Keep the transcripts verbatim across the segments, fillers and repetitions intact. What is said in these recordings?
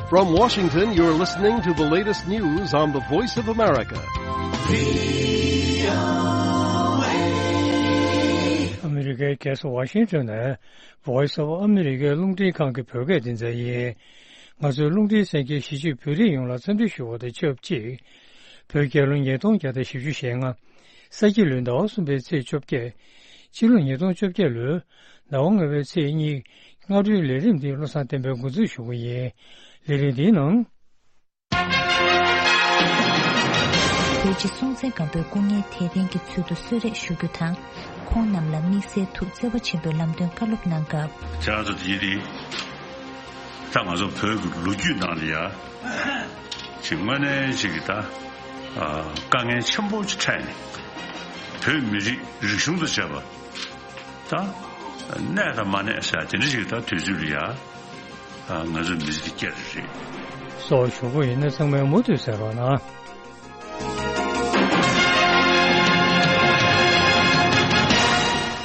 From Washington, you're listening to the latest news on the Voice of America. ཨ་མི་རི་ཀའི་རྒྱལ་ས་ཝ་ཤིང་ཏོན་ནས་Voice of America རླུང་འཕྲིན་ཁང་གི་བོད་སྐད་སྡེ་ཚན་ཡིན། ང་ཚོའི་རླུང་འཕྲིན་གསན་མཁན་གཞིས་བྱེས་བོད་རིགས་ཡོངས་ལ་འཚམས་འདྲི་ཞུ་བ་དང་ཆབས་ཅིག་བོད་རྒྱལ་ལོ་ཉིས་སྟོང་བརྒྱ་དང་བཞི་བཅུ་ཞེ་ལྔ། ས་ཁྱི་ལོའི་ཟླ་བ་གསུམ་པའི་ཚེས་བཅོ་བརྒྱད། ཕྱི་ལོ་ཉིས་སྟོང་བཅོ་བརྒྱད་ལོའི་ཟླ་བ་ལྔ་པའི་ཚེས་གཉིས། སྔ་དྲོའི་ལས་རིམ་འདི་བློ་བཟང་བསྟན་པས་འགོ་འཛུགས་ཞུ་གི་ཡིན། ལས་རིམ་འདིའི་ནང་། བོད་སྤྱི་སྲོང་བཙན་སྒམ་པོའི་སྐུ་ངལ་དད་ལྡན་གྱི་ཚུལ་དུ་གསོལ་རས་ཞུ་རྒྱུ་དང་། ཁོང་རྣམས་ལ་དམིགས་བསལ་ཐུགས་བརྩེ་བ་ཆེན་པོས་ལམ་སྟོན་བཀའ་སློབ་གནང་སྐབས། ཁྱེད་རང་ཚོ་དེ་ཡིན་དུས། ད་ང་ཚོ་བོད་ཀྱི་ལོ་རྒྱུས་ནང་ལ་ཡ། ཅིག་དངོས་གནས་ཅིག་གི་ད། ཨ། དཀའ་ངལ་ཆེན་པོ་ཅིག་འཕྲད་ནས། བོད་མི་རིགས་རིག་གཞུང་དང་བཅས་པ། ད། གནས་དང་མ་གནས་ཟེར་དེ་འདྲ་ཅིག་ད་དུས་ཚོད་ལ་ཡ། ཨ། ང་ཚོ་མི་ཚེ་འདི་བསྐྱལ་རེད། སོགས་ཞུ་གི་ཡིན་ན་ཚང་མས་མུ་མཐུད་གསན་རོགས་གནང་།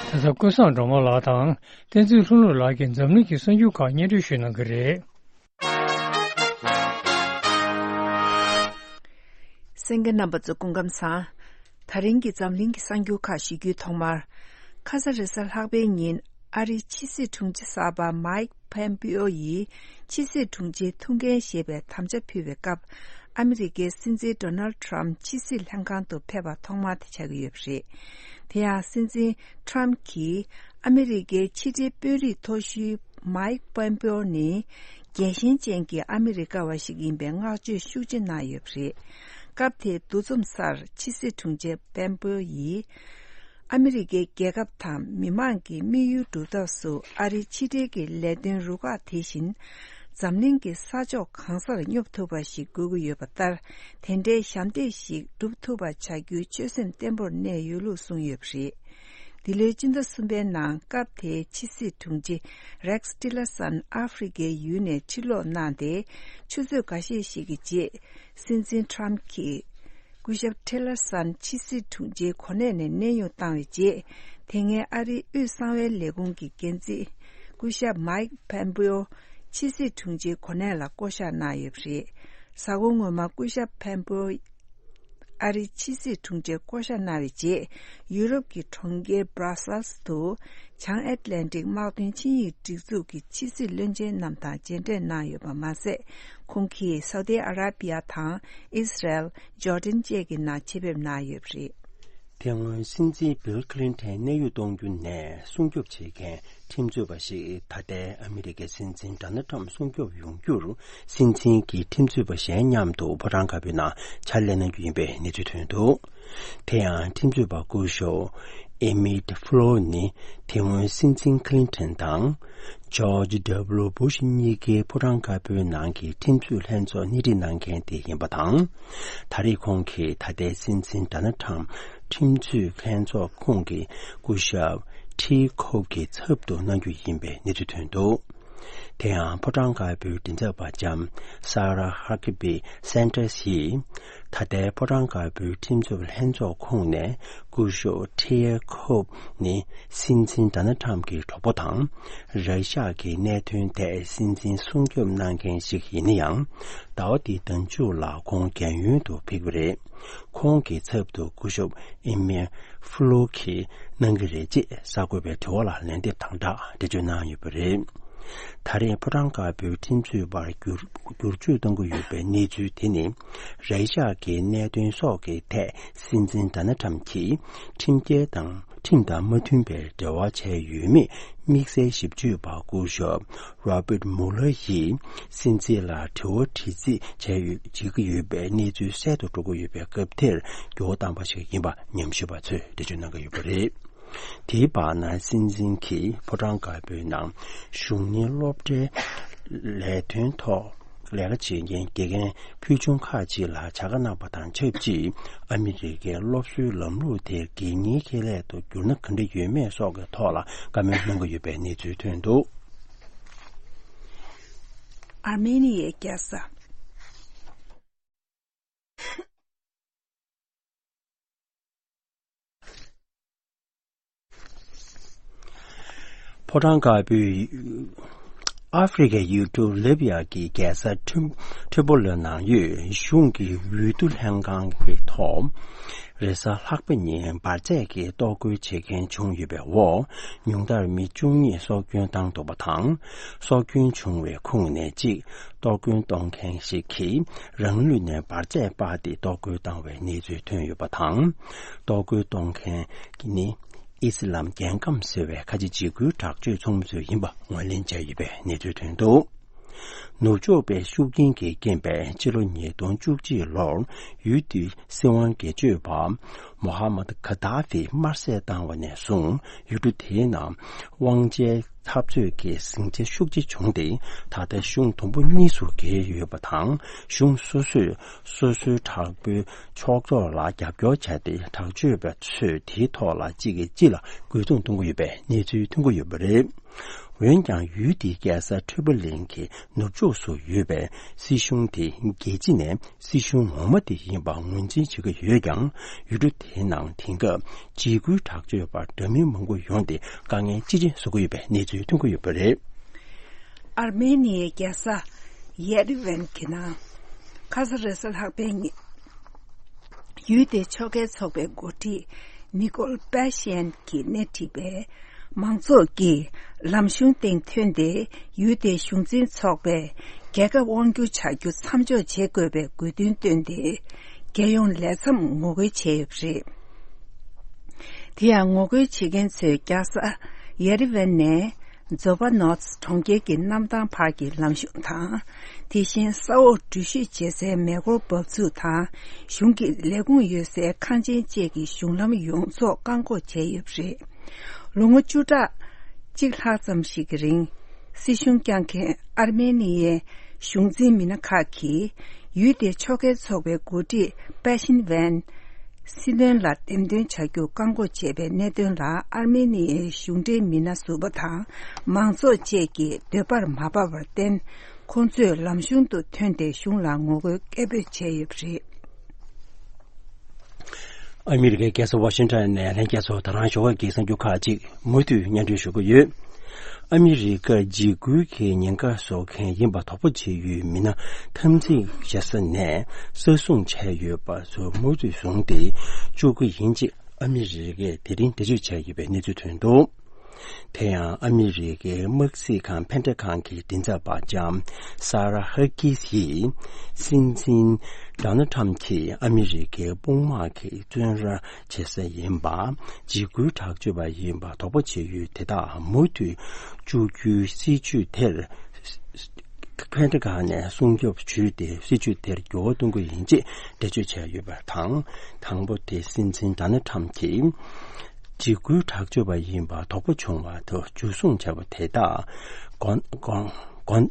དེ་ཚོ་ཀུན་བཟང་སྒྲོལ་མ་ལགས་དང་བསྟན་འཛིན་ལྷུན་ལྷུན་ལགས་ཀྱིས་འཛམ་གླིང་གི་གསར་འགྱུར་ཁག་སྙན་སྒྲོན་ཞུ་གནང་གི་རེད། གསན་མཁན་རྣམ་པ་ཚོ་སྐུ་ཁམས་བཟང་། ད་རིང་གི་འཛམ་གླིང་གི་གསར་འགྱུར་ཁག་ཞུ་རྒྱུའི་ཐོག་མར། ཁ་ས་རེས་གཟའ་ལྷག་པའི་ཉིན་ཨ་རིའི་ཕྱི་སྲིད་དྲུང་ཆེ་གསར་པ་མཱིག་ཕེམ་པིའོ་ཡིས་ཕྱི་སྲིད་དྲུང་ཆེའི་ཐུགས་འགན་བཞེས་པའི་དམ་བཅའ་ཕུལ་བའི་སྐབས། ཨ་མི་རི་ཀའི་སྲིད་འཛིན་ཌོ་ནལ་ཊམ་ཕྱི་སྲིད་ལྷན་ཁང་དུ་ཕེབས་པ་ཐོག་མ་དེ་ཆགས་ཀྱི་ཡོད་པ་རེད། དེ་ཡང་སྲིད་འཛིན་ཊམ་གྱིས་ཨ་མི་རི་ཀའི་ཕྱི་འབྲེལ་དཔོན་རིགས་མཐོ་ཤོས་མཱིག་པོམ་པེའོ་ནི་རྒྱལ་ཞེན་ཅན་གྱི་ཨ་མི་རི་ཀ་བ་ཞིག་ཡིན་པའི་བསྔགས་བརྗོད་ཤུགས་ཆེ་གནང་ཡོད་པ་རེད། སྐབས་དེའི་འདུ་འཛོམས་སར་ཕྱི་སྲིད་དྲུང་ཆེ་པོམ་པེའོ་ཡིས། ཨ་མི་རི་ཀའི་རྒྱལ་ཁབ་དང་མི་མང་གི་དམིགས་ཡུལ་སྒྲུབ་ཐབས་སུ་ཨ་རིའི་ཕྱི་འབྲེལ་གྱི་ལས་དོན་རུ་ཁག་དེ་བཞིན་འཛམ་གླིང་གི་ས་ཕྱོགས་གང་སར་སྙོབ་ཐུབ་པ་ཞིག་དགོས་ཀྱི་ཡོད་པ་ལྟར། དེ་འདྲའི་ཞབས་འདེགས་ཤིག་སྒྲུབ་ཐུབ་པ་བྱ་རྒྱུའི་ཆོད་སེམས་བརྟན་པོར་གནས་ཡོད་ལུགས་གསུངས་ཡོད་པ་རེད། འདི་ལོའི་སྤྱི་ཟླ་གསུམ་པའི་ནང་སྐབས་དེའི་ཕྱི་སྲིད་དྲུང་ཆེ་རེགས་ཊི་ལར་སན་ཨ་ཧྥེ་རི་ཁའི་ཡུལ་ནས་ཕྱིར་ལོག་གནང་སྟེ། ཆུ་ཚོད་འགའ་ཤས་ཤིག་གི་རྗེས། སྲིད་འཛིན་ཊམ་གྱིས་སྐུ་ཞབས་ཊི་ལར་སན་ཕྱི་སྲིད་དྲུང་ཆེའི་གོ་གནས་ནས་གནས་དབྱུང་བཏང་བའི་རྗེས། དེ་སྔའི་ཨ་རིའི་དབུས་གསང་བའི་ལས་ཁུངས་ཀྱི་འགན་འཛིན་སྐུ་ཞབས་མཱིག་ཕེམ་པེའོ་ཕྱི་སྲིད་དྲུང་ཆེའི་གོ་གནས་ལ་བསྐོ་གཞག་གནང་ཡོད་པ་རེད། གཟའ་འཁོར་སྔོན་མ་སྐུ་ཞབས་ཕེམ་པེའོ་ཨ་རིའི་ཕྱི་སྲིད་དྲུང་ཆེར་བསྐོ་གཞག་གནང་བའི་རྗེས། ཡུ་རོབ་ཀྱི་གྲོང་ཁྱེར་Brussels དུ་བྱང་ཨེཊ་ལན་ཊིག་དམག་དོན་ཆིངས་ཡིག་སྒྲིག་འཛུགས་ཀྱི་ཕྱི་སྲིད་བློན་ཆེན་རྣམས་དང་མཇལ་འཕྲད་གནང་ཡོད་པ་མ་ཟད། ཁོང་གིས་སའུ་ཏི་ཨ་ར་པི་ཡ་དང་ཨིས་རལ། ཇོར་ཌན་བཅས་ཀྱི་ནང་ཆེད་ཕེབས་གནང་ཡོད་པ་རེད། དེ་སྔོན་སྲིད་འཛིན་བིལ་ཁི་ལིན་ཊོན་གནས་དབྱུང་གཏོང་རྒྱུ་ནས་སྲུང་སྐྱོབ་བྱེད་མཁན་ཁྲིམས་རྩོད་པ་ཞིག་ད་ལྟའི་ཨ་མི་རི་ཀའི་སྲིད་འཛིན་ཌོ་ནལ་ཊམ་སྲུང་སྐྱོབ་ཡོང་རྒྱུར་སྲིད་འཛིན་གྱི་ཁྲིམས་རྩོད་པ་གཞན་མཉམ་དུ་ཕོ་བྲང་དཀར་པོའི་ནང་ཕྱག་ལས་གནང་རྒྱུ་ཡིན་པའི་གནས་ཚུལ་ཐོན་འདུག་དེ་ཡང་ཁྲིམས་རྩོད་པ་སྐུ་ཞབས་ཨེ་མིད་ཧྥི་ལོ་ནི་དེ་སྔོན་སྲིད་འཛིན་ཁི་ལིན་ཊོན་དང་ཇོར་ཇི་ཌབ་ལུ་བུ་ཤི་གཉིས་ཀའི་ཕོ་བྲང་དཀར་པོའི་ནང་གི་ཁྲིམས་རྩོད་ལྷན་ཚོགས་སྣེ་ཁྲིད་གནང་མཁན་དེ་ཡིན་པ་དང་། ད་རེས་ཁོང་གིས་ད་ལྟའི་སྲིད་འཛིན་ཌོ་ནལ་ཊམ་ཁྲིམས་རྩོད་ལྷན་ཚོགས་ཁོངས་ཀྱི་སྐུ་ཞབས་ཁྲི་ཁོབ་ཀྱི་ཚབ་ཏུ་གནང་རྒྱུ་ཡིན་པའི་གནས་ཚུལ་ཐོན་འདུག་དེ་ཡང་ཕོ་བྲང་དཀར་པོའི་མགྲིན་ཚབ་པ་ལྕམ་སཱ་ར་ཧ་ཀི་བི་སན་ཏྲེས་ཡིས། ད་ལྟའི་ཕོ་བྲང་དཀར་པོའི་ཁྲིམས་རྩོད་ལྷན་ཚོགས་ཁོངས་ནས་སྐུ་ཞབས་ཁྲི་ཁོབ་ནི་སྲིད་འཛིན་ཌོ་ནལ་ཊམ་གྱི་གྲོགས་པོ་དང་། ར་ཤ་གི་གནད་དོན་ཐད་སྲིད་འཛིན་སྲུང་སྐྱོབ་གནང་མཁན་ཞིག་ཡིན་ན་ཡང་། ཟླ་བ་འདིའི་ཟླ་མཇུག་ལ་ཁོང་རྒན་ཡོལ་དུ་ཕེབས་ཀྱི་རེད། ཁོང་གི་ཚབ་ཏུ་སྐུ་ཞབས་ཨི་མེ་ཧྥུ་ལོ་གིས་གནང་གི་རེད་ཅེས་གསར་འགོད་པའི་དྲི་བ་ལ་ལན་འདེབས་དང་སྦྲགས་འགྲེལ་བརྗོད་གནང་ཡོད་པ་རེད། ད་རེས་ཕོ་བྲང་དཀར་པོའི་ཁྲིམས་རྩོད་པར་བསྒྱུར་བསྒྱུར་བཅོས་གཏོང་གི་ཡོད་པའི་གནས་ཚུལ་དེ་ནི། ར་ཤ་གི་གནད་དོན་སོགས་ཀྱི་ཐད་སྲིད་འཛིན་ཌོ་ནལ་ཊམ་གྱིས་ཁྲིམས་འགལ་དང་ཁྲིམས་དང་མ་མཐུན་པའི་འབྲེལ་བ་བྱས་ཡོད་མེད་དམིགས་བསལ་ཞིབ་དཔྱོད་པ་སྐུ་ཞབས་རོ་བེར་མུ་ལར་ཡིས་སྲིད་འཛིན་ལ་དྲི་བ་དྲི་རྩིས་བྱས་ཡོད་བྱེད་ཀྱི་ཡོད་པའི་གནས་ཚུལ་གསལ་དུ་འགྲོ་གི་ཡོད་པའི་སྐབས་དེར་འགྱུར་བ་བཏང་པ་ཞིག་ཡིན་པ་ཉམས་ཞིབ་པ་ཚོས་འགྲེལ་བརྗོད་གནང་གི་ཡོད་པ་རེད། དེའི་བར་ན་སྲིད་འཛིན་གྱིས་ཕོ་བྲང་དཀར་པོའི་ནང་གཞུང་གཉེར་སློབ་གྲྭའི་ལས་དོན་ཐོག་ལས་ཀ་བྱེད་མཁན་དགེ་རྒན་ཕུལ་བྱུང་ཁག་ཅིག་ལ་བྱ་དགའ་གནང་པ་དང་ཆབས་ཅིག་ཨ་མི་རི་ཀའི་སློབ་གསོའི་ལམ་ལུགས་དེ་དགེ་རྒན་ཁེ་ལས་དུ་བསྒྱུར་ན་ག་འདྲ་ཡོད་མེད་སོགས་ཀྱི་ཐོག་ལ་བཀའ་མོལ་གནང་གི་ཡོད་པའི་གནས་ཚུལ་ཐོན་འདུག་ཨར་མེ་ནི་ཡའི་རྒྱལ་ས། ཕོ་བྲང་དཀར་པོའི་ ཨ་ཧྥེ་རི་ཁའི་ཡུལ་གྲུ་ལི་བི་ཡ་གི་རྒྱལ་ས་ཁྲི་ཁྲི་པོ་ལི་ནང་ཡོད་གཞུང་གི་འོས་བསྡུ་ལྷན་ཁང་གི་ཐོག་རེས་གཟའ་ལྷག་པ་ཉིན་འབར་རྫས་ཀྱི་གཏོར་རྒོལ་བྱེད་མཁན་བྱུང་ཡོད་པའི་འོག་ཉུང་མཐར་མི་བཅུ་གཉིས་སྲོག་སྐྱོན་བཏང་འདུག་པ་དང་། སྲོག་སྐྱོན་བྱུང་བའི་ཁོངས་ནས་གཅིག་གཏོར་སྐྱོན་གཏོང་མཁན་ཞིག་གིས་རང་ལུས་ནས་འབར་རྫས་སྤར་ཏེ་གཏོར་རྒོལ་བཏང་བའི་གནས་ཚུལ་ཐོན་ཡོད་པ་དང་། གཏོར་རྒོལ་གཏོང་མཁན་ནི་ཨི་སི་ལམ་རྒྱལ་ཁམས་ཟེར་བའི་ཁ་ཆེ་འཇིགས་སྐུལ་དྲག་སྤྱོད་ཚོགས་མི་ཚོ་ཡིན་པ་ངོས་ལེན་བྱས་ཡོད་པའི་གནས་ཚུལ་ཐོན་འདུག་ནུབ་ཕྱོགས་པའི་ཤུགས་རྐྱེན་གྱི་རྐྱེན་པས་ཕྱི་ལོ་ཉིས་སྟོང་བཅུ་གཅིག་ལོར་ཡུལ་དེའི་སྲིད་དབང་སྒེར་གཅོད་པ་མོ་ཧ་མད་ཁ་ཏཱ་ཧྥི་དམར་གསོད་བཏང་བ་ནས་བཟུང་ཡུལ་གྲུ་དེའི་ནང་དབང་ཆའི་འཐབ་རྩོད་ཀྱི་ཟིང་ཆ་ཤུགས་ཆེ་བྱུང་སྟེ། ད་ལྟ་གཞུང་དུམ་བུ་གཉིས་སུ་གྱེས་ཡོད་པ་དང་། གཞུང་སོ་སོས་སོ་སོའི་དྲག་པོའི་ཕྱོགས་གཏོགས་ལ་རྒྱབ་སྐྱོར་བྱས་ཏེ། དྲག་སྤྱོད་པ་ཚོས་དེའི་ཐོག་ལ་གཅིག་གིས་གཅིག་ལ་རྒོལ་རྡུང་གཏོང་གི་ཡོད་པའི་གནས་ཚུལ་ཐོན་གྱི་ཡོད་པ་རེད། འོན་ཀྱང་ཡུལ་དེའི་རྒྱལ་ས་ཁྲི་པོ་ལིང་གི་ནུབ་ཕྱོགས་སུ་ཡོད་པའི་སྲིད་གཞུང་དེ་རྒྱལ་སྤྱི་ནས་སྲིད་གཞུང་ངོ་མ་དེ་ཡིན་པ་ངོས་འཛིན་བྱེད་ཀྱི་ཡོད་ཀྱང་། ཡུལ་གྲུ་དེའི་ནང་དེང་སྐབས་འཇིགས་སྐུལ་དྲག་སྤྱོད་པ་འདྲ་མིན་མང་པོ་ཡོང་སྟེ་དཀའ་ངལ་ཅི་རིགས་བཟོ་གི་ཡོད་པའི་གནས་ཚུལ་ཐོན་གྱི་ཡོད་པ་རེད། ཨར་མེ་ནི་ཡའི་རྒྱལ་ས་ཡེ་རི་ཝན་གྱི་ནང་ཁ་ས་རེས་གཟའ་ལྷག་པའི་ཉིན། ཡུལ་དེའི་ཕྱོགས་འགལ་ཚོགས་པའི་འགོ་ཁྲིད་ནི་ཀོལ་པ་ཤི་ཡན་གྱིས་སྣེ་ཁྲིད་པའི་མང་ཚོགས་ཀྱིས་ལམ་གཞུང་སྟེང་ཐོན་ཏེ། ཡུལ་དེའི་གཞུང་འཛིན་ཚོགས་པས་རྒྱལ་ཁབ་དབང་སྒྱུར་བྱ་རྒྱུ་མཚམས་འཇོག་བྱེད་དགོས་པའི་དགོས་འདུན་བཏོན་ཏེ། རྒྱལ་ཡོངས་ལས་མཚམས་ངོ་རྒོལ་བྱས་ཡོད་པ་རེད། དེ་ཡང་ངོ་རྒོལ་བྱེད་མཁན་ཚོས་རྒྱལ་ས་ཡེ་རི་ཝན་ནས་ཛོ་བ་ནོ་ཚ་གྲོང་ཁྱེར་གྱི་གནམ་ཐང་བར་གྱི་ལམ་གཞུང་དང་། དེ་བཞིན་ས་འོག་འགྲུལ་བཞུད་བྱེད་སའི་མེ་འཁོར་འབབ་ཚུགས་དང་། གཞུང་གི་ལས་ཁུངས་ཡོད་སའི་ཁང་ཆེན་བཅས་ཀྱི་གཞུང་ལམ་ཡོངས་རྫོགས་བཀག་འགོག་བྱས་ཡོད་པ་རེད། ལོ་ངོ་བཅུ་ཕྲག་གཅིག་ལྷག་ཙམ་ཞིག་གི་རིང་སྲིད་གཞུང་བསྐྱངས་མཁན་ཨར་མེ་ནི་ཡའི་གཞུང་འཛིན་མི་སྣ་ཁག་གིས་ཡུལ་དེའི་ཕྱོགས་འགལ་ཚོགས་པའི་འགོ་ཁྲིད་པ་ཤིན་ཝན་སྲིད་དོན་ལ་འདེམས་ཐོན་བྱ་རྒྱུ་བཀག་འགོག་བྱས་པའི་གནད་དོན་ལ་ཨར་མེ་ནི་ཡའི་གཞུང་འབྲེལ་མི་སྣ་ཟུར་པ་དང་མང་ཚོགས་བཅས་ཀྱི་འདོད་པར་མ་བབས་པར་བརྟེན། ཁོང་ཚོས་ལམ་གཞུང་དུ་ཐོན་ཏེ་གཞུང་ལ་ངོ་རྒོལ་སྐད་འབོད་བྱས་ཡོད་པ་རེད། ཨ་མི་རི་ཀའི་རྒྱལ་ས་ཝ་ཤིང་ཊོན་ནས་ལྷན་རྒྱས་ཚོ་ད་རང་ཞོགས་ཀས་གསར་འགྱུར་ཁག་ཅིག་མུ་མཐུད་སྙན་སྒྲོན་ཞུ་གི་ཡོད། ཨ་མི་རི་ཀར་འཇིགས་སྐུལ་གྱི་ཉེན་ཁ་བཟོ་མཁན་ཡིན་པ་དོགས་པ་བྱེད་ཡུལ་མི་སྣ་འཐབ་འཛིང་བྱེད་ས་ནས་གསར་སྲུང་བྱས་ཡོད་པ་ཚོ་མུ་མཐུད་བཟུང་སྟེ་བཅུག་གི་ཡིན་ཅེས་ཨ་མི་རི་ཀས་དེ་རིང་འགྲེལ་བརྗོད་བྱས་ཡོད་པའི་གནས་ཚུལ་ཐོན་འདུག་དེ་ཡང་ཨ་མི་རི་ཀའི་དམག་སྲིད་ཁང་ཕན་ཁྲ་ཁང་གི་མགྲིན་ཚབ་པ་ལྕམ་ས་ར་ཧ་ཀིས་ཡིས་སྲིད་འཛིན་ཌོ་ནལ་ཁྲམ་གྱིས་ཨ་མི་རི་ཀའི་དཔུང་དམག་གི་བཙོན་ར་བྱེད་ས་ཡིན་པ། འཇིགས་སྐུལ་དྲག་སྤྱོད་པ་ཡིན་པ་དོགས་པ་བྱེད་ཡུལ་དེ་དག་མུ་མཐུད་བཅུག་རྒྱུའི་སྲིད་ཇུས་དེར། ཕན་ཁྲ་ཁང་ནས་སྲུང་སྐྱོབ་ཞུས་ཏེ་སྲིད་ཇུས་དེར་འགྱུར་བ་གཏོང་གི་ཡིན་ཅེས་འགྲེལ་བརྗོད་བྱས་ཡོད་པ་དང་། དང་པོ་དེ་སྲིད་འཛིན་ཌོ་ནལ་ཁྲམ་གྱིས་འཇིགས་སྐུལ་དྲག་སྤྱོད་པ་ཡིན་པ་དོགས་པ་བྱུང་བ་དང་འཇུ་བཟུང་བྱས་པ་དེ་དག་གོན་གོན་གོན་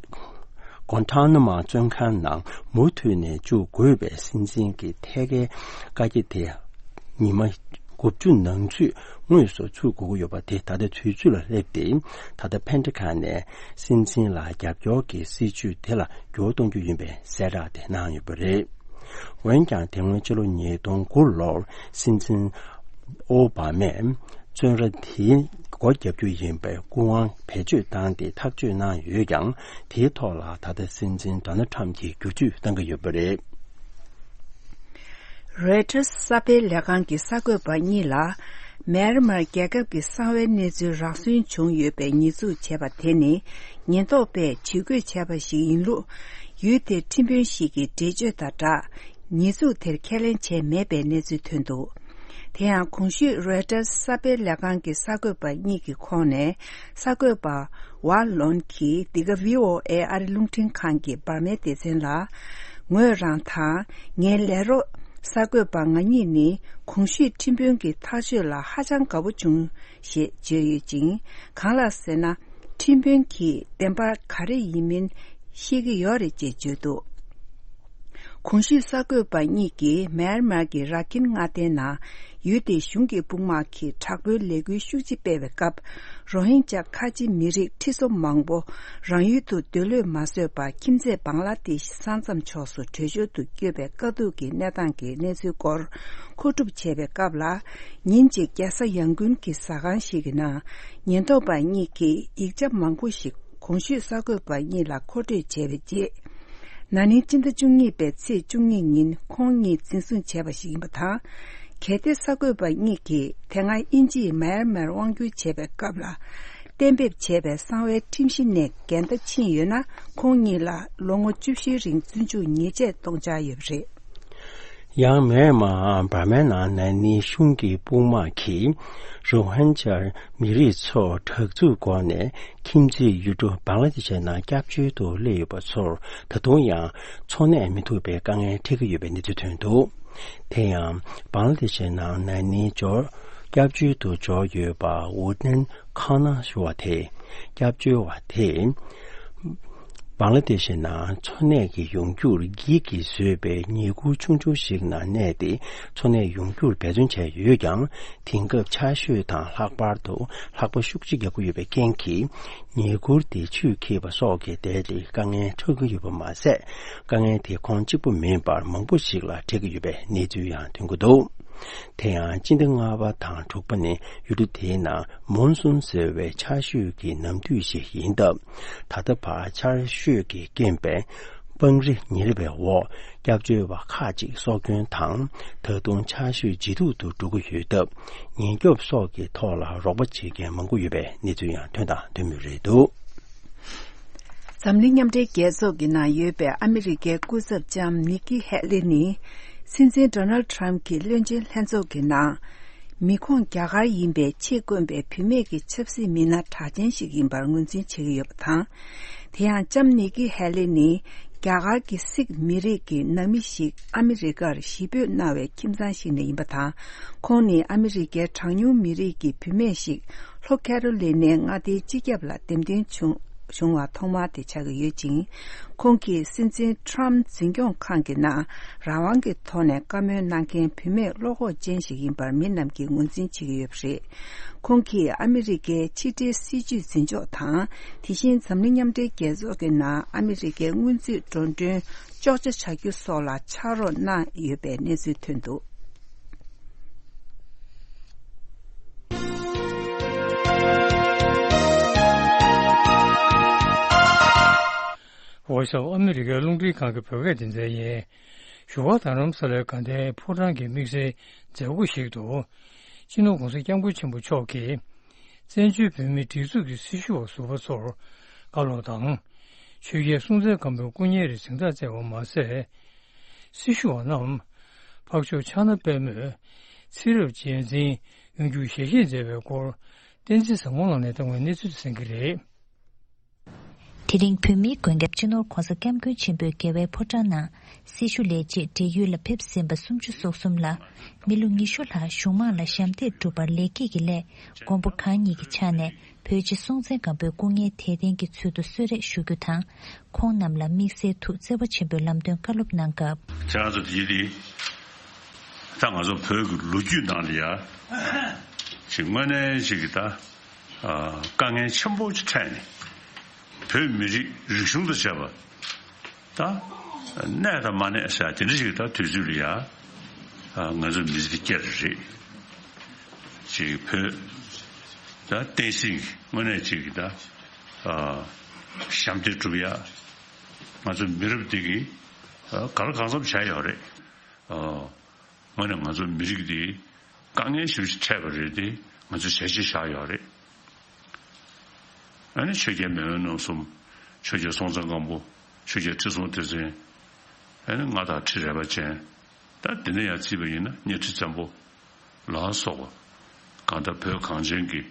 གོན་ཊ་ན་མ་བཙོན་ཁང་ནང་མུ་མཐུད་ནས་བཅུག་དགོས་པའི་སྲིད་འཛིན་གྱི་ཐད་ཀའི་བཀའ་རྒྱ་དེ་ཉི་མ་དགུ་བཅུ་ནང་ཚུད་དངོས་སུ་ཚུད་དགོས་ཀྱི་ཡོད་པ་དེ་ད་ལྟ་དུས་ཚོད་ལ་སླེབས་ཏེ། ད་ལྟ་ཕན་ཁྲ་ཁང་ནས་སྲིད་འཛིན་ལ་རྒྱབ་སྐྱོར་གྱི་སྲིད་ཇུས་དེ་ལ་འགྱུར་བ་གཏོང་རྒྱུ་ཡིན་པའི་གསལ་བསྒྲགས་དེ་གནང་ཡོད་པ་རེད། འོན་ཀྱང་དེ་སྔོན་ཕྱི་ལོ་ཉིས་སྟོང་དགུ་ལོར་སྲིད་འཛིན་ཨོ་བྷ་མས་བཙོན་ར་དེའི་སྒོ་བརྒྱབ་རྒྱུ་ཡིན་པའི་སྐུ་དབང་བེད་སྤྱོད་བཏང་སྟེ་ཐག་གཅོད་གནང་ཡོད་ཀྱང་། དེའི་ཐོག་ལ་ད་ལྟ་སྲིད་འཛིན་ཌོ་ནལ་ཁྲམ་གྱིས་བསྒྱུར་བཅོས་གཏང་གི་ཡོད་པ་རེད། རོའི་ཊར་གསར་སྤེལ་ལས་ཁང་གི་གསར་འགོད་པ་གཉིས་ལ། མེན་མར་རྒྱལ་ཁབ་ཀྱི་གསང་བའི་གནས་ཚུལ་རག་སོན་བྱུང་ཡོད་པའི་ཉེས་འཛུགས་བྱས་པ་དེ་ནི། ཉེན་རྟོག་པས་ཇུས་འགོད་བྱས་པ་ཞིག་ཡིན་ལུགས། ཡུལ་དེའི་ཁྲིམས་དཔོན་ཞིག་གིས་འགྲེལ་བརྗོད་དང་སྦྲགས། ཉེས་འཛུགས་དེར་ཁས་ལེན་བྱས་མེད་པའི་གནས་ཚུལ་ཐོན་འདུག་དེ་ཡང་གོང་ཞུས་རོའི་ཊར་གསར་སྤེལ་ལས་ཁང་གི་གསར་འགོད་པ་གཉིས་ཀྱི་ཁོངས་ནས་གསར་འགོད་པ། ཝ་ལོན་གྱིས་འདི་ག་ཝི་ཨོ་ཨེ་ཨ་རི་རླུང་འཕྲིན་ཁང་གི་འབར་མའི་སྡེ་ཚན་ལ། ངོས་རང་དང་ངའི་ལས་རོགས་གསར་འགོད་པ་ང་གཉིས་ནི་གོང་ཞུས་ཁྲིམས་དཔོན་གྱི་ཐག་གཅོད་ལ་ཧ་ཅང་དགའ་པོ་བྱུང་ཞེས་བརྗོད་ཡོད་ཅིང་། གང་ལགས་ཟེར་ན། ཁྲིམས་དཔོན་གྱིས་བདེན་པ་ག་རེ་ཡིན་མིན་ཤེས་ཀྱི་ཡོད་རེད་ཅེས་བརྗོད་འདུག་གོང་ཞུས་གསར་འགོད་པ་གཉིས་ཀྱིས་མེན་མར་གྱི་ར་ཁིན་མངའ་སྡེའི་ནང་ཡུལ་དེའི་གཞུང་གི་དཔུང་དམག་གིས་དྲག་པོའི་ལས་འགུལ་ཤུགས་ཆེ་སྤེལ་བའི་སྐབས། རོ་ཧིན་ཇཱ་ཁ་ཆེ་མི་རིགས་ཁྲི་ཚོ་མང་པོ་རང་ཡུལ་དུ་སྡོད་ལོས་མ་བཟོད་པར་ཁྱིམ་མཚེས་བང་ལ་དེ་ཤི་ས་མཚམས་ཕྱོགས་སུ་བྲོས་བྱོལ་དུ་བསྐྱོད་པའི་དཀའ་སྡུག་གི་གནས་སྟངས་ཀྱི་གནས་ཚུལ་སྐོར་མཁོ་སྒྲུབ་བྱས་པའི་སྐབས་ལ། ཉིན་གཅིག་རྒྱལ་ས་ཡང་ཀུན་གྱི་ཟ་ཁང་ཞིག་གི་ནང་ཉེན་རྟོག་པ་གཉིས་ཀྱིས་ཡིག་ཆ་མང་པོ་ཞིག་གོང་ཞུས་གསར་འགོད་པ་གཉིས་ལ་མཁོ་སྤྲོད་བྱས་པའི་རྗེས། ན་ནིང་སྤྱི་ཟླ་བཅུ་གཉིས་པའི་ཚེས་བཅུ་གཉིས་ཉིན་ཁོང་གཉིས་འཛིན་བཟུང་བྱས་པ་ཞིག་ཡིན་པ་དང་། གལ་ཏེ་གསར་འགོད་པ་གཉིས་ཀྱིས་དེ་སྔ་དབྱིན་ཇིས་མཱ་ཡར་མར་དབང་བསྒྱུར་བྱས་པའི་སྐབས་ལ། གཏན་འབེབས་བྱས་པའི་གསང་བའི་ཁྲིམས་གཞི་ནས་འགལ་ཟླ་ཕྱིན་ཡོད་ན། ཁོང་གཉིས་ལ་ལོ་ངོ་བཅུ་བཞིའི་རིང་བཙོན་འཇུག་ཉེས་ཆད་གཏོང་འཆར་ཡོད་པ་རེད། ཡང་མེན་མར་འབར་མའི་ནང་ན་ནིང་གཞུང་གི་དཔུང་དམག་གིས་རོ་ཧིན་ཇར་མི་རིགས་ཚོར་དྲག་རྩུབ་སྒོ་ནས་ཁྱིམ་མཚེས་ཡུལ་གྲུ་བང་ལ་དེ་ཤའི་ནང་སྐྱབས་བཅོལ་དུ་སླེབས་ཡོད་པ་ཚོར་ད་དུང་ཡང་འཚོ་གནས་མི་ཐུབ་པའི་དཀའ་ངལ་འཕྲད་ཀྱི་ཡོད་པའི་གནས་ཚུལ་ཐོན་འདུག་དེ་ཡང་བང་ལ་དེ་ཤའི་ནང་ན་ནིང་འབྱོར་སྐྱབས་བཅོལ་དུ་འབྱོར་ཡོད་པ་ཝུ་ཏན་ཁ་ན་ཞུ་བ་དེ། སྐྱབས་བཅོལ་བ་དེས། བང་ལ་དེ་ཤའི་ནང་འཚོ་གནས་ཀྱི་ཡོང་རྒྱུར་སྒེར་གྱིས་བཟོས་པའི་ཉེ་འཁོར་ཆུང་ཆུང་ཞིག་ནང་གནས་ཏེ་འཚོ་གནས་ཡོང་རྒྱུར་འབད་བརྩོན་བྱས་ཡོད་ཀྱང་། དེང་སྐབས་ཆར་ཞོད་དང་ལྷགས་པར་དུ་ལྷགས་པ་ཤུགས་ཆེ་རྒྱག་གི་ཡོད་པའི་རྐྱེན་གྱིས། ཉེ་འཁོར་དེ་ཆུས་འཁྱེར་བ་སོགས་ཀྱི་ཐད་དེ་དཀའ་ངལ་འཕྲད་ཀྱི་ཡོད་པ་མ་ཟད། དཀའ་ངལ་དེ་ཁོང་གཅིག་པུ་མིན་པར་མང་པོ་ཞིག་ལ་འཕྲད་ཀྱི་ཡོད་པའི་གནས་ཚུལ་ཡང་ཐོན་གྱི་འདུག་དེ་ཡང་སྤྱི་ཟླ་ལྔ་པ་དང་དྲུག་པ་ནི་ཡུལ་གྲུ་དེའི་ནང་མོན་སུན་ཟེར་བའི་ཆར་ཞོད་ཀྱི་ནམ་དུས་ཤིག་ཡིན་སྟབས། ད་ལྟ་བར་ཆར་ཞོད་ཀྱིས་རྐྱེན་པས་སྤང་རི་ཉིལ་བའི་འོག་སྐྱབས་བཅོལ་བ་ཁག་ཅིག་སྲོག་སྐྱོན་དང་། ད་དུང་ཆར་ཞོད་ཇེ་སྡུག་ཏུ་འགྲོ་གི་ཡོད་སྟབས། ཉེན་སྐྱོབ་སོགས་ཀྱི་ཐོག་ལ་རོགས་པ་བྱེད་མཁན་མང་པོ་ཡོད་པའི་གནས་ཚུལ་ཡང་ཐོན་དང་ཐོན་མུས་རེད་འདུག་འཛམ་གླིང་མཉམ་འབྲེལ་རྒྱལ་ཚོགས་ཀྱི་ནང་ཡོད་པའི་ཨ་མི་རི་ཀའི་སྐུ་ཚབ་ལྕམ་ནི་ཀི་ཧེ་ལི་ནི། སྲིད་འཛིན་ཌོ་ནལ་ཌི་ཊརམ་གྱི་བློན་ཆེན་ལྷན་ཚོགས་ཀྱི་ནང་། མི་ཁོངས་རྒྱ་གར་ཡིན་པའི་ཆེས་དཀོན་པའི་བུད་མེད་ཀྱི་ཆབ་སྲིད་མི་སྣ་གྲགས་ཅན་ཞིག་ཡིན་པར་ངོས་འཛིན་བྱེད་ཀྱི་ཡོད་པ་དང་། དེ་ཡང་ལྕམ་ནི་ཀི་ཧེ་ལི་ནི། རྒྱ་གར་གྱི་སིག་མི་རིགས་ཀྱི་ནང་མི་ཞིག་ཨ་མི་རི་ཀར་གཞིས་སྤོས་གནང་བའི་ཁྱིམ་ཚང་ཞིག་ནས་ཡིན་པ་དང་། ཁོང་ནི་ཨ་མི་རི་ཀའི་གྲངས་ཉུང་མི་རིགས་ཀྱི་བུད་མེད་ཞིག་ལྷོ་ཁེ་རོ་ལི་ནའི་མངའ་སྡེའི་སྤྱི་ཁྱབ་ལ་འདེམས་ཐོན་བྱུང་བྱུང་བ་ཐོག་མ་དེ་ཆགས་ཀྱི་ཡོད་ཅིང་། ཁོང་གིས་སྲིད་འཛིན་ཊརམ་འཛིན་སྐྱོང་ཁང་གི་ནང་རང་དབང་གི་ཐོག་ནས་བཀའ་མོལ་གནང་མཁན་བུད་མེད་བློ་ཁོག་ཅན་ཞིག་ཡིན་པར་མི་རྣམས་ཀྱིས་ངོས་འཛིན་བྱེད་ཀྱི་ཡོད་པ་རེད། ཁོང་གིས་ཨ་མི་རི་ཀའི་ཕྱི་འབྲེལ་སྲིད་ཇུས་འཛིན་ཕྱོགས་དང་། དེ་བཞིན་འཛམ་གླིང་མཉམ་འབྲེལ་རྒྱལ་ཚོགས་ཀྱི་ནང་ཨ་མི་རི་ཀའི་སྔོན་རྩིས་འགྲོ་གྲོན་གཅོག་ཆ་བྱ་རྒྱུ་སོགས་ལ་ཕྱག་རོགས་གནང་ཡོད་པའི་གནས་ཚུལ་ཐོན་འདུག་ཝོ་ཤི་ཨོཕ་ཨ་མི་རི་ཀའི་རླུང་འཕྲིན་ཁང་གི་བོད་སྐད་སྡེ་ཚན་ཡིན། བཞུགས་སྒར་རྡ་རམ་ས་ལའི་དགའ་ལྡན་ཕོ་བྲང་གི་དམིགས་བསལ་མཛད་སྒོ་ཞིག་ཏུ། སྤྱི་ནོར་༸གོང་ས་༸སྐྱབས་མགོན་ཆེན་པོ་མཆོག་གིས། བཙན་བྱོལ་བོད་མིའི་སྒྲིག་འཛུགས་ཀྱི་སྲི་ཞུ་བ་ཟུར་པ་ཚོར་བཀའ་སློབ་དང་། ཆོས་རྒྱལ་སྲོང་བཙན་སྒམ་པོའི་སྐུ་བརྙན་རེ་གཟེངས་རྟགས་བསྩལ་བ་མ་ཟད། སྲི་ཞུ་བ་རྣམས་འཕགས་མཆོག་ཕྱག་ན་པདྨོས་ཚེ་རབས་རྗེས་འཛིན་ཡོང་རྒྱུ་ཞལ་བཞེས་མཛད་པའི་སྐོར་བསྟན་འཛིན་བཟང་མོ་ལགས་ནས་བཏང་བའི་གནས་ཚུལ་དེ་གསན་གྱི་རེད། དེ་རིང་བོད་མིའི་མགོན་སྐྱབས་སྤྱི་ནོར་༸གོང་ས་༸སྐྱབས་མགོན་ཆེན་པོས་རྒྱལ་བའི་ཕོ་བྲང་ནང་སྲི་ཞུ་ལས་བྱེད་བགྲེས་ཡོལ་ལ་ཕེབས་ཟིན་པ་སུམ་ཅུ་སོ་གསུམ་ལ་མི་ལོ་ཉི་ཤུ་ལྷག་གཞུང་མང་ལ་ཞབས་འདེགས་སྒྲུབ་པར་ལེགས་སྐྱེས་ཀྱི་སླད་མགོན་པོ་གང་ཉིད་ཀྱི་ཕྱག་ནས་བོད་རྗེ་སྲོང་བཙན་སྒམ་པོའི་སྐུ་བརྙན་དད་ལྡན་གྱི་ཚུལ་དུ་གསོལ་རས་ཞུ་རྒྱུ་དང་། ཁོང་རྣམས་ལ་དམིགས་བསལ་ཐུགས་བརྩེ་བ་ཆེན་པོས་ལམ་སྟོན་བཀའ་སློབ་གནང་སྐབས། ཁྱེད་རང་ཚོ་དེ་དེ་ད་ང་ཚོ་བོད་ཀྱི་ལོ་རྒྱུས་ནང་ལ་ཡ་ཅིག་དངོས་གནས་ཅིག་གི་ད་དཀའ་ངལ་ཆེན་པོ་ཅིག་འཕྲད་ནས། བོད་མི་རིགས་རིག་གཞུང་དང་བཅས་པ་ད་གནས་དང་མ་གནས་ཟེར་དེ་འདྲ་ཞིག་ད་དུས་ཚོད་ལ་ཡ་ང་ཚོ་མི་ཚེ་སྐྱེལ་རེད། ཅིག་བོད་ད་བསྟན་སྲིད་དངོས་གནས་ཅིག་ད་ཞབས་འདེགས་སྒྲུབ་ཡ་ང་ཚོ་མི་རབས་འདི་གིས་ག་ལ་གང་འཚམ་བྱས་ཡོད་རེད། དངོས་གནས་ང་ཚོ་མི་རིགས་འདི་དཀའ་ངལ་ཞེ་པོ་ཅིག་འཕྲད་པ་རེད་དེ་ང་ཚོ་བྱས་རྗེས་བཞག་ཡོད་རེད། ཨ་ནི་ཆོས་རྒྱལ་མེས་དབོན་རྣམ་གསུམ། ཆོས་རྒྱལ་སྲོང་བཙན་སྒམ་པོ། ཆོས་རྒྱལ་ཁྲི་སྲོང་ལྡེ་བཙན། ཨ་ནི་མངའ་བདག་ཁྲི་རལ་པ་ཅན། ད་དེ་ནས་ཡར་བརྩིས་པ་ཡིན་ན་གཉའ་ཁྲི་བཙན་པོ་ལ་སོགས་པ། གང་ལྟར་བོད་གངས་ཅན་གྱི་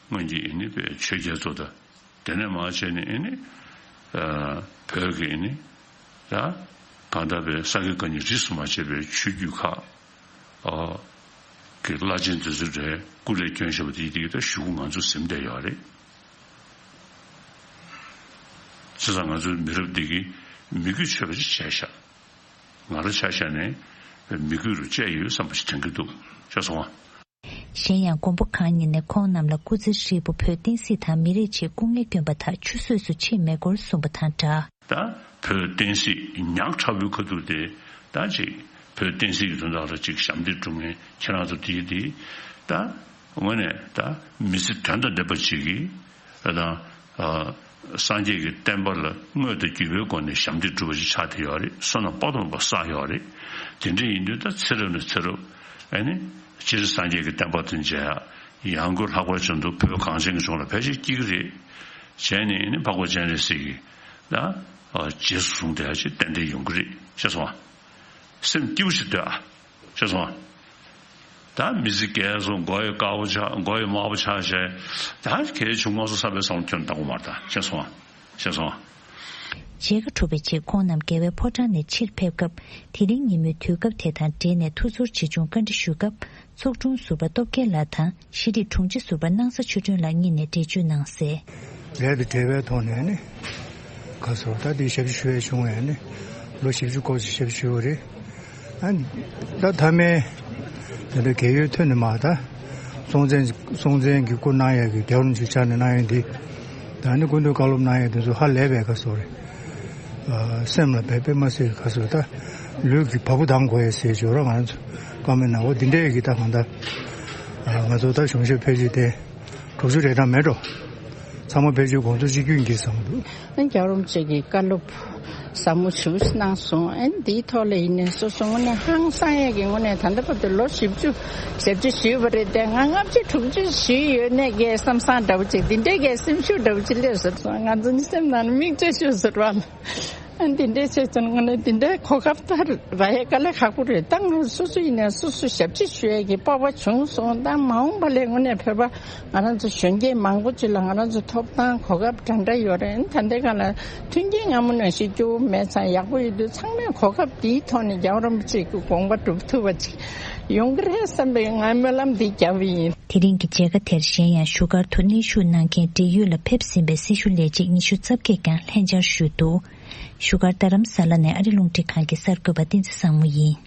སྔོན་གྱི་ཨ་ནི་པའི་ཆོས་རྒྱལ་ཚོ་དང་། དེ་ནས་མར་བྱས་ནས་ཨ་ནི་བོད་ཀྱི་ཨ་ནི་ད་གང་ལྟར་པའི་ས་དགེ་བཀའ་རྙིང་རིས་སུ་མ་ཆད་པའི་ཆོས་བརྒྱུད་ཁག་ཨ་གི་བླ་ཆེན་དེ་ཚོ་རེད། སྐུ་ལས་བསྐྱོན་བཞག་པ་དེ་དེ་གི་ད་གཞུག་གུ་ང་ཚོ་ཟིན་བསྡད་ཡོད་རེད། བྱས་ཙང་ང་ཚོའི་མི་རབས་འདི་གིས་མི་གུས་ཆོད་པ་ཅིག་བྱས་ཤག་ང་རང་ཆ་བཞག་ནས་མི་གུས་རུ་བཅད་ཡོད་བསམ་པ་ཞིག་དྲན་གྱི་འདུག་ཤེས་སོང་ཨ། གཞན་ཡང་མགོན་པོ་གང་ཉིད་ནས་ཁོང་རྣམས་ལ་སྐུ་ཚེ་ཧྲིལ་པོ་བོད་བསྟན་སྲིད་དང་མི་རིགས་ཆེད་སྐུ་ངལ་བསྐྱོན་པ་དག་ཆུད་ཟོས་སུ་ཕྱིན་མེད་སྐོར་གསུངས་པ་དང་སྦྲགས། ད་བོད་བསྟན་སྲིད་ཉག་ཕྲ་བོའི་ཁ་ཐུག་དེ་ད་ཅིག་བོད་བསྟན་སྲིད་ཀྱི་དོན་དག་ལ་ཅིག་ཞབས་འདེགས་སྒྲུབ་མཁན་ཁྱེད་རང་ཚོ་དེ་དེ་ད་དངོས་གནས་ད་མི་ཚེ་དོན་དང་ལྡན་པ་ཅིག་གིས་ད་ཨ་ སངས་རྒྱས་ཀྱི་བསྟན་པ་ལ་དངོས་དང་བརྒྱུད་པའི་སྒོ་ནས་ཞབས་འདེགས་སྒྲུབ་པ་ཞིག་ཆགས་བསྡད་ཡོད་རེད། བསོད་ནམས་དཔག་ཏུ་མེད་པ་བསགས་ཡོད་རེད། དེ་འདྲ་ཡིན་དུས་ད་ཚེ་རབས་ནས་ཚེ་རབས་ཨ་ནི་སྤྱིར་སངས་རྒྱས་ཀྱི་བསྟན་པ་དེ་མཇལ་ཡག་ཡང་སྒོས་ལྷག་པར་བྱས་ན་བོད་གངས་ཅན་གྱི་ལྗོངས་ལ་ཕལ་ཆེར་སྐྱེ་གི་རེད། བྱས་ནས་ཨ་ནི་འཕགས་པ་སྤྱན་རས་གཟིགས་ཀྱིས་ད་རྗེས་སུ་བཟུང་བསྡད་ཡག་ཅིག་ཏན་ཏན་ཡོང་གི་རེད། ཤེས་སོང་ཨ། སེམས་སྐྱིད་པོ་ཞིག་སྡོད་ཨ། ཤེས་སོང་ཨ། ད་མི་ཚེ་རྒས་སོང་། མགོ་ཡི་དཀར་པོ་ཆགས། མགོ་ཡི་དམར་པོ་ཆགས་བྱས། ད་གལ་ཆུང་ངོ་སོ་བསམ་པའི་བསམ་བློ་ཁྱོན་བཏང་དགོས་མ་རེད། ད་ཤེས་སོང་ཨ། ཤེས་སོང་ཨ། མཇལ་ཁ་གྲུབ་པའི་རྗེས་ཁོང་རྣམས་རྒྱལ་བའི་ཕོ་བྲང་ནས་ཕྱིར་ཕེབས་སྐབས། དེ་རིང་ཉིན་མོའི་དུས་སྐབས་དེ་དང་འབྲེལ་ནས་ཐུགས་ཚོར་ཆེ་ཆུང་བཀའ་འདྲི་ཞུ་སྐབས། ཚོགས་དྲུང་ཟུར་པ་སྟོབས་རྒྱལ་ལགས་དང་། ཤེས་རིག་དྲུང་ཆེ་ཟུར་པ་སྣང་ས་ཆོས་སྒྲོན་ལགས་གཉིས་ནས་འགྲེལ་བརྗོད་གནང་གསལ། ལས་དང་འབྲེལ་བའི་ཐོག་ནས་ནི། ག་ཟེར་ད་དེ་ཞབས་ཕྱི་ཞུ་ཡས་བྱུང་བས་ནི། ལོ་བཞི་བཅུ་སྐོར་ཞིག་ཞབས་ཕྱི་ཞུ་བ་རེད། ཨ་ནི། ད་མཐའ་མའི། དེ་འདྲ་རྒས་ཡོལ་ཐོན་ནས་མར་ད། སྲོང་བཙན། སྲོང་བཙན་གྱི་སྐུ་གནང་ཡས་ཀྱི་རྒྱལ་བ་རིན་པོ་ཆེ་ཕྱག་ནས་གནང་ཡས་འདི། ད་ནི་སྐུ་མདུན་བཀའ་སློབ་གནང་ཡས་འདི་ཚོ་ཧ་ལས་པའི་ག་ཟེར་རེད། ཨ། སེམས་ལ་དཔེ་དཔེ་མ་སྲིད་ག་ཟེར་ད། ལུས་ཀྱི་བ་སྤུ་ལྡང་དགོས་ཡས་ཟེར་བརྗོད་རོགས་ང་རང་ཚོ། བཀའ་མོལ་གནང་འོ་འདི་འདྲས་ཀྱི་ད་གང་ལྟར། ཨ། ང་ཚོ་ད་གཞུང་ཞབས་ཕལ་ཆེར་དེ། དྲུག་ཅུ་རེ་གྲངས་མེད་འགྲོ། ཚང་མ་ཕལ་ཆེར་དགོངས་ཚུལ་གཅིག་གྱུར་ཡིན་གྱི་བསམ་འདུག་ཨ་ནི་རྒྱལ་བ་རིན་པོ་ཆེ་གིས་བཀའ་སློབ་ཟབ་མོ་ཞེ་པོ་ཞིག་གནང་སོང་། ཨ་ནི་འདིའི་ཐོག་ལ་ཡིན་ནའི་སོ་སོ་དངོས་གནས་ཧང་སང་ཡས་ཀྱི་ངོས་ནས་ད་ལྟ་བར་དུ་ལོ་བཞི་བཅུ་ཞེ་བཅུ་བཞུགས་པ་རེད་དེ། ང་ལྔ་བཅུ་དྲུག་ཅུ་བཞུགས་ཡོད་ནས་ཀྱི་བསམ་བཟང་འདྲ་བོ་ཅིག་འདི་འདྲའི་ཀྱི་སེམས་ཤུགས་འདྲ་བོ་ཅིག་སླེབས་སོང་། ང་ཚོ་ནི་སེམས་ནང་ནས་མིག་ཆུ་ཤོར་སོང་བ། ཨ་འདི་འདྲའི་བྱས་ཙང་ངོ་ནས་འདི་འདྲའི་གོ་སྐབས་ད་རག་ཡས་དཀའ་ལས་ཁག་པོ་རེད། ད་ང་སོ་སོ་ཡིན་ནའི་སོ་སོ་ཞབས་ཕྱི་ཞུ་ཡས་ཀྱི་སྤོབས་པ་བྱུང་སོང་། ད་མ་འོངས་པ་ལ་དངོས་གནས་བོད་པ་ང་རང་ཚོ་གཞོན་སྐྱེས་མང་པོ་ཅིག་ལ་ང་རང་ཚོ་ཐོབ་ཐང་གོ་སྐབས་འདྲ་འདྲ་ཡོད་རེད། ད་ལྟའི་སྒང་ལ་མཐུན་རྐྱེན་སྔ་མོ་ནང་བཞིན་སྐྱོ་བོ་མེད་ཙང་ཡག་པོ་ཡོད་དུས། ཚང་མས་གོ་སྐབས་འདིའི་ཐོག་ནས་རྒྱལ་བ་རིན་པོ་ཆེ་གི་དགོངས་པ་སྒྲུབ་ཐུབ་པ་ཅིག་ཡོང་གི་རེད་བསམ་པའི་ངའི་སྨོན་ལམ་འདི་བརྒྱབ་པ་ཡིན། དེ་རིང་གི་མཇལ་ཁ་དེར་གཞན་ཡང་བཞུགས་སྒར་དུ་གནས་བཞུགས་གནང་མཁན་འབྲེལ་ཡོད་ལ་ཕེབས་ཟིན་པའི་སྲི་ཞུ་ལས་བྱེད་ཉི་ཤུ་རྩ་བརྒྱད་ཀྱང་ལྷན་བཅར་ཞུས་འདུག་བཞུགས་སྒར་རྡ་རམ་ས་ལ་ནས་ཨ་རི་རླུང་འཕྲིན་ཁང་གི་གསར་འགོད་པ་བསྟན་འཛིན་བཟང་མོ་ཡིན།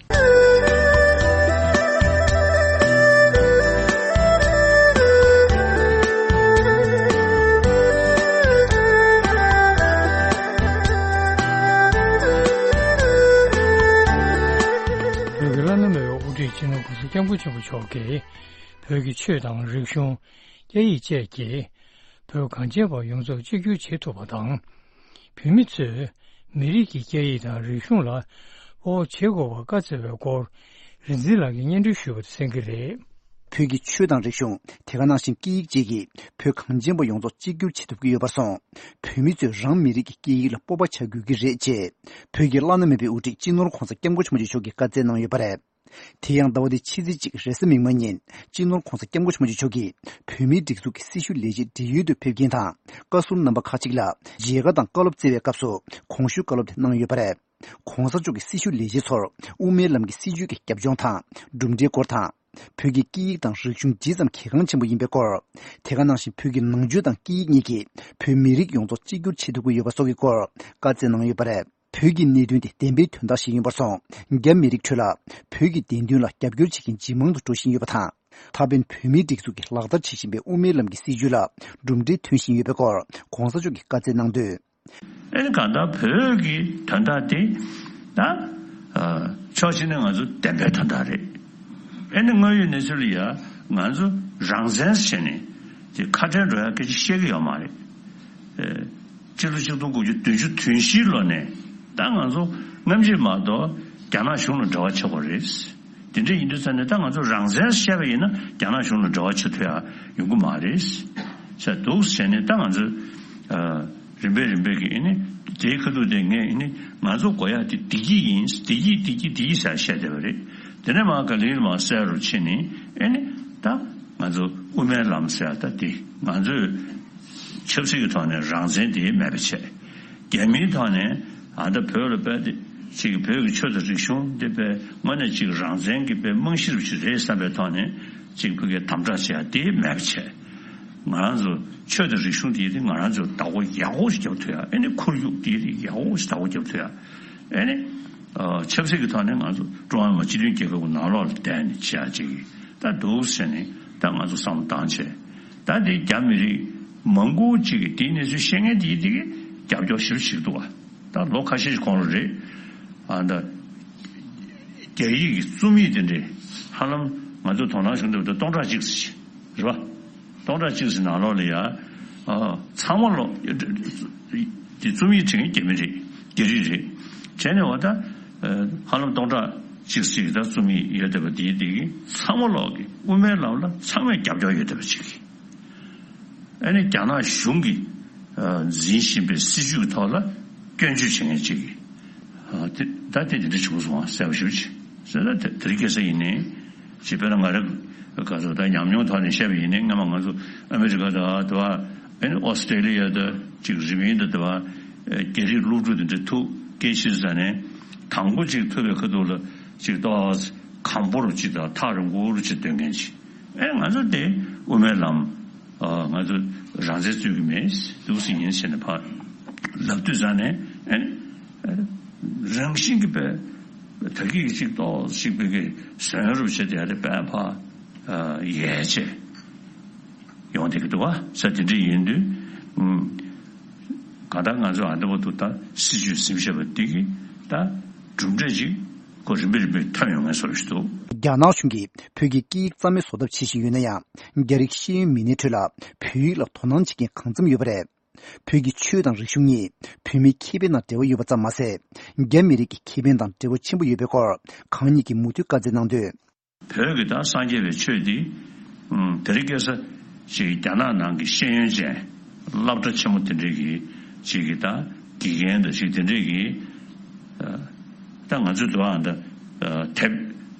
བོད་ཀྱི་བླ་ན་མེད་པའི་དབུ་ཁྲིད་སྤྱི་ནོར་༸གོང་ས་༸སྐྱབས་མགོན་ཆེན་པོ་མཆོག་གིས། བོད་ཀྱི་ཆོས་དང་རིག་གཞུང་། སྐད་ཡིག་བཅས་ཀྱིས་བོད་གངས་ཅན་པ་ཡོངས་རྫོགས་གཅིག་གྱུར་བྱེད་ཐུབ་པ་དང་། བོད་མི་ཚོས་མི་རིགས་ཀྱི་སྐད་ཡིག་དང་རིག་གཞུང་ལ་སྤོབས་པ་བྱེད་དགོས་པར་བཀའ་སྩལ་བའི་སྐོར། རིག་འཛིན་ལགས་ཀྱིས་སྙན་སྒྲོན་ཞུས་པ་དེ་གསན་གྱི་རེད། བོད་ཀྱི་ཆོས་དང་རིག་གཞུང་། དེ་ག་ནང་བཞིན་སྐད་ཡིག་བཅས་ཀྱིས་བོད་གངས་ཅན་པ་ཡོངས་རྫོགས་གཅིག་གྱུར་བྱེད་ཐུབ་ཀྱི་ཡོད་པར་སོང་། བོད་མི་ཚོས་རང་མི་རིགས་ཀྱི་སྐད་ཡིག་ལ་སྤོབས་པ་བྱ་དགོས་ཀྱི་རེད་ཅེས། བོད་ཀྱི་བླ་ན་མེད་པའི་དབུ་ཁྲིད་སྤྱི་ནོར་༸གོང་ས་༸སྐྱབས་མགོན་ཆེན་པོ་མཆོག་གིས་བཀའ་སྩལ་གནང་ཡོད་པ་རེད། དེ་ཡང་ཟླ་བ་འདིའི་ཕྱི་ཚེས་གཅིག་རེས་གཟའ་མིག་དམར་ཉིན། སྤྱི་ནོར་༸གོང་ས་༸སྐྱབས་མགོན་ཆེན་པོ་མཆོག་གིས་བོད་མིའི་སྒྲིག་འཛུགས་ཀྱི་སྲི་ཞུ་ལས་བྱེད་བགྲེས་ཡོལ་དུ་ཕེབས་མཁན་དང་། བཀའ་ཟུར་རྣམ་པ་ཁག་ཅིག་ལ་མཇལ་ཁ་དང་བཀའ་སློབ་སྩལ་བའི་སྐབས་སུ་གོང་ཞུས་བཀའ་སློབ་དེ་གནང་ཡོད་པ་རེད། ༸གོང་ས་མཆོག་གིས་སྲི་ཞུ་ལས་བྱེད་ཚོར་དབུ་མའི་ལམ་གྱི་སྲིད་བྱུས་ཀྱི་རྒྱབ་ལྗོངས་དང་གྲུབ་འབྲས་སྐོར་དང་། བོད་ཀྱི་སྐད་ཡིག་དང་རིག་གཞུང་ཇི་ཙམ་གལ་འགངས་ཆེན་པོ་ཡིན་པའི་སྐོར། དེ་ག་ནང་བཞིན་བོད་ཀྱི་ནང་ཆོས་དང་སྐད་ཡིག་གཉིས་ཀྱིས་བོད་མི་རིགས་ཡོངས་རྫོགས་གཅིག་གྱུར་བྱེད་ཐུབ་ཀྱི་ཡོད་པ་སོགས་ཀྱི་སྐོར་བཀའ་སྩལ་གནང་ཡོད་པ་རེད། བོད་ཀྱི་གནད་དོན་དེ་བདེན་པའི་དོན་དག་ཞིག་ཡིན་པར་སོང་། རྒྱ་མི་རིགས་ཁྲོད་ལ་བོད་ཀྱི་བདེན་དོན་ལ་རྒྱབ་སྐྱོར་བྱེད་མཁན་ཇེ་མང་དུ་འགྲོ་བཞིན་ཡོད་པ་དང་། ད་ཕན་བོད་མིའི་སྒྲིག་འཛུགས་ཀྱིས་ལག་བསྟར་བྱེད་བཞིན་པའི་དབུ་མའི་ལམ་གྱི་སྲིད་བྱུས་ལ་གྲུབ་འབྲས་ཐོན་བཞིན་ཡོད་པའི་སྐོར་༸གོང་ས་མཆོག་གིས་བཀའ་སྩལ་གནང་དོན། ཨེ་ནི་གང་ལྟར་བོད་ཀྱི་དོན་དག་དེ་ད་ཕྱོགས་གཅིག་ནས་ང་ཚོ་བདེན་པའི་དོན་དག་རེད། ཨེ་ནི་དངོས་ཡོད་གནས་ཚུལ་ལ་ཡ་ང་ཚོ་རང་བཙན་ཟེར་ནས་དེ་ཁ་བྲལ་འགྲོ་ཡ་སྐད་ཆ་བཤད་ཀྱི་ཡོད་མ་རེད། ཨེ། སྤྱི་ལོ་ཆིག་སྟོང་དགུ་བརྒྱ་བདུན་ཅུ་དོན་བཞིའི་ལོ་ནས་ད་ང་ཚོ་སྔ་ཕྱི་མ་གཏོགས་རྒྱ་ནག་གཞུང་ལ་འབྲེལ་བ་ཆགས་པ་རེད། དེ་འདྲ་ཡིན་དུས་ཙང་ནས་ད་ང་ཚོ་རང་བཙན་བཤད་པ་ཡིན་ན་རྒྱ་ནག་གཞུང་ལ་འབྲེལ་བ་བྱེད་ཐུབ་ཡ་ཡོང་གི་མ་རེད། བྱས་འདུག་བྱས་ནས་ད་ང་ཚོ་ཨ། རིམ་པས་རིམ་པས་ཀྱི་ཨེ་ནི་དེའི་ཁ་ཐུག་དེ་ངས་ཨེ་ནི་ང་ཚོ་དགོས་ཡ་དེ་བདེ་སྐྱིད་ཡིན། བདེ་སྐྱིད་བདེ་སྐྱིད་བདེ་སྐྱིད་ཟེར་བཤད་བསྡད་པ་རེད། དེ་ནས་མར་ག་ལེར་མར་གསལ་རུ་ཕྱིན་ནས་ཨེ་ནི་ད་ང་ཚོ་དབུ་མའི་ལམ་ཟེར་ཡ་ད་དེ་ང་ཚོས་ཆབ་སྲིད་ཀྱི་ཐོག་ནས་རང་བཙན་དེ་མེད་པ་བྱས། རྒྱ་མིའི་ཐོག་ནས་ཨ་ད་བོད་ལ་དཔེ་དེ་ཅིག་བོད་ཀྱི་ཆོས་དང་རིག་གཞུང་དེ་དཔེ་དངོས་གནས་ཅིག་རང་བཙན་གྱི་དཔེ་རྨང་གཞི་རུ་ཅིག་རེད་བསམ་པའི་ཐོག་ནས་ཅིག་བོད་ཀྱི་དམ་དྲག་བྱེད་ཡ་དེ་མེད་པ་བྱས། ང་རང་ཚོ་ཆོས་དང་རིག་གཞུང་དེ་དེ་ང་རང་ཚོ་བདག་པོ་ཡག་པོ་ཞིག་རྒྱབ་ཐུབ་ཡ། ཨེ་ནི་ཁོར་ཡུག་དེ་དེ་ཡག་པོ་ཞིག་བདག་པོ་རྒྱབ་ཐུབ་ཡ། ཨེ་ནི་ཆབ་སྲིད་ཀྱི་ཐོག་ནས་ང་ཚོ་ཀྲུང་ཧྭ་མི་དམངས་སྤྱི་མཐུན་རྒྱལ་ཁབ་ཀྱི་ནང་ལོགས་ལ་བསྡད་ནས་བྱེད་ཡ་ཅིག་ད་འདུག་ཟེར་ནས་ད་ང་ཚོ་བསམ་བློ་བཏང་བྱས། ད་དེ་རྒྱ་མི་རིགས་མང་པོ་ཅིག་གིས་དེའི་གནས་ཚུལ་ཤེས་མཁན་དེ་དེ་གི་རྒྱབ་སྐྱོར་ཞེ་པོ་བྱེད་ཀྱི་འདུག་བ། ད་ལོ་ཁ་ཤས་ཤིག་གོང་ལ་རེད། ཨ་ད་རྒྱ་ཡིག་གི་རྩོམ་ཡིག་དེ་འདྲས་ཧ་ལམ་ང་ཚོ་དོ་སྣང་བྱུང་འདུག་ད་སྟོང་ཕྲག་གཅིག་ཙམ་ཞིག་རེད་བ། སྟོང་ཕྲག་གཅིག་ཙམ་ནང་ལོགས་ལ་ཡ་ ཨ། ཚང་མ་ལོག་དེ་རྩོམ་ཡིག་བྲིས་མཁན་རྒྱ་མི་རེད། རྒྱ་རིགས་རེད། བྱས་ནས་འོ་ད། ཨ། ཧ་ལམ་སྟོང་ཕྲག་གཅིག་ཅིག་ད་རྩོམ་ཡིག་ཡོད་བསྡད་པ་དེའི་དེ་གི་ཚང་མ་ལོག་གི་དབུ་མའི་ལམ་ལ་ཚང་མས་རྒྱབ་སྐྱོར་ཡོད་བསྡད་པ་ཅིག་གི། ཨ་ནི་རྒྱ་ནག་གཞུང་གིས་ཨ་འཛིན་བཞིན་པའི་སྲིད་བྱུས་ཐོག་ལ་སྐྱོན་བརྗོད་བྱེད་མཁན་ཅིག་གིས། ཨ་དེ་ད་དེ་དེ་འདྲ་བྱུང་སོང་བ་གསལ་པོ་ཞེ་པོ་ཅིག་ཟེར་ན། དེ་དེ་རིང་ཁ་སང་ཡིན་ནའི་ཅིག་དཔེར་ན་ང་རང་ག་ཚོད་ད་ཉམས་མྱོང་ཐོག་ནས་བཤད་པ་ཡིན་ནའི། སྔ་མ་ང་ཚོ་ཨ་མི་རི་ཀ་དང་དེ་བ། ཨ་ནི་ཨོ་སི་ཀྲེ་ལི་ཡ་དང་ཅིག་རི་པིན་དང་དེ་བ། རྒྱ་རིགས་སློབ་ཕྲུག་དེ་འདྲ་ཐུག་སྐད་ཆ་ཟ་ནས། དང་པོ་ཅིག་ཐུག་པའི་ཁ་ཐུག་ལ་ཅིག་ཏོག་ཙམ་གམ་པོར་ཅིག་དང་ཐག་རིང་པོ་ཅིག་སྟོན་མཁན་ཅིག་ཨེ་ང་ཚོ་དེ་དབུ་མའི་ལམ། ཨ་ང་ཚོ་རང་བཙན་རྩོད་ཀྱི་མེད། འདུག་སེ་ཡིན་ཟེར་ནས་ཕར་ལབ་དུས་ཙང་ནས། ཨེ་རང་བཞིན་གྱི་པའི་ད་གིག་ཅིག་ཏོག་ཅིག་པའི་གི་བཟོ་ཡ་རུ་བྱེད་དེ་ཡ་རེ་པའི་ཕར་ཡལ་བྱས་ཡོང་བསྡད་ཀྱི་འདུག་བ། ས་དེ་འདྲ་ཡིན་དུས། ཨུམ། གང་ལྟར་ང་ཚོ་ཨ་འདྲ་བོ་འདུག་ད་སྲིད་བྱུས་ཟིན་བྱས་པ་འདི་གི་ད་གྲུབ་འབྲས་ཅིག་ཁོ་རིམ་པས་རིམ་པས་ཐོན་ཡོང་ངེས་བཟོ་ཞིག་འདུག་རྒྱ་ནག་གཞུང་གིས་བོད་ཀྱི་སྐད་ཡིག་རྩ་མེད་བཟོ་ཐབས་བྱེད་བཞིན་ཡོད་ན་ཡང་། རྒྱ་རིགས་ཤེས་ཡོན་མི་སྣའི་ཁྲོད་ལ་བོད་ཡིག་ལ་དོ་སྣང་བྱེད་མཁན་གང་འཚམ་ཡོད་པ་རེད། བོད་ཀྱི་ཆོས་དང་རིག་གཞུང་གཉིས་བོད་མིའི་ཁེ་ཕན་དང་འབྲེལ་བ་ཡོད་པ་ཙམ་མ་ཟད། རྒྱ་མི་རིགས་ཀྱི་ཁེ་ཕན་དང་འབྲེལ་བ་ཆེན་པོ་ཡོད་པའི་སྐོར་གང་ཉིད་ཀྱིས་མུ་མཐུད་བཀའ་སྩལ་གནང་དོན། བོད་ཀྱི་ད་སངས་རྒྱས་པའི་ཆོས་འདི། ཨུམ། དེ་རིང་ཁ་སང་ཅིག་རྒྱ་ནག་ནང་གི་ཤེས་ཡོན་ཅན་སློབ་གྲྭ་ཆེན་མོ་དེ་འདྲས་ཀྱི་ཅིག་གི་ད་དགེ་རྒན་དང་ཅིག་དེ་འདྲས་ཀྱི། ཨ། ད་ང་ཚོའི་འདུག་ཨ་ད། ཨ། དེབ་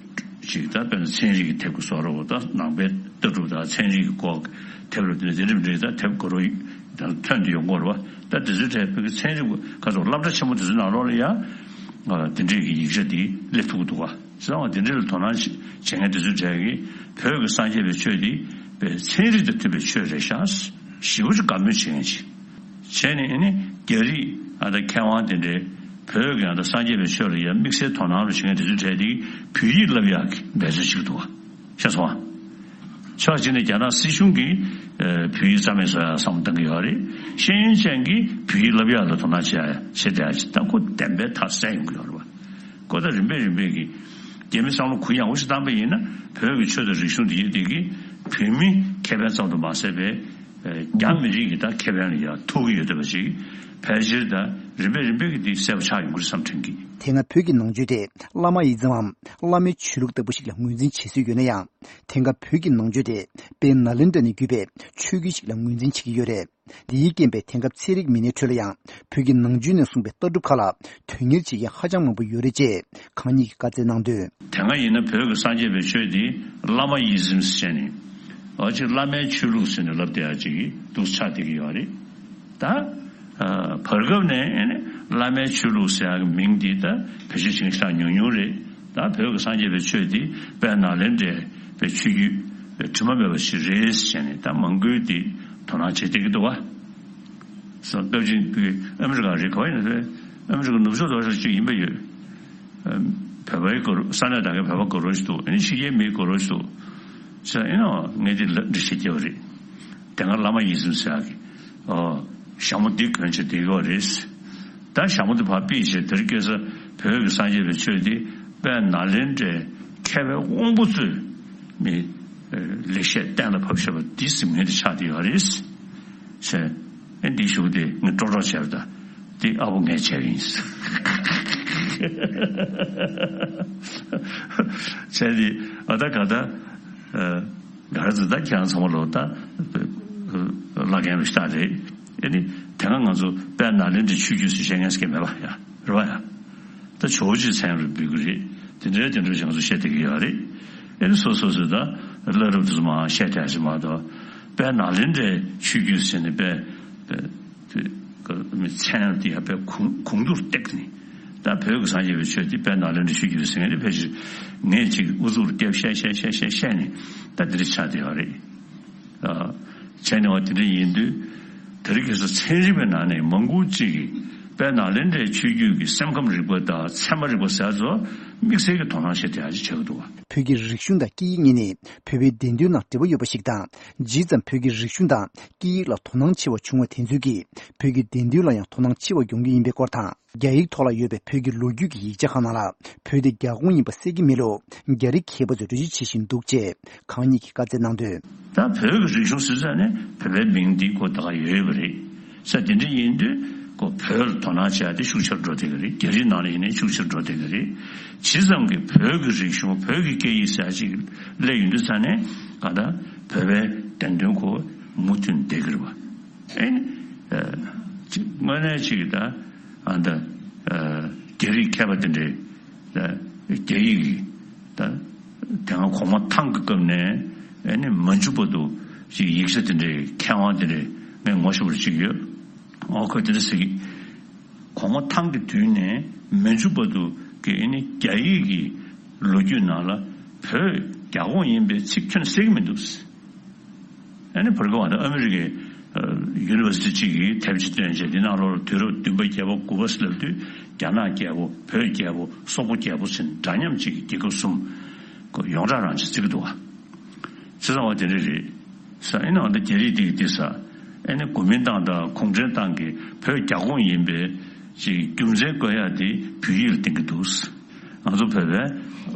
ཅིག་ད་དཔེར་ན་ཚན་རིག་གི་དེབ་ཀྱི་བཟོ་འདྲ་བོ། ད་ནང་པའི་ལྟ་གྲུབ་དང་ཚན་རིག་གི་སྐོར་གྱི་དེབ་རུ་དེ་འདྲ་དེ་འདྲས་ད་དེབ་དགའ་རབ་ད་ཐོན་དུ་ཡོང་གི་ཡོད་རེད་བ། ད་དེ་ཚོའི་གྲས་བོད་ཀྱི་ཚན་རིག་ག་ཚོད་སློབ་གྲྭ་ཆེན་མོ་དེ་ཚོའི་ནང་ལོགས་ལ་ཡ། ཨ། དེ་འདྲས་ཀྱི་ཡིག་ཆ་དེ་སླེབས་ཐུབ་ཀྱི་འདུག་བ། བྱས་ཙང་དེ་འདྲ་ལ་དོ་སྣང་བྱེད་མཁན་དེ་ཚོའི་གྲས་ཀྱིས་བོད་ཀྱི་སངས་རྒྱས་པའི་ཆོས་འདི་པའི་ཚན་རིག་དང་མཐུན་པའི་ཆོས་རེད་ཤག་ཞེ་པོ་ཅིག་དགའ་མོས་བྱེད་མཁན་ཅིག་བྱས་ནས། ཨ་ནི་རྒྱ་རིགས་ཨ་ད་མཁས་དབང་དེ་འདྲས་བོད་ཀྱི་ཨ་ད་སངས་རྒྱས་པའི་ཆོས་ལ་ཡང་དམིགས་བསལ་དོ་སྣང་རུ་བྱེད་མཁན་དེ་ཚོའི་གྲས་དེ་བོད་ཡིག་བསླབ་ཡག་གི་འབད་རྩོལ་བྱེད་ཀྱི་འདུག་བ། ཤེས་སོང་ཨ། ཕྱོགས་གཅིག་ནས་རྒྱ་ནག་སྲིད་གཞུང་གིས་ཨ་བོད་ཡིག་རྩ་མེད་བཟོ་ཡག་བསམ་བློ་གཏོང་གི་ཡོད་རེད། ཤེས་ཡོན་ཅན་གྱིས་བོད་ཡིག་བསླབ་ཡག་ལ་དོ་སྣང་བྱེད་ཡག་བྱེད་བསྡད་ཡག་ཅིག་ད་ཁོ་བདེན་པའི་མཐའ་གསལ་ཡོང་གི་ཡོད་རེད་བ། ཁོ་ད་རིམ་པས་རིམ་པས་ཀྱིས་རྒྱ་མི་བསམ་བློ་གུ་ཡངས་པོ་ཞིག་བཏང་པ་ཡིན་ན། བོད་ཀྱི་ཆོས་དང་རིག་གཞུང་འདི་ཡིན་འདི་གིས་བོད་མི་ཁེ་ཕན་ཙམ་དུ་མ་ཟད་པའི་ཨ་རྒྱ་མི་རིགས་ཀྱི་ད་ཁེ་ཕན་ལ་ཡང་ཐུག་གི་ཡོད་བསྡད་པ་ཞིག་ཕལ་ཆེར་ད་རིམ་པས་རིམ་པས་ཀྱིས་འདི་གསལ་པོ་ཆགས་ཡོང་གི་རེད་བསམ་དྲན་གྱི། དེ་སྔ་བོད་ཀྱི་ནང་ཆོས་དེ་བླ་མ་ཡི་ཛམ་མམ་བླ་མའི་ཆོས་ལུགས་ལྟ་བུ་ཞིག་ལ་ངོས་འཛིན་བྱེད་སྲོལ་ཡོད་ན་ཡང་། དེང་སྐབས་བོད་ཀྱི་ནང་ཆོས་དེ་དཔལ་ནཱ་ལེནྡྲ་ནས་བརྒྱུད་པའི་ཆོས་བརྒྱུད་ཞིག་ལ་ངོས་འཛིན་བྱེད་ཀྱི་ཡོད་རེད། འདིའི་རྐྱེན་པས་དེང་སྐབས་ཚན་རིག་མི་སྣའི་ཁྲོད་ལ་ཡང་བོད་ཀྱི་ནང་ཆོས་ནས་གསུངས་པའི་ལྟ་གྲུབ་ཁག་ལ་དོན་གཉེར་བྱེད་མཁན་ཧ་ཅང་མང་པོ་ཡོད་རེད་ཅེས་གང་ཉིད་ཀྱིས་བཀའ་སྩལ་གནང་དོན། དེ་སྔ་ཡིན་ན་བོད་ཀྱི་སངས་རྒྱས་པའི་ཆོས་འདི་བླ་མ་ཡི་ཛམ་ཟེར་ནས། འོ་ཅིག་བླ་མའི་ཆོས་ལུགས་ཟེར་ནས་ལབ་བསྡད་ཡག་ཅིག་འདུག་ཆགས་བསྡད་ཀྱི་ཡོད་རེད། ད་ཨ་བར་སྐབས་ནས་ཨ་ནི་བླ་མའི་ཆོས་ལུགས་ཟེར་ཡག་གི་མིང་འདི་ད་བེད་སྤྱོད་བྱེད་མཁན་ཞེ་དྲག་ཉུང་ཉུང་རེད། ད་བོད་ཀྱི་སངས་རྒྱས་པའི་ཆོས་འདི་དཔལ་ནཱ་ལེནྡྲའི་པའི་ཆོས་བརྒྱུད་དྲི་མ་མེད་པ་ཞིག་རེད་ཟེར་ནས་ད་མང་པོས་འདི་དོ་སྣང་བྱེད་བསྡད་ཀྱི་འདུག་བ། སོ་སྟོབས་ཆེན་པོའི་ཨ་མི་རི་ཀ་རེད། ག་བ་ཡིན་ན་རེད། ཨ་མི་རི་ཀ་ནུབ་ཕྱོགས་རྡོག་རྩ་གཅིག་ཡིན་པ་ཡོད། ཨ་བོད་པའི་གོ་ས་གནས་དེ་གའི་བོད་པ་གོ་རོ་ཞིག་འདུག་ཨ་ནི་ཕྱི་རྒྱལ་མི་གོ་རོ་ཞིག་འདུག་ཟེར། ཨེ་ནོ་ངས་འདི་ལ་འདྲི་བཤད་རྒྱག་པ་རེད། དེ་སྔ་བླ་མ་ཡི་ཛམ་ཟེར་ཡག་གི་ཨོ་ཞྭ་མོ་འདི་གོན་བྱས་བསྡད་ཡོད་རེད། ད་ཞྭ་མོ་འདི་ཕར་ཕུད་བྱས། དེ་རིང་ཁ་སང་བོད་ཀྱི་སངས་རྒྱས་པའི་ཆོས་འདི་དཔལ་ནཱ་ལེནྡྲའི་མཁས་པའི་དབང་པོ་ཚོས་མི་ལེགས་བཤད་གཏན་ལ་ཕབ་བཞག་པ་འདི་ཟེར་མཁན་དེ་ཆགས་བསྡད་ཡོད་རེད། ཟེར། ཨེ་འདི་ཞུ་དེ་ངས་ཀྲོག་ཀྲོག་བྱས་པ་དང་། འདི་ཨ་བོ་ངས་བྱས་པ་ཡིན། བྱས་ཏེ་ཨ་ད་ག་ད་ཨ་ག་རེ་ཟེར། ད་ཁྱེད་རང་ཚང་མ་ལོ་ད་བླ་རྒན་རུ་ཤ་རེད། ཨེ་ནི་དེ་སྔ་ང་ཚོ་དཔལ་ནཱ་ལེནྡྲའི་ཆོས་བརྒྱུད་ཟེར་བཤད་མཁན་ཟེར་མཁན་མེད་པ་ཡ་རེད་བ་ཡ། ད་ཇོ་བོ་རྗེའི་མཚན་རུ་འབོད་ཀྱི་རེད། དེ་འདྲའི་དེ་འདྲ་ཞིག་ང་ཚོ་བཤད་བསྡད་ཀྱི་ཡོད་རེད། ཨེ་ནི་སོ་སོ་སོ་ད་བླ་རབས་དེ་ཚོ་མར་བཤད་བསྡད་ཞིག་མ་གཏོགས། དཔལ་ནཱ་ལེནྡྲའི་ཆོས་བརྒྱུད་ཟེར་ནས་དཔེ་དཔེ་དེ་མི་མཚན་དེ་ཡང་དཔེ་གོང་གོང་དུ་བཏེགས་ནས། ད་བོད་ཀྱི་སངས་རྒྱས་པའི་ཆོས་དེ་དཔལ་ནཱ་ལེནྡྲའི་ཆོས་བརྒྱུད་ཟེར་མཁན་དེ་ཕལ་ཆེར་ངས་ཅིག་ཨུ་ཚུགས་རྒྱབ་བཤད་བཤད་བཤད་བཤད་བཤད་ནས་ད་འདི་འདྲ་ཆགས་བསྡད་ཡོད་རེད། ཨ། བྱས་ནས་བ་དེ་འདྲ་ཡིན་དུས། དེ་རིང་ཁ་སང་ཚན་རིག་པའི་ནང་ནས་མང་པོ་ཅིག་གིས་ དཔལ་ནཱ་ལེནྡྲའི་ཆོས་བརྒྱུད་ཀྱི་སེམས་ཁམས་རིག་པ་དང་ཚད་མ་རིག་པ་ཟེར་ཚོ་དམིགས་བསལ་གྱི་དོ་སྣང་བྱེད་བསྡད་ཡག་ཅིག་ཆགས་ཀྱི་འདུག་བ། བོད་ཀྱི་རིག་གཞུང་དང་སྐད་ཡིག་གཉིས་ནི་བོད་པའི་བདེན་དོན་དང་འབྲེལ་བ་ཡོད་པ་ཞིག་དང་། ཇི་ཙམ་བོད་ཀྱི་རིག་གཞུང་དང་སྐད་ཡིག་ལ་དོ་སྣང་ཆེ་བ་བྱུང་བ་དེ་ཚོས་ཀྱིས་བོད་ཀྱི་བདེན་དོན་ལ་ཡང་དོ་སྣང་ཆེ་བ་ཡོང་རྒྱུ་ཡིན་པའི་སྐོར་དང་། རྒྱ་ཡིག་ཐོག་ལ་ཡོད་པའི་བོད་ཀྱི་ལོ་རྒྱུས་ཀྱི་ཡིག་ཆ་ཁག་ནང་ལ་བོད་དེ་རྒྱ་ཁོངས་ཡིན་པ་གསལ་གྱི་མེད་ལུགས་རྒྱ་རིགས་མཁས་པ་ཚོས་འགྲེལ་བརྗོད་བྱེད་བཞིན་འདུག་ཅེས་གང་ཉིད་ཀྱིས་བཀའ་སྩལ་གནང་དོན། ད་བོད་ཀྱི་རིག་གཞུང་ཟེར་ཙང་ནས་བོད་པའི་མིང་འདི་ཁོ་ད་ག་ཡོད་ཡོད་པ་རེད། ས་དེ་འདྲ་ཡིན་དུས་ཁོ་བོད་ལ་དོ་སྣང་བྱེད་ཡ་དེ་ཤུགས་ཆེར་འགྲོ་བསྡད་ཀྱི་རེད། རྒྱ་རིགས་ནང་ལ་ཡིན་ནའི་ཤུགས་ཆེར་འགྲོ་བསྡད་ཀྱི་རེད། ཇི་ཙམ་གྱི་བོད་ཀྱི་རིག་གཞུང་བོད་ཀྱི་སྐད་ཡིག་ཟེར་ཡ་ཅིག་སླེབས་ཡོང་དུས་ཙང་ནས་ག་ད་བོད་པའི་བདེན་དོན་ཁོ་མུ་མཐུད་བསྡད་ཀྱི་རེད་བ། ཨེ་ནི། ཨ། ཅིག་དངོས་གནས་ཅིག་ད་ཨ་ད་ཨ་རྒྱ་རིགས་མཁས་པ་དེ་འདྲས་ད་རྒྱ་ཡིག་གི་ད་དེ་སྔ་གོང་མ་ཐང་གི་སྐབས་ནས་ཨེ་ནི་མ་འཇུག་བར་དུ་ཅིག་ཡིག་ཆ་དེ་འདྲའི་མཁས་དབང་དེ་འདྲས་ངས་ངོ་ཤེས་པ་ཅིག་ཡོད། ཨོ་ཁོས་དེ་འདྲ་ཟེར་གི། གོང་མ་ཐང་གི་དུས་ནས་མ་འཇུག་བར་དུ་གི་ཨེ་ནི་རྒྱ་ཡིག་གི་ལོ་རྒྱུས་ནང་ལ་བོད་རྒྱ་ཁོངས་ཡིན་པའི་ཚིག་ཁྱོན་ནས་གསལ་གི་མི་འདུག། ཨ་ནི་བར་སྐབས་ཨ་ནི་ཨ་མི་རི་ཀའི་ཡུ་ནི་ཝར་སི་ཊི་གཅིག་གིས་དེབ་ཅིག་བཏོན་བྱས་འདི་ནང་ལོགས་ལ་དུས་རབས་བདུན་པ་བརྒྱད་པ་དགུ་པ་ཟེར་ལབ་དུས་རྒྱ་ནག་རྒྱལ་པོ་བོད་རྒྱལ་པོ་སོག་པོ་རྒྱལ་པོ་ཟེར་འདྲ་མཉམ་གཅིག་གི་རྒྱལ་ཁབ་གསུམ་ཡོངས་གྲགས་རང་ཅིག་བརྩི་གི་འདུག་བ། བྱས་ཙང་བ་དེ་འདྲ་རེད་ས་ཨེ་ནི་འོ་ད་རྒྱ་རིགས་འདི་གི་འདི་ས་ཨེ་ནི་གོ་མིན་ཏང་དང་གུང་ཁྲན་ཏང་གིས་བོད་རྒྱ་ཁོངས་ཡིན་པའི་ཅིག་རྒྱུ་མཚན་བཀོད་ཡག་དེ་བོད་ཡིག་ལ་བརྟེན་གི་འདུག་ང་ཚོ་བོད་པའི་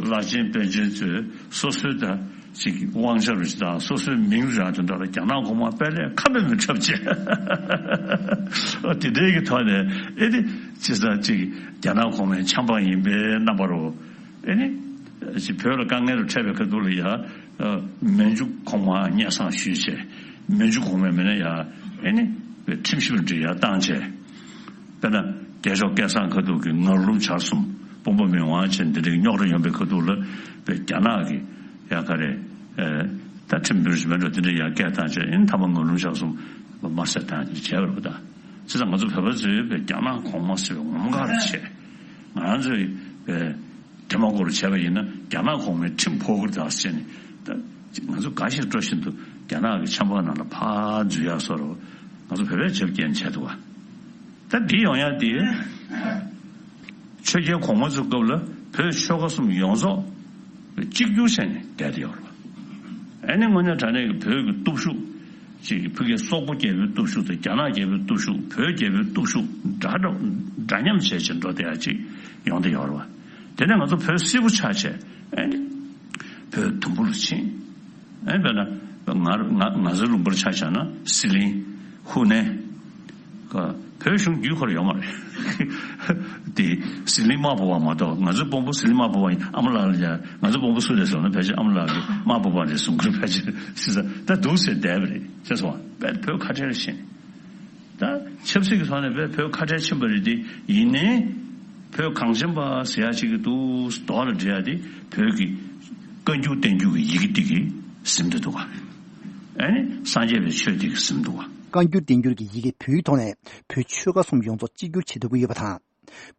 བླ་ཆེན་པཎ་ཆེན་ཚོས་སོ་སོའི་ད་ཅིག་དབང་ཆ་རུ་ཞིག་དང་སོ་སོའི་མིང་རང་དེ་འདྲ་ལ་རྒྱ་ནག་གོང་མ་དཔལ་ལས་ཁ་མེད་མི་འཁྲབ་བྱས། ཨ་དེ་འདྲའི་གི་ཐོག་ནས་ཨེ་ནི་ཅི་ས་ཅིག་རྒྱ་ནག་གོང་མའི་ཆབ་འབངས་ཡིན་པའི་རྣམ་པ་རུ་ཨེ་ནི་ཅིག་བོད་ལ་དཀའ་ངལ་རུ་འཕྲད་པའི་ཁ་ཐུག་ལ་ཡ་མན་ཇུ་གོང་མ་སྙན་སེང་ཞུས་བྱས་མན་ཇུ་གོང་མས་མིན་ན་ཡ་ཨེ་ནི་ཁྲིམས་ཞིབ་འབྲི་ཡ་བཏང་བྱས། དཔེར་ན་རྒྱལ་མཆོག་སྐལ་བཟང་ཁ་ཐུག་གི་ངར་ལུམ་བྱར་གསུམ་དཔོན་པོ་མི་དབང་ཆེན་འདི་འདྲའི་རྙོག་དྲ་ཡོང་པའི་ཁ་ཐུག་ལ་བའི་རྒྱ་ནག་གི་ཡ་ག་རེ་ད་ཁྲིམས་འབུལ་ཞིག་མེད་འགྲོ་དེ་འདྲའི་ཡ་སྐད་བཏང་བྱས་ཨེ་ནི་ཐ་མ་ངར་ལུམ་བྱར་གསུམ་དམར་གསོད་བཏང་བྱས་བྱས་པ་རེད་པ། ད་བྱས་ཙང་ང་ཚོ་བོད་པ་ཚོས་བའི་རྒྱ་ནག་གོང་མ་ཟེར་བའི་ངོ་མ་ག་རེ་བྱས་ང་ཚོས་བའི་དེ་མ་གོ་རུ་བྱས་པ་ཡིན་ན་རྒྱ་ནག་གོང་མའི་ཁྲིམས་ཕོག་གི་རེད་ཟེར་ནས་ད་ང་ཚོ་དགའ་ཞིང་སྤྲོ་བཞིན་དུ་རྒྱ་ནག་གི་ཆབ་འབངས་ནང་ལ་ཕར་འཛུལ་ཡག་བཟོ་འདྲ་ང་ཚོ་བོད་པས་བྱེད་རྐྱེན་བྱས་འདུག་བ། ད་འདི་ཡོང་ཡག་དེ་ཆོས་རྒྱལ་གོང་མ་ཚོའི་སྐབས་ལ་བོད་ཆོལ་ཁ་གསུམ་ཡོངས་རྫོགས་གཅིག་གྱུར་བྱས་ནས་བསྡད་དེ་ཡོད་རེད་བ། ཨ་ནི་དངོས་གནས་དྲང་གནས་ཀྱི་བོད་ཀྱི་སྟོབས་ཤུགས་ཅིག་ཕ་གིའི་སོག་པོ་རྒྱལ་པོའི་སྟོབས་ཤུགས་དང་རྒྱ་ནག་རྒྱལ་པོའི་སྟོབས་ཤུགས་བོད་རྒྱལ་པོའི་སྟོབས་ཤུགས་འདྲ་འདྲ་འདྲ་མཉམ་བྱས་བྱས་འགྲོ་བསྡད་ཡག་ཅིག་ཡོང་བསྡད་ཡོད་རེད་བ། དེ་ནས་ང་ཚོ་བོད་སིལ་བུ་ཆགས་བྱས་ཨེ་ནི་བོད་དུམ་བུ་ལ་ཕྱིན། ཨེ་དཔེར་ན་ང་ང་ང་ཚོའི་ལུང་པར་ཆ་བཞག་ན་ཟི་ལིང་། ཧུ་ནན། ཀ་བོད་གཞུང་བརྒྱུད་ཁོ་ར་ཡོད་མ་རེད། དེ་ཟི་ལིང་དམར་པོ་བ་མ་གཏོགས་ང་ཚོའི་དཔོན་པོ་ཟི་ལིང་དམར་པོ་བ་ཡིན་ཨ་མ་ལགས་ལ་ཡ་ང་ཚོའི་དཔོན་པོ་སུ་རེད་ཟེར་ན་ཕལ་ཆེར་ཨ་མ་ལགས་ཀྱི་དམར་པོ་བ་རེད་གསུང་གི་རེད། ཕལ་ཆེར་སི་ས་ད་འདུག་ཟེར་བསྡད་པ་རེད་ཅེས་སོང་བ་བོད་ཁ་བྲལ་ཕྱིན། ད་ཆབ་སྲིད་ཀྱི་ཐོག་ནས་བོད་བོད་ཁ་བྲལ་ཕྱིན་པ་རེད་དེ་ཡིན་ནའི་བོད་གངས་ཅན་པ་ཟེར་ཡ་ཅིག་གི་འདུག་མདོག་ལ་འགྲེལ་ཡ་དེ་བོད་ཀྱི་བཀའ་འགྱུར་བསྟན་འགྱུར་གྱི་ཡི་གེ་དེ་གིས་ཟིན་བསྡད་འདུག་ག་ཨ་ནི་སངས་རྒྱས་པའི་ཆོས་དེ་གིས་ཟིན་འདུག་ག་བཀའ་འགྱུར་བསྟན་འགྱུར་གྱི་ཡི་གེ་བོད་ཡིག་ཐོག་ནས་བོད་ཆོལ་ཁ་གསུམ་ཡོངས་རྫོགས་གཅིག་གྱུར་བྱེད་ཐུབ་ཀྱི་ཡོད་པ་དང་།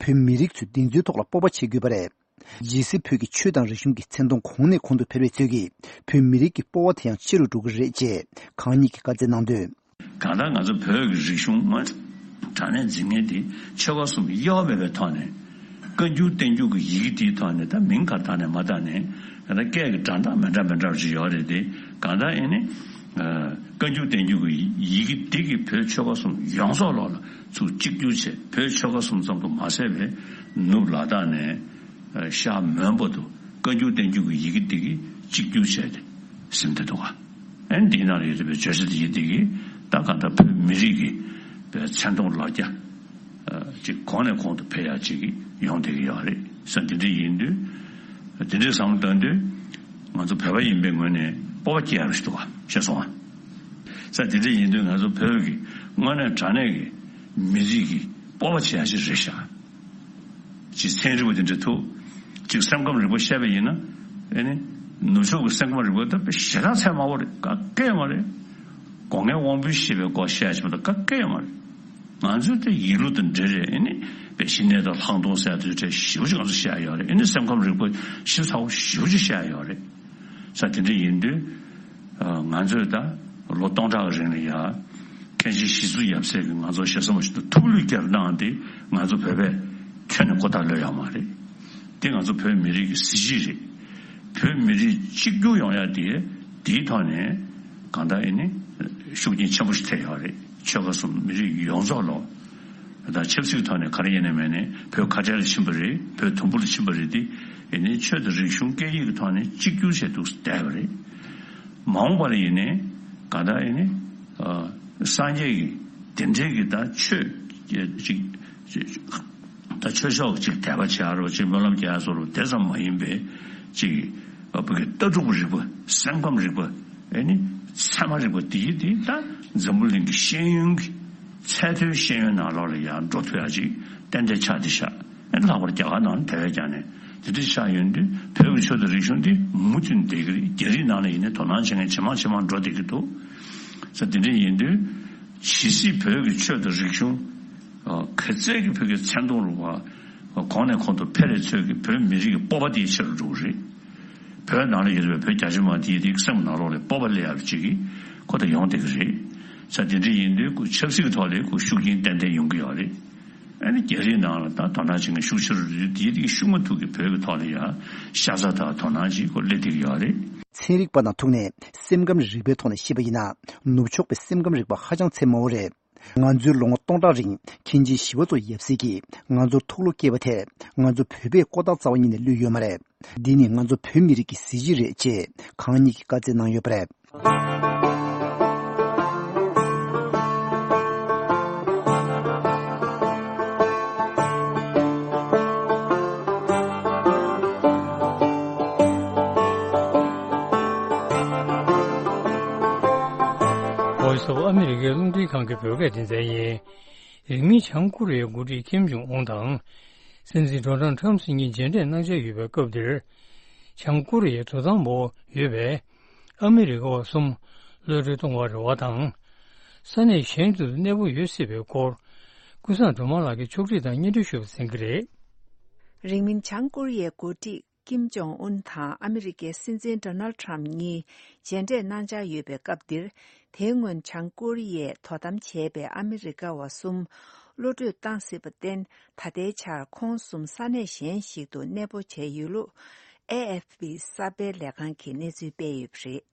བོད་མི་རིགས་ཚོས་འདི་ཚོའི་ཐོག་ལ་སྤོབས་པ་བྱེད་དགོས་པ་རེད། ཇི་སྲིད་བོད་ཀྱི་ཆོས་དང་རིག་གཞུང་གི་མཚན་མཐོང་གོང་ནས་གོང་དུ་འཕེལ་བའི་ཚུལ་གྱིས་བོད་མི་རིགས་ཀྱི་སྤོབས་པ་དེ་ཡང་ཆེ་རུ་འགྲོ་གི་རེད་ཅེས་གང་ཉིད་ཀྱིས་བཀའ་སྩལ་གནང་དོན། གང་ལྟར་ང་ཚོ་བོད་ཀྱི་རིག་གཞུང་དངོས་དྲང་གནས་འཛིན་མཁན་དེ་ཆོལ་ཁ་གསུམ་དབྱེ་བ་མེད་པའི་ཐོག་ནས་བཀའ་འགྱུར་བསྟན་འགྱུར་གྱི་ཡི་གེ་དེའི་ཐོག་ནས་ད་མིང་ག་རེ་བཏགས་ནས་མ་བཏགས་ནས་གང་ལྟར་སྐད་ཀྱི་སྒྲ་གདངས་མི་འདྲ་མི་འདྲ་བ་ཅིག་ཡོད་རེད་དེ་གང་ལྟར་ཨེ་ནི་བཀའ་འགྱུར་བསྟན་འགྱུར་གྱི་ཡི་གེ་འདི་གིས་བོད་ཆོལ་ཁ་གསུམ་ཡོངས་རྫོགས་ལོག་ལ་ཚུར་གཅིག་གྱུར་བྱས་བོད་ཆོལ་ཁ་གསུམ་ཙམ་དུ་མ་ཟད་པའི་ནུབ་ལ་དྭགས་ནས་ཤར་མོན་བར་དུ་བཀའ་འགྱུར་བསྟན་འགྱུར་གྱི་ཡི་གེ་འདི་གིས་གཅིག་གྱུར་བྱས་ཏེ་ཟིན་བསྡད་འདུག་ག་ཨན་འདིའི་ནང་ལ་ཡོད་པའི་བརྗོད་བྱ་དེ་ཡི་དེ་གིས་ད་གང་ལྟར་བོད་མི་རིགས་ཀྱི་བའི་མཚན་མཐོང་ལབ་རྒྱ་ཅིག་གོང་ནས་གོང་དུ་འཕེལ་ཡག་ཅིག་ཡོང་བསྡད་ཀྱི་ཡོད་རེད་ས། འདི་འདྲ་ཡིན་དུས་འདི་འདྲའི་བསམ་བློ་བཏང་དུས་ང་ཚོ་བོད་པ་ཡིན་པའི་ངོས་ནས་སྤོབས་པ་སྐྱེ་ཡག་རེ་ཞིག་འདུག་ག་ཤེས་སོང་ང་། ས་འདི་འདྲ་ཡིན་དུས་ང་ཚོ་བོད་ཀྱི་དངོས་གནས་དྲང་གནས་ཀྱི་མི་རིགས་ཀྱི་སྤོབས་པ་བྱེད་ཡག་ཅིག་རེད་ཤག་ཅིག་ཚན་རིག་པ་དེ་འདྲ་ཐུག་ཅིག་སེམས་ཁམས་རིག་པ་བཤད་པ་ཡིན་ན་ཨེ་ནི་ནུབ་ཕྱོགས་ཀྱི་སེམས་ཁམས་རིག་པ་ད་དཔེ་ཞེ་དྲག་ཚད་དམའ་བོ་རེད། ག་གེ་མ་རེད། སྒོ་ངའི་དབང་པོའི་ཤེས་པའི་སྐོར་བཤད་ཆོག་ད་ག་གེ་མ་རེད། ང་ཚོའི་དེ་ཡིག་ལུགས་དང་འབྲེལ་རེད། ཨེ་ནི་དཔེ་ཤི་ནད་དང་ལྷག་མཐོང་ཟེར་དུས་ཚོད་ཞེ་པོ་ཅིག་ང་ཚོ་བཤད་ཡོད་རེད། ཨེ་ནི་སེམས་ཁམས་རིག་པ་ཞིབ་ཚགས་པོ་ཞེ་པོ་ཅིག་བཤད་ཡོད་རེད། ས་དེ་འདྲ་ཡིན་དུས་ང་ཚོས་ད་ལོ་སྟོང་ཕྲག་གི་རིང་ལ་ཡ་ མཁན་ཆེན་ཞི་འཚོ་ཡབ་སྲས་ཀྱིས་ང་ཚོ་ཞེ་ས་མ་ཞིག་ཏུ་ཐུགས་ལུས་བསྐྱར་གནང་སྟེ། ང་ཚོ་བོད་པས་ཁྱོན་ནས་ཁོ་ཐག་ལོས་ཡོད་མ་རེད། དེ་ང་ཚོ་བོད་མི་རིགས་ཀྱི་གཟི་བརྗིད་རེད། བོད་མི་རིགས་གཅིག་གྱུར་ཡོང་ཡ་དེ། དེའི་ཐོག་ནས་གང་ལྟར་ཨེ་ནི་ཤུགས་རྐྱེན་ཆེན་པོ་ཞིག་ཐེབས་ཡོད་རེད། ཆོལ་ཁ་གསུམ་མི་རིགས་ཡོངས་རྫོགས་ལ། ད་ཆབ་སྲིད་ཀྱི་ཐོག་ནས་ག་རེ་ཡིན་ནའི་མིན་ནའི་བོད་ཁ་བྲལ་ལ་ཕྱིན་པ་རེད། བོད་དུམ་བུ་ལ་ཕྱིན་པ་རེད་དེ། ཨེ་ནི་ཆོས་དང་རིག་གཞུང་སྐད་ཡིག་གི་ཐོག་ནས་གཅིག་གྱུར་བྱས་འདུག་བསྡད་པ་རེད། མ་འོངས་པ་ལ་ཡིན་ནའི་གང་ལྟར་ཨེ་ནི་སངས་རྒྱས་ཀྱི་དེ་འདྲའི་གི་ད་ཆོས་ཅིག་ཅིག་ད་ཆོས་ཕྱོགས་ཅིག་དད་པ་བྱེད་ཡ་རོ། ཅིག་སྨོན་ལམ་རྒྱག་ཡ་བཟོ་རོ། དེ་ཙམ་མ་ཡིན་པའི་ཅིག་བོད་ཀྱི་ལྟ་གྲུབ་རིག་པ། སེམས་ཁམས་རིག་པ། ཨེ་ནི་ཚད་མ་རིག་པ་དེ་ཡི་དེ་ད་འཛམ་བུ་གླིང་གི་ཤེས་ཡོན་གྱི་ཚད་མཐོའི་ཤེས་ཡོན་ནང་ལོགས་ལ་ཡང་འགྲོ་ཐུབ་ཡ་ཅིག་ཏན་ཏན་ཆགས་བསྡད་ཤག་ཨེ་ནི་ལྷག་པར་རྒྱ་གར་ནང་ལ་དེ་བས་ཀྱང་ནས་དེ་འདྲ་ཆགས་ཡོང་དུས་བོད་ཀྱི་ཆོས་དང་རིག་གཞུང་འདི་མུ་མཐུད་བསྡད་ཀྱི་རེད། རྒྱ་རིགས་ནང་ལ་ཡིན་ནའི་དོ་སྣང་བྱེད་མཁན་ཇེ་མང་ཇེ་མང་འགྲོ་བསྡད་ཀྱི་འདུག་ས། དེ་འདྲ་ཡིན་དུས་ཇི་སྲིད་བོད་ཀྱི་ཆོས་དང་རིག་གཞུང་། ཨ། ག་ཚད་ཀྱི་བོད་ཀྱི་མཚན་མཐོང་རུང་བ། གོང་ནས་གོང་དུ་འཕེལ་རེ་ཚོད་ཀྱི་བོད་མི་རིགས་ཀྱི་སྤོབས་པ་དེ་ཆེ་རུ་འགྲོ་གི་རེད། བོད་ནང་ལ་ཡོད་པའི་བོད་རྒྱ་ཆེ་མ་དེ་ཡི་དེ་སེམས་ནང་ལོགས་ལ་སྤོབས་པ་སླེབས་ཡག་ཅིག་གི་ཁོ་ད་ཡོང་བསྡད་ཀྱི་རེད། ས། དེ་འདྲ་ཡིན་དུས་ཁོ་ཆབ་སྲིད་ཀྱི་ཐོག་ལ་ཁོ་ཤུགས་རྐྱེན་ཏན་ཏན་ཡོང་གི་ཡོད་རེད། ཨ་ནི་རྒྱ་རིགས་ནང་ལ་ད་དོ་སྣང་བྱེད་མཁན་ཤུགས་ཆེ་རུ་འགྲོ་དུས་དེ་ཡི་དེ་ཤུགས་མ་ཐུག་གི་བོད་ཀྱི་ཐོག་ལ་ཡང་ཤ་ཚ་དང་དོ་སྣང་ཅིག་ཁོ་སླེབས་བསྡད་ཀྱི་ཡོད་རེད། ཚན་རིག་པ་དང་ཐུག་ནས་སེམས་ཁམས་རིག་པའི་ཐོག་ནས་བཤད་པ་ཡིན་ན། ནུབ་ཕྱོགས་པའི་སེམས་ཁམས་རིག་པ་ཧ་ཅང་ཚད་མཐོ་བོ་རེད། ང་ཚོའི་ལོ་ངོ་སྟོང་ཕྲག་རིང་མཁན་ཆེན་ཞི་བ་འཚོ་ཡབ་སྲས་ཀྱིས་ང་ཚོར་ཐུགས་བློ་བསྐྱེད་པ་དེས་ང་ཚོ་བོད་པས་ཀོ་ཐག་རྩ་བ་ཉིད་ནས་བློས་ཡོད་མ་རེད། འདི་ནི་ང་ཚོ་བོད་མི་རིགས་ཀྱི་གཟི་བརྗིད་རེད་ཅེས་གང་ཉིད་ཀྱིས་བཀའ་སྩལ་གནང་ཡོད་པ་རེད། Voice of America རླུང་འཕྲིན་ཁང་གི་བོད་སྐད་སྡེ་ཚན་ཡིན། རིང་མིན་བྱང་ཀོ་རི་ཡའི་འགོ་ཁྲིད་ཀིམ་ཇོང་ཨུན་དང་། སྲིད་འཛིན་ཌོ་ནལ་ཁྲམ་སྲིད་གཉིས་མཇལ་འཕྲད་གནང་འཆར་ཡོད་པའི་སྐབས་འདིར། བྱང་ཀོ་རི་ཡའི་དོ་དམ་འོག་ཡོད་པའི་ཨ་མི་རི་ཀ་བ་གསུམ་གློད་གྲོལ་གཏོང་བར་རེ་བ་དང་། ས་གནས་གཞན་དུ་གནས་སྤོ་ཡོད་སྲིད་པའི་སྐོར། ཀུན་བཟང་སྒྲོལ་མ་ལགས་ཀྱིས་ཕྱོགས་སྒྲིག་དང་སྙན་སྒྲོན་ཞུ་བར་གསན་གྱི་རེད། རིང་མིན་བྱང་ཀོ་རི་ཡའི་འགོ་ཁྲིད་ཀིམ་ཇོང་ཨུན་དང་ཨ་མི་རི་ཀའི་སྲིད་འཛིན་ཌོ་ནལ་ཁྲམ་གཉིས་མཇལ་འཕྲད་གནང་འཆར་ཡོད་པའི་སྐབས་འདིར། དེའི་སྔོན་བྱང་ཀོ་རི་ཡས་དོ་དམ་བྱས་པའི་ཨ་མི་རི་ཀ་བ་གསུམ་གློད་གྲོལ་བཏང་སྲིད་པར་བརྟེན། ད་ལྟའི་ཆར་ཁོང་གསུམ་ས་གནས་གཞན་ཞིག་ཏུ་གནས་སྤོ་བྱས་ཡོད་ལུགས་ཨེ་ཨེཕ་པི་གསར་སྤེལ་ལས་ཁང་གིས་གནས་ཚུལ་སྤེལ་ཡོད་པ་རེད།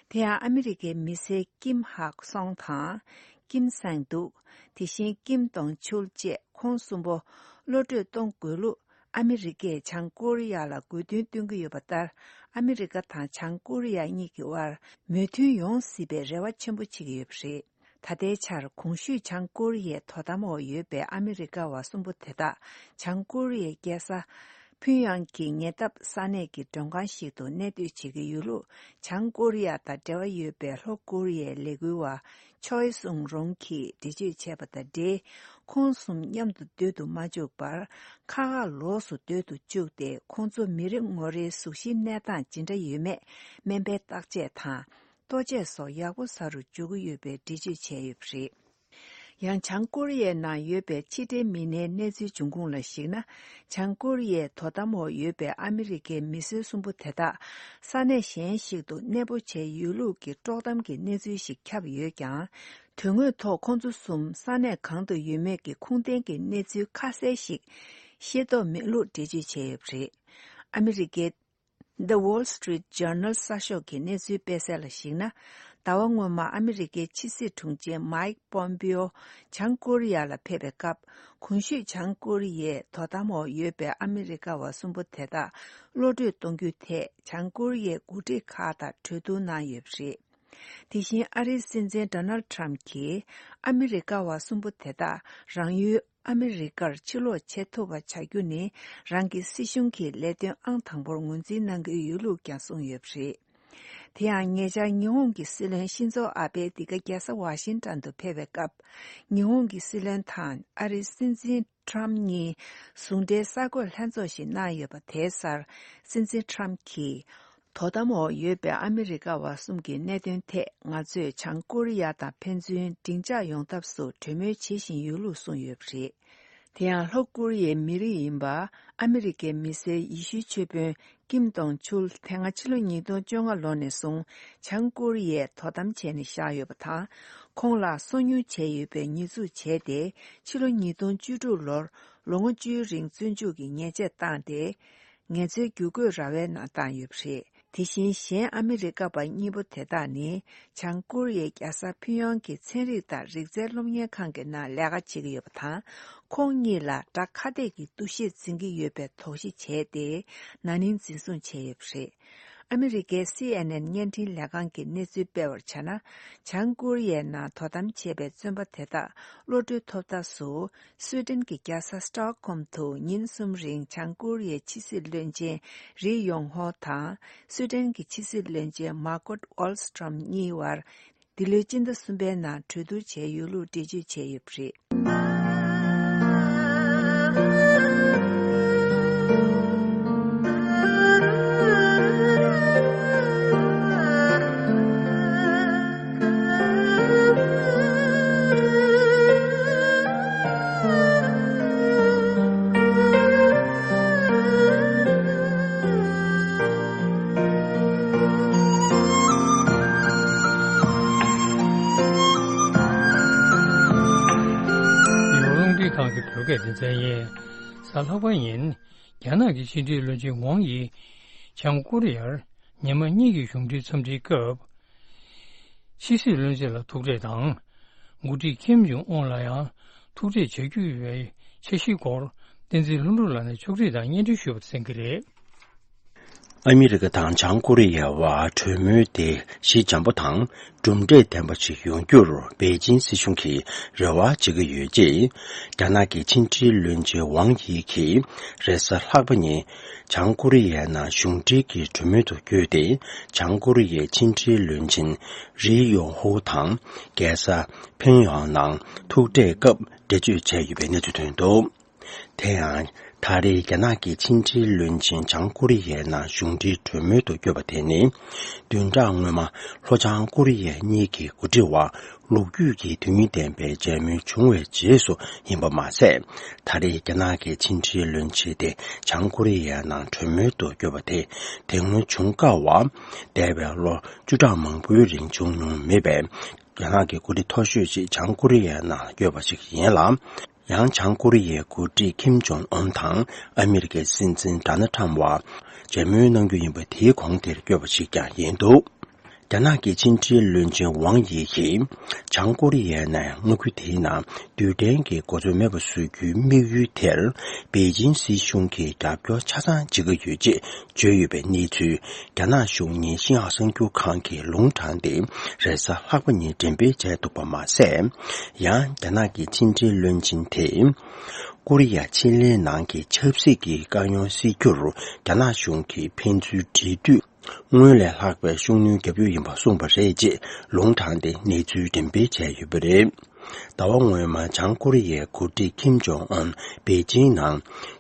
དེ་ཡང་ཨ་མི་རི་ཀའི་མི་སེར་ཀིམ་ཧག་སོང་དང་། ཀིམ་སང་ཏུག་དེ་བཞིན་ཀིམ་ཏོང་ཆུལ་བཅས་ཁོང་གསུམ་པོ་གློད་གྲོལ་གཏོང་དགོས་ལུགས་ཨ་མི་རི་ཀས་བྱང་ཀོ་རི་ཡ་ལ་དགོས་འདུན་བཏོན་གྱི་ཡོད་པ་ལྟར། ཨ་མི་རི་ཀ་དང་བྱང་ཀོ་རི་ཡ་གཉིས་ཀྱི་དབར་མོས་མཐུན་ཡོང་སྲིད་པའི་རེ་བ་ཆེན་པོ་བྱེད་ཀྱི་ཡོད་པ་རེད། ད་ལྟའི་ཆར་གོང་ཞུས་བྱང་ཀོ་རི་ཡའི་དོ་དམ་འོག་ཡོད་པའི་ཨ་མི་རི་ཀ་བ་གསུམ་པོ་དེ་དག་བྱང་ཀོ་རི་ཡའི་རྒྱལ་ས་ཕུན་ཡང་གི་ཉེ་འདབས་ས་གནས་ཀྱི་མགྲོན་ཁང་ཞིག་ཏུ་གནས་སྡོད་བྱེད་ཀྱི་ཡོད་ལུགས་བྱང་ཀོ་རི་ཡ་དང་འབྲེལ་བ་ཡོད་པའི་ལྷོ་ཀོ་རི་ཡའི་ལས་འགུལ་བ་ཆོལ་སུང་རུང་གིས་འགྲེལ་བརྗོད་བྱས་པ་དང་འབྲེལ། ཁོང་གསུམ་མཉམ་དུ་སྡོད་དུ་མ་བཅུག་པར་ཁ་ཁ་ལོགས་སུ་སྡོད་དུ་བཅུག་སྟེ། ཁོང་ཚོ་མི་རེ་ངོ་རེའི་གཟུགས་གཞིའི་གནས་སྟངས་ཇི་འདྲ་ཡོད་མེད་སྨན་པའི་བརྟག་དཔྱད་དང་། ལྟོ་ཆས་སོགས་ཡག་པོ་ཟ་རུ་འཇུག་གི་ཡོད་པའི་འགྲེལ་བརྗོད་བྱས་ཡོད་པ་རེད། ཡང་བྱང་ཀོ་རི་ཡའི་ནང་ཡོད་པའི་ཕྱི་འབྲེལ་མི་སྣའི་གནས་ཚུལ་འབྱུང་ཁུངས་ལ་གཞིགས་ན། བྱང་ཀོ་རི་ཡའི་དོ་དམ་འོག་ཡོད་པའི་ཨ་མི་རི་ཀའི་མི་སེར་གསུམ་པོ་དེ་དག་ས་གནས་གཞན་ཞིག་ཏུ་གནས་སྤོ་བྱས་ཡོད་ལུགས་ཀྱི་དཀྲོག་གཏམ་གྱི་གནས་ཚུལ་ཞིག་ཁྱབ་ཡོད་ཀྱང་། དོན་དངོས་ཐོག་ཁོང་ཚོ་གསུམ་ས་གནས་གང་དུ་ཡོད་མེད་ཀྱི་ཁུངས་ལྡན་གྱི་གནས་ཚུལ་ཁ་གསལ་ཞིག་ཤེས་རྟོགས་མེད་ལུགས་འགྲེལ་བརྗོད་བྱས་ཡོད་པ་རེད། ཨ་མི་རི་ཀའི་The Wall Street Journal གསར་ཤོག་གི་གནས་ཚུལ་སྤེལ་གསལ་ལ་གཞིགས་ན། ཟླ་བ་སྔོན་མ་ཨ་མི་རི་ཀའི་ཕྱི་སྲིད་དྲུང་ཆེ་མའིག་པོམ་པིའོ་བྱང་ཀོ་རི་ཡ་ལ་ཕེབས་པའི་སྐབས། གོང་ཞུས་བྱང་ཀོ་རི་ཡའི་དོ་དམ་འོག་ཡོད་པའི་ཨ་མི་རི་ཀ་བ་གསུམ་པོ་དེ་དག་གློད་གྲོལ་གཏོང་རྒྱུའི་ཐད་བྱང་ཀོ་རི་ཡའི་འགོ་ཁྲིད་ཁག་དང་གྲོས་བསྡུར་གནང་ཡོད་པ་རེད། དེ་བཞིན་ཨ་རིའི་སྲིད་འཛིན་ཌོ་ནལ་ཁྲམ་གྱིས་ཨ་མི་རི་ཀ་བ་གསུམ་པོ་དེ་དག་རང་ཡུལ་ཨ་མི་རི་ཀར་ཕྱིར་ལོག་བྱེད་ཐུབ་པ་བྱ་རྒྱུ་ནི་རང་གི་སྲིད་གཞུང་གི་ལས་དོན་ཨང་དང་པོར་ངོས་འཛིན་གནང་གི་ཡོད་ལུགས་ཀྱང་གསུངས་ཡོད་པ་རེད། དེ་ཡང་ཉེ་ཆར་ཉི་ཧོང་གི་སྲིད་བློན་ཤིན་ཛོ་ཨ་བྷེ་འདི་ག་རྒྱལ་ས་ཝ་ཤིང་ཊོན་དུ་ཕེབས་པའི་སྐབས། ཉི་ཧོང་གི་སྲིད་བློན་དང་ཨ་རིའི་སྲིད་འཛིན་ཁྲམ་གཉིས་ཟུང་འབྲེལ་གསར་འགོད་ལྷན་ཚོགས་ཤིག་གནང་ཡོད་པ་དེའི་སར་སྲིད་འཛིན་ཁྲམ་གྱིས། དོ་དམ་འོག་ཡོད་པའི་ཨ་མི་རི་ཀ་བ་གསུམ་གྱི་གནད་དོན་ཐད་ང་ཚོས་བྱང་ཀོ་རི་ཡ་དང་ཕན་ཚུན་འགྲིག་འཇགས་ཡོང་ཐབས་སུ་གྲོས་མོལ་བྱེད་བཞིན་ཡོད་ལུགས་གསུངས་ཡོད་པ་རེད། དེ་ཡང་ལྷོ་ཀོ་རི་ཡའི་མི་རིགས་ཡིན་པ་ཨ་མི་རི་ཀའི་མི་སེར་ཡེ་ཤུའི་ཆོས་དཔོན་ཀིམ་ཏོང་ཆུལ་དེ་སྔ་ཕྱི་ལོ་ཉིས་སྟོང་བཅོ་ལྔ་ལོ་ནས་བཟུང་བྱང་ཀོ་རི་ཡས་དོ་དམ་བྱས་ནས་བཞག་ཡོད་པ་དང་། ཁོང་ལ་སོ་ཉུལ་བྱས་ཡོད་པའི་ཉེས་འཛུགས་བྱས་ཏེ། ཕྱི་ལོ་ཉིས་སྟོང་བཅུ་དྲུག་ལོར་ལོ་ངོ་བཅུའི་རིང་བཙོན་འཇུག་གི་ཉེས་ཆད་བཏང་སྟེ། ངལ་རྩོལ་བསྒྱུར་བཀོད་ར་བའི་ནང་བཏང་ཡོད་པ་རེད། དེ་བཞིན་གཞན་ཨ་མི་རི་ཀ་པ་གཉིས་པོ་དེ་དག་ནི་བྱང་ཀོ་རི་ཡའི་རྒྱལ་ས་ཕིང་ཡོང་གི་ཚན་རིག་དང་རིག་རྩལ་སློབ་གཉེར་ཁང་གི་ནང་ལས་ཀ་བྱེད་ཀྱི་ཡོད་པ་དང་། ཁོང་གཉིས་ལ་དགྲ་ཁ་གཏད་ཀྱི་འདུ་ཤེས་འཛིན་གྱི་ཡོད་པའི་དོགས་གཞི་བྱས་ཏེ། ན་ནིང་འཛིན་བཟུང་བྱས་ཡོད་པ་རེད། ཨ་མི་རི་ཀའི་སི་ཨེན་ཨེན་བརྙན་འཕྲིན་ལས་ཁང་གི་གནས་ཚུལ་སྤེལ་བར་བྱས་ན། བྱང་ཀོ་རི་ཡའི་ནང་དོ་དམ་བྱས་པའི་བཙོན་པ་དེ་དག་གློད་གྲོལ་ཐོབ་ཐབས་སུ། སུའེ་ཏེན་གྱི་རྒྱལ་ས་སི་ཏོག་ཧོམ་དུ་ཉིན་གསུམ་རིང་བྱང་ཀོ་རི་ཡའི་ཕྱི་སྲིད་བློན་ཆེན་རི་ཡོང་ཧོ་དང་། སུའེ་ཏེན་གྱི་ཕྱི་སྲིད་བློན་ཆེན་མཱ་ཀོ་ཝཱལ་སི་ཏྲོམ་གཉིས་བར། འདི་ལོའི་སྤྱི་ཟླ་གསུམ་པའི་ནང་གྲོས་བསྡུར་བྱས་ཡོད་ལུགས་འགྲེལ་བརྗོད་བྱས་ཡོད་པ་རེད། ཡོ་རླུང་འཕྲིན་ཁང་གི་བོད་སྐད་སྡེ་ཚན་ཡིན། གཟའ་ལྷག་པ་ཉིན། རྒྱ་ནག་གི་ཕྱི་འབྲེལ་བློན་ཆེན་ཝང་ཡི། བྱང་ཀོ་རི་ཡར་ཉི་མ་གཉིས་ཀྱི་གཞུང་འབྲེལ་འཚམས་འདྲིའི་སྐབས། ཕྱི་སྲིད་བློན་ཆེན་ལ་ཐུག་འཕྲད་དང་། འགོ་ཁྲིད་ཁིམ་ཇོང་ཨུན་ལ་ཡང་ཐུག་འཕྲད་བྱ་རྒྱུ་ཡོད་པའི་འཆར་གཞིའི་སྐོར། བསྟན་འཛིན་ལྷུན་གྲུབ་ལགས་ནས་ཕྱོགས་སྒྲིག་དང་སྙན་སྒྲོན་ཞུས་པར་གསན་གྱི་རེད། ཨ་མི་རི་ཀ་དང་བྱང་ཀོ་རི་ཡའི་བར་གྲོས་མོལ་དེ་ཞི་འཇམ་པོ་དང་། གྲུབ་འབྲས་ལྡན་པ་ཞིག་ཡོང་རྒྱུར་པེ་ཅིང་སྲིད་གཞུང་གིས་རེ་བ་བྱེད་ཀྱི་ཡོད་ཅེས། རྒྱ་ནག་གི་ཕྱི་འབྲེལ་བློན་ཆེན་ཝང་ཡི་གིས་རེས་གཟའ་ལྷག་པ་ཉིན། བྱང་ཀོ་རི་ཡའི་ནང་གཞུང་འབྲེལ་གྱི་གྲོས་མོལ་དུ་བསྐྱོད་དེ། བྱང་ཀོ་རི་ཡའི་ཕྱི་འབྲེལ་བློན་ཆེན་རི་ཡོང་ཧུ་དང་། རྒྱལ་ས་ཕིང་ཡོང་ནང་ཐུག་འཕྲད་སྐབས་འགྲེལ་བརྗོད་བྱས་ཡོད་པའི་གནས་ཚུལ་ཐོན་འདུག་དེ་ཡང་། ད་རེས་རྒྱ་ནག་གི་ཕྱི་འབྲེལ་བློན་ཆེན་བྱང་ཀོ་རི་ཡའི་ནང་གཞུང་འབྲེལ་གྲོས་མོལ་དུ་བསྐྱོད་པ་དེ་ནི། བདུན་ཕྲག་སྔོན་མ་ལྷོ་བྱང་ཀོ་རི་ཡ་གཉིས་ཀྱི་འགོ་ཁྲིད་བར་ལོ་རྒྱུས་ཀྱི་དོན་སྙིང་ལྡན་པའི་མཇལ་མོལ་བྱུང་བའི་རྗེས་སུ་ཡིན་པ་མ་ཟད། ད་རེས་རྒྱ་ནག་གི་ཕྱི་འབྲེལ་བློན་ཆེན་དེ་བྱང་ཀོ་རི་ཡའི་ནང་གྲོས་མོལ་དུ་བསྐྱོད་པ་དེ་དེ་སྔོན་བྱུང་དཀའ་བ། འདས་པའི་ལོ་བཅུ་ཕྲག་མང་པོའི་རིང་བྱུང་མྱོང་མེད་པའི། རྒྱ་ནག་གི་འགོ་ཁྲིད་མཐོ་ཤོས་ཤིག་བྱང་ཀོ་རི་ཡའི་ནང་བསྐྱོད་པ་ཞིག་ཡིན་ལ། ཡང་བྱང་ཀོ་རི་ཡའི་འགོ་ཁྲིད་ཁིམ་ཇོང་ཨུན་དང་ཨ་མི་རི་ཀའི་སྲིད་འཛིན་ཌོ་ནལ་ཁྲམ་བར་མཇལ་མོལ་གནང་རྒྱུ་ཡིན་པ་དེའི་གོང་དེར་བསྐྱོད་པ་ཞིག་ཀྱང་ཡིན་འདུག་རྒྱ་ནག་གི་ཕྱི་འབྲེལ་བློན་ཆེན་ཝང་ཡི་གིས་བྱང་ཀོ་རི་ཡའི་ནང་མངའ་ཁུལ་དེའི་ནང་རྡུལ་ཕྲན་གྱི་གོ་མཚོན་མེད་པ་བཟོ་རྒྱུའི་དམིགས་ཡུལ་དེར་པེ་ཅིང་སྲིད་གཞུང་གིས་རྒྱབ་སྐྱོར་ཆ་ཚང་བྱེད་ཀྱི་ཡོད་ཅེས། བརྗོད་ཡོད་པའི་གནས་ཚུལ། རྒྱ་ནག་གཞུང་གཉེར་ཤིན་ཧྭ་གསར་འགྱུར་ཁང་གིས་ལུང་དྲངས་ཏེ། རེས་གཟའ་ལྷག་པ་ཉིན་འགྲེམས་སྤེལ་བྱས་འདུག་པ་མ་ཟད། ཡང་རྒྱ་ནག་གི་ཕྱི་འབྲེལ་བློན་ཆེན་དེས། ཀོ་རི་ཡ་ཆེ་གླིང་ནང་གི་ཆབ་སྲིད་ཀྱི་དཀའ་རྙོག་སེལ་རྒྱུར། རྒྱ་ནག་གཞུང་གིས་ཕན་ཚུན་འབྲེལ་མཐུད། སྔོན་ལས་ལྷག་པའི་ཤུགས་སྣོན་བརྒྱབ་རྒྱུ་ཡིན་པ་གསུངས་པ་རེད་ཅེས་ལུང་དྲངས་ཏེ་གནས་ཚུལ་འགྲེམས་སྤེལ་བྱས་ཡོད་པ་རེད། ཟླ་བ་སྔོན་མ་བྱང་ཀོ་རི་ཡའི་འགོ་ཁྲིད་ཁིམ་ཇོང་ཨུན་པེ་ཅིང་ནང་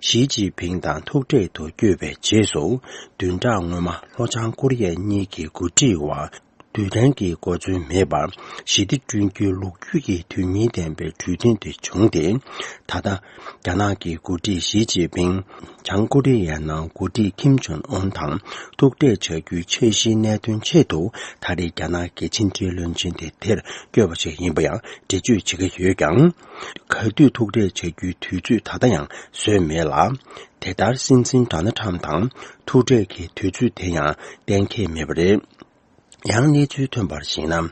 ཞི་ཅིན་ཕིང་དང་ཐུག་འཕྲད་དུ་བསྐྱོད་པའི་རྗེས་སུ། བདུན་ཕྲག་སྔོན་མ་ལྷོ་བྱང་ཀོ་རི་ཡ་གཉིས་ཀྱི་འགོ་ཁྲིད་བར་རྡུལ་ཕྲན་གྱི་གོ་མཚོན་མེད་པར་ཞི་བདེ་བསྐྲུན་རྒྱུའི་ལོ་རྒྱུས་ཀྱི་དོན་སྙིང་ལྡན་པའི་གྲོས་མཐུན་དེ་བྱུང་སྟེ། ད་ལྟ་རྒྱ་ནག་གི་འགོ་ཁྲིད་ཞི་ཅིན་ཕིང་། བྱང་ཀོ་རི་ཡའི་ནང་འགོ་ཁྲིད་ཁིམ་ཇོང་ཨུན་དང་ཐུག་འཕྲད་བྱ་རྒྱུའི་འཆར་གཞིའི་གནད་དོན་ཆེད་དུ། ད་རེས་རྒྱ་ནག་གི་ཕྱི་འབྲེལ་བློན་ཆེན་དེ་དེར་བསྐྱོད་པ་ཞིག་ཡིན་པ་ཡང་འགྲེལ་བརྗོད་བྱེད་ཀྱི་ཡོད་ཀྱང་། ག་དུས་ཐུག་འཕྲད་བྱ་རྒྱུའི་དུས་ཚོད་ད་ལྟ་ཡང་བཟོས་མེད་ལ། དེ་ལྟར་སྲིད་འཛིན་ཌོ་ནལ་ཁྲམ་དང་ཐུག་འཕྲད་ཀྱི་དུས་ཚོད་དེ་ཡང་གཏན་འཁེལ་མེད་པ་རེད། ཡང་གནས་ཚུལ་ཐོན་པར་གཞིགས་ན།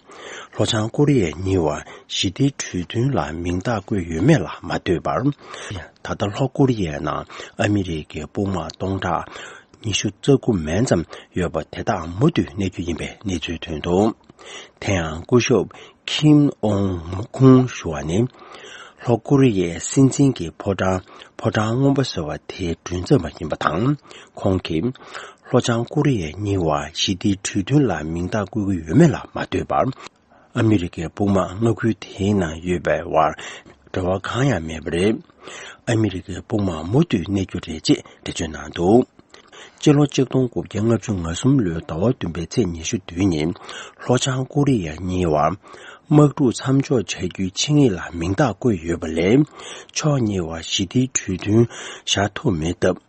ལྷོ་བྱང་ཀོ་རི་ཡ་གཉིས་བར་ཞི་བདེའི་གྲོས་མཐུན་ལ་མིང་རྟགས་བཀོད་ཡོད་མེད་ལ་མ་ལྟོས་པར། ད་ལྟ་ལྷོ་ཀོ་རི་ཡའི་ནང་ཨ་མི་རི་ཀའི་དཔུང་དམག་སྟོང་ཕྲག་ཉི་ཤུ་རྩ་དགུ་མན་ཙམ་ཡོད་པ་དེ་དག་མུ་མཐུད་གནས་རྒྱུ་ཡིན་པའི་གནས་ཚུལ་ཐོན་འདུག་དེ་ཡང་སྐུ་ཞབས་ཁིམ་ཨོང་ཁུང་ཞུ་བ་ནི། ལྷོ་ཀོ་རི་ཡའི་སྲིད་འཛིན་གྱི་ཕོ་བྲང་ཕོ་བྲང་སྔོན་པོ་ཟེར་བ་དེའི་མགྲིན་ཚབ་པ་ཡིན་པ་དང་། ཁོང་གིས་ལྷོ་བྱང་ཀོ་རི་ཡ་གཉིས་བར་ཞི་བདེའི་གྲོས་མཐུན་ལ་མིང་རྟགས་བཀོད་ཀྱི་ཡོད་མེད་ལ་མ་ལྟོས་པར། ཨ་མི་རི་ཀའི་དཔུང་དམག་མངའ་ཁུལ་དེའི་ནང་ཡོད་པའི་བར་འབྲེལ་བ་གང་ཡང་མེད་པ་རེད། ཨ་མི་རི་ཀའི་དཔུང་དམག་མུ་མཐུད་གནས་རྒྱུ་རེད་ཅེས་འགྲེལ་བརྗོད་གནང་འདུག་སྤྱི་ལོ་ཆིག་སྟོང་དགུ་བརྒྱ་ལྔ་བཅུ་ང་གསུམ་ལོའི་ཟླ་བ་བདུན་པའི་ཚེས་ཉི་ཤུ་བདུན་ཉིན་ལྷོ་བྱང་ཀོ་རི་ཡ་གཉིས་བར་ དམག་འཁྲུག་མཚམས་འཇོག་བྱ་རྒྱུའི་ཆིངས་ཡིག་ལ་མིང་རྟགས་བཀོད་ཡོད་པ་ལས། ཕྱོགས་གཉིས་བར་ཞི་བདེའི་གྲོས་མཐུན་བཞག་ཐུབ་མེད་སྟབས།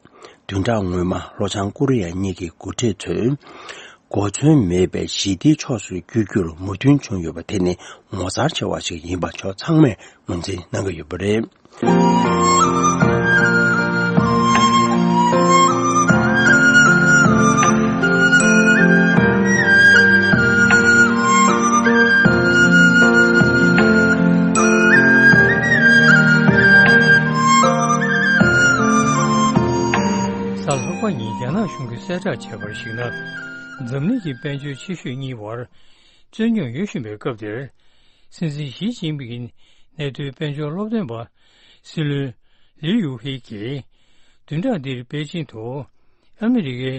བདུན་ཕྲག་སྔོན་མ་ལྷོ་བྱང་ཀོ་རི་ཡ་གཉིས་ཀྱི་འགོ་ཁྲིད་ཚོས། གོ་མཚོན་མེད་པའི་ཞི་བདེའི་ཕྱོགས་སུ་བསྒྱུར་རྒྱུར་མོས་མཐུན་བྱུང་ཡོད་པ་དེ་ནི་ངོ་མཚར་ཆེ་བ་ཞིག་ཡིན་པ་ཕྱོགས་ཚང་མས་ངོས་འཛིན་གནང་གི་ཡོད་པ་རེད། གཟའ་ལྷག་པ་ཉིན་རྒྱ་ནག་གཞུང་གིས་གསལ་བསྒྲགས་བྱས་པར་གཞིགས་ན། འཛམ་གླིང་གི་དཔལ་འབྱོར་ཆེ་ཤོས་གཉིས་བར། རྩོད་རྙོག་ཡོད་བཞིན་པའི་སྐབས་འདིར། སྲིད་འཛིན་ཞི་ཅིན་ཕིང་གི་གནས་སྡོད་དཔལ་འབྱོར་སློབ་སྟོན་པ་སྲིད་བློན་ལི་ཡུ་ཧེ་གྱིས། བདུན་ཕྲག་འདིར་པེ་ཅིང་དུ་ཨ་མི་རི་ཀའི་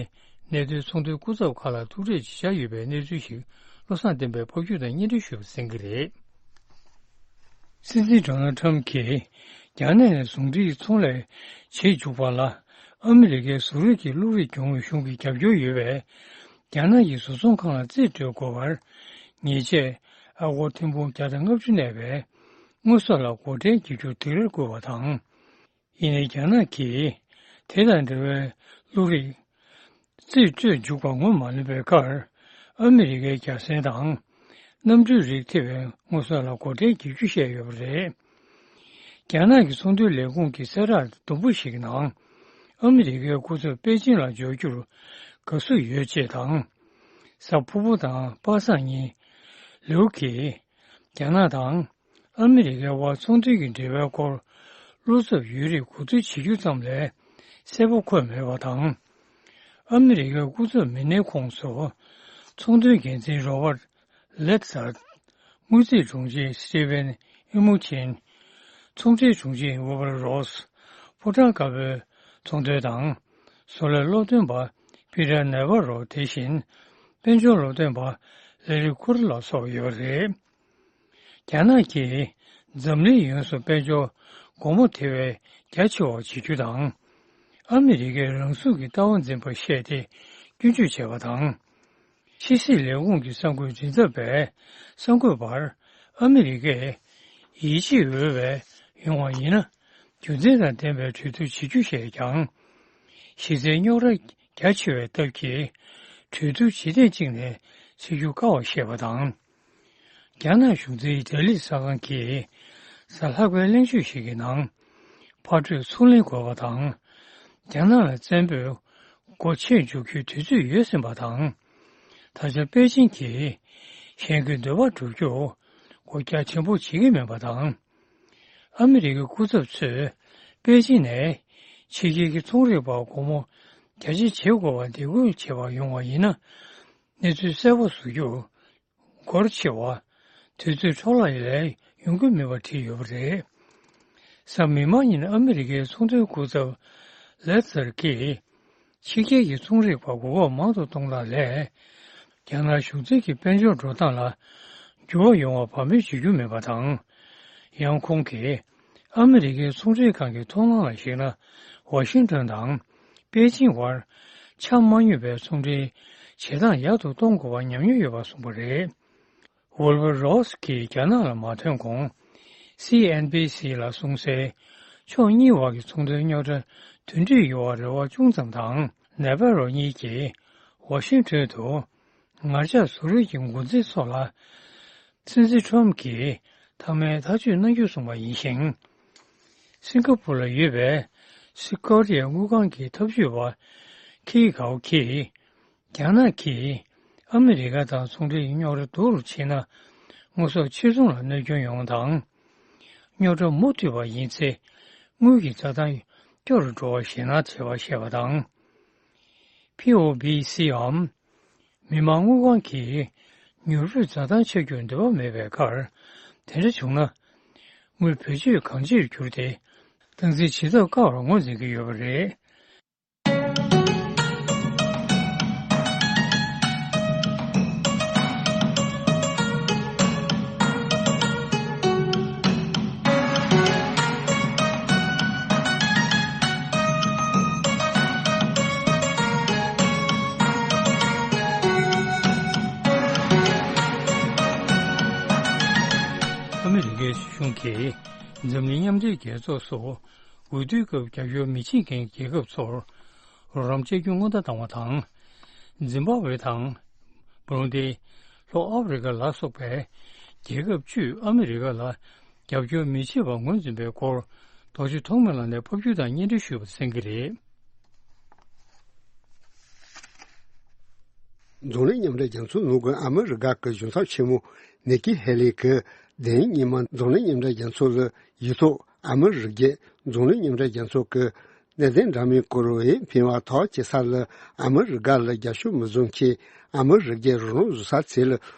གནས་སྡོད་ཚོང་དོན་སྐུ་ཚབ་ཁག་ལ་ཐུག་འཕྲད་བྱེད་འཆར་ཡོད་པའི་གནས་ཚུལ་ཞིག་བློ་བཟང་བསྟན་པས་ཕབ་སྒྱུར་དང་སྙན་སྒྲོན་ཞུས་པ་གསན་གྱི་རེད། སྲིད་འཛིན་ཌོ་ནལ་ཊམ་གྱིས་རྒྱ་ནག་ནས་ཟུང་འབྲེལ་ཚོང་ལས་བྱེད་འཇུག་པ་ལ་ཨ་མི་རི་ཀའི་བཟོ་རིག་གི་བློ་རིག་སྦྱོང་བའི་གཞུང་གི་རྒྱབ་སྐྱོར་ཡོད་པས། རྒྱ་ནག་གི་བཟོ་ཚོང་ཁང་ལ་རྩིས་སྤྲོད་དགོས་པར། ཉེས་ཆད་ཨ་སྒོར་ཐེར་འབུམ་བརྒྱ་དང་ལྔ་བཅུ་གནས་པའི་དངུལ་སོགས་ལ་སྒོར་ཁྲལ་རྒྱག་རྒྱུ་དེ་ལྟར་བཀོད་པ་དང་། ཡིན་ནའི་རྒྱ་ནག་གིས་དེ་དང་འབྲེལ་བའི་བློ་རིག་རྩིས་སྤྲོད་འཇུག་པ་ངོས་མ་ལེན་པའི་ཁར། ཨ་མི་རི་ཀའི་རྒྱལ་མཚན་དང་། གནམ་གྲུའི་རིགས་ཐེ་བའི་དངོས་ཟོག་ལ་སྒོ་ཁྲལ་བགྱིད་རྒྱུ་བཤད་ཡོད་པ་རེད། རྒྱ་ནག་གི་ཚོང་དོན་ལས་ཁུངས་ཀྱི་གསལ་བསྒྲགས་དུམ་བུ་ཞིག་གི་ནང་། ཨ་མི་རི་ཀའི་སྐུ་ཚབ་པེ་ཅིང་ལ་འབྱོར་རྒྱུར་དགའ་བསུ་ཡོད་ཅེས་དང་། གཟའ་ཕུར་བུ་དང་པ་སངས་ཉིན། ལིའུ་གིས། རྒྱ་ནག་དང་། ཨ་མི་རི་ཀའི་དབར་ཚོང་དོན་གྱི་འབྲེལ་བའི་སྐོར། བློ་འཚབ་ཡོད་རིགས་གོ་བསྡུར་བྱེད་རྒྱུ་ཙམ་ལས། གསལ་པོ་འཁོད་མེད་པ་དང་། ཨ་མི་རི་ཀའི་སྐུ་ཚབ་མི་སྣའི་ཁོངས་སུ། ཚོང་དོན་འགན་འཛིན་རོ་བར། ལེག་ཟར། དངུལ་རྩིས་དྲུང་ཆེ་སི་ཏི་ཝེན་ཨི་མུ་ཆིན། ཚོང་འབྲེལ་དྲུང་ཆེ་ཝུ་བར་རོ་སི། ཕོ་བྲང་དཀར་པོའི་ཚོང་དོན་དང་། བཟོ་ལས་སློབ་སྟོན་པ་པི་ཏར་ནེ་ཝ་རོ། དེ་བཞིན། དཔལ་འབྱོར་སློབ་སྟོན་པ་ལེ་རི་ཁུར་ལ་སོགས་ཡོད་པ་རེད། རྒྱ་ནག་གིས་འཛམ་གླིང་ཡོངས་སུ་དཔལ་འབྱོར་སྒོ་མོ་དེ་བས་རྒྱ་ཆེ་བར་བྱེད་རྒྱུ་དང་། ཨ་མི་རི་ཀའི་རང་ཚུགས་ཀྱི་ལྟ་བ་འཛིན་པར་བཤད་དེ་སྐྱོན་བརྗོད་བྱས་པ་དང་། ཕྱི་སྲིད་ལས་ཁུངས་ཀྱི་གསར་འགོད་མགྲིན་ཚབ་པས་གསར་འགོད་པར་ཨ་མི་རི་ཀས་ཡིད་ཆེས་འོས་པའི་ཡོང་བ་ཡིན་ན་རྒྱུ་མཚན་དང་ལྡན་པའི་གྲོས་བསྡུར་བྱེད་རྒྱུ་བཤད་ཀྱང་། གཞི་རྩའི་རྙོག་དྲ་རྒྱ་ཆེ་བའི་སྟབས་ཀྱིས་གྲོས་བསྡུར་ཇི་ཐད་ཅིག་ནས་བྱེད་རྒྱུ་དཀའ་བར་བཤད་པ་དང་། རྒྱ་ནག་གཞུང་འཛིན་ལྡི་ལི་གསར་ཁང་གིས་གཟའ་ལྷག་པའི་གླེང་བརྗོད་ཞིག་གི་ནང་། ཕར་སྤྲོད་ཚུར་ལེན་དགོས་པ་དང་། རྒྱ་ནག་ལ་བཙན་པོས་སྒོ་ཕྱེ་འཇུག་རྒྱུའི་དུས་ཚོད་ཡོལ་ཟིན་པ་དང་། ད་ཆ་པེ་ཅིང་གིས་གཞན་གྱི་འདོད་པ་སྒྲུབ་རྒྱུར་སྒོ་རྒྱ་ཆེན་པོ་བྱེད་ཀྱི་མིན་པ་དང་། ཨ་མི་རི་ཀའི་སྐུ་ཚབ་ཚོས་པེ་ཅིང་ནས་ཕྱི་རྒྱལ་གྱི་ཚོང་རིག་པར་སྒོ་མོ་རྒྱ་ཆེ་བྱེད་དགོས་པར་དེ་སྐུལ་བྱེད་པར་ཡོང་བ་ཡིན་ན། གནས་ཚུལ་གསལ་པོ་བཟོ་རྒྱུ། སྒོར་ཆེ་བ། དུས་ཚོད་འཕྲོ་བརླག་ལས་ཡོང་གི་མེད་པ་བྲིས་ཡོད་པ་རེད། གཟའ་མིག་དམར་ཉིན་ཨ་མི་རི་ཀའི་ཚོང་དོན་སྐུ་ཚབ་ལེ་ཛར་གྱིས། ཕྱི་རྒྱལ་གྱི་ཚོང་རིག་པ་མགོ་སྐོར་མང་དུ་གཏོང་སྟངས་ལས། རྒྱ་ནག་གཞུང་འཛིན་གྱི་དཔལ་འབྱོར་འགྲོ་སྟངས་ལ་འགྱུར་བ་ཡོང་བར་བག་མེད་བྱེད་རྒྱུ་མེད་པ་དང་། ཡང་ཁོང་གིས་ཨ་མི་རི་ཀའི་ཚོང་འབྲེལ་ཁང་གི་མཐོང་སྣང་ལ་གཞིགས་ན། ཝ་ཤིང་ཏོན་དང་པེ་ཅིང་བར་འཆམ་མ་མྱོང་བའི་ཚོང་འབྲེལ་བྱེད་སྟངས་ཡག་ཏུ་གཏོང་དགོས་པར་ཉམས་མྱོང་ཡོད་པ་གསུངས་པ་རེད། ཝུལ་བར་རོ་སི་གིས་རྒྱ་ནག་ལ་མ་ཐོན་གོང་། སི་ཨེན་བྷི་སི་ལ་གསུངས་གསལ། ཕྱོགས་གཉིས་བར་གྱི་ཚོང་དོན་རྙོག་དྲ་དོན་འགྲིག་ཡོང་བར་རེ་བ་ཅུང་ཙམ་དང་། ནེ་པ་རོ་གཉིས་ཀྱིས་ཝ་ཤིང་ཏོན་དུ་ངར་ལྕགས་བཟོ་རིགས་ཀྱི་འགོ་འཛིན་ཚོ་ལ། སྲིད་འཛིན་ཁྲོམ་གྱིས་མཐའ་མའི་ཐག་གཅོད་གནང་རྒྱུ་གསུངས་པ་ཡིན་ཞིང་། སིང་ག་པུར་ལ་ཡོད་པའི་སི་ཀོ་རི་ཡའི་དངུལ་ཁང་གི་ཐབས་ཇུས་པ་ཁི་གའོ་གིས། རྒྱ་ནག་གིས་ཨ་མི་རི་ཀ་དང་ཚོང་འབྲེལ་གྱི་རྙོག་དྲ་སྡུག་རུ་ཕྱིན་ན། དངོས་ཟོག་ཕྱིར་ཚོང་ལ་གནོད་སྐྱོན་ཡོང་བ་དང་། རྙོག་དྲ་མུ་མཐུད་པ་ཡིན་ཚེ། དངུལ་གྱི་འཛའ་ཐང་སྐྱོ་རུ་འགྲོ་བར་ཞེད་སྣང་བྱེད་པར་བཤད་པ་དང་། པི་ཨོ་བི་སི་འམ། མི་དམངས་དངུལ་ཁང་གིས་མྱུར་པོས་འཛའ་ཐང་ཆག་རྒྱུར་འདོད་པ་མེད་པའི་ཁར། དེ་འདྲ་བྱུང་ན། དངུལ་བེད་སྤྱོད་གང་ཅིར་གྱུར་ཏེ། སྟངས་འཛིན་བྱེད་ཐབས་དཀའ་བར་ངོས་འཛིན་གྱི་ཡོད་པ་རེད། འཛམ་གླིང་མཉམ་འབྲེལ་རྒྱལ་ཚོགས་སོགས་འོས་བསྡུའི་སྐབས་རྒྱབ་སྐྱོར་མི་བྱེད་མཁན་རྒྱལ་ཁབ་ཚོར་རོགས་རམ་བྱ་རྒྱུ་སྔོན་བརྡ་བཏང་བ་དང་། ཛིམ་བྷ་ཝེ་དང་། བུ་རུན་ཏི། ལྷོ་ཨ་ཧྥེ་རི་ཁ་ལ་སོགས་པའི་རྒྱལ་ཁབ་བཅུས་ཨ་མི་རི་ཀ་ལ་རྒྱབ་སྐྱོར་མི་བྱེད་པར་ངོས་འཛིན་པའི་སྐོར། རྡོ་རྗེ་ཐོགས་མེད་ལགས་ནས་ཕབ་སྒྱུར་དང་སྙན་སྒྲོན་ཞུས་པ་གསན་གྱི་རེད། འཛམ་གླིང་མཉམ་འབྲེལ་རྒྱལ་ཚོགས་ནང་གི་ཨ་མི་རི་ཀ་གི་གཞུང་ཚབ་ཆེན་མོ་ནེ་ཀི་ཧེ་ལི་གིས་དེ་རིང་ཉི་མ་འཛམ་གླིང་མཉམ་འབྲེལ་རྒྱལ་ཚོགས་ལ་ཡིག་ཐོག་ཨ་མི་རི་ཀས་འཛམ་གླིང་མཉམ་འབྲེལ་རྒྱལ་ཚོགས་ཀྱི་གནད་དོན་འདྲ་མིན་སྐོར་འོས་འཕེན་པ་ཐོག་བྱེད་ས་ལ་ཨ་མི་རི་ཀ་ལ་རྒྱབ་སྐྱོར་མི་བཟོ་མཁན་ཨ་མི་རི་ཀའི་རོགས་རམ་བཟོ་ས་ཚོ་ལ་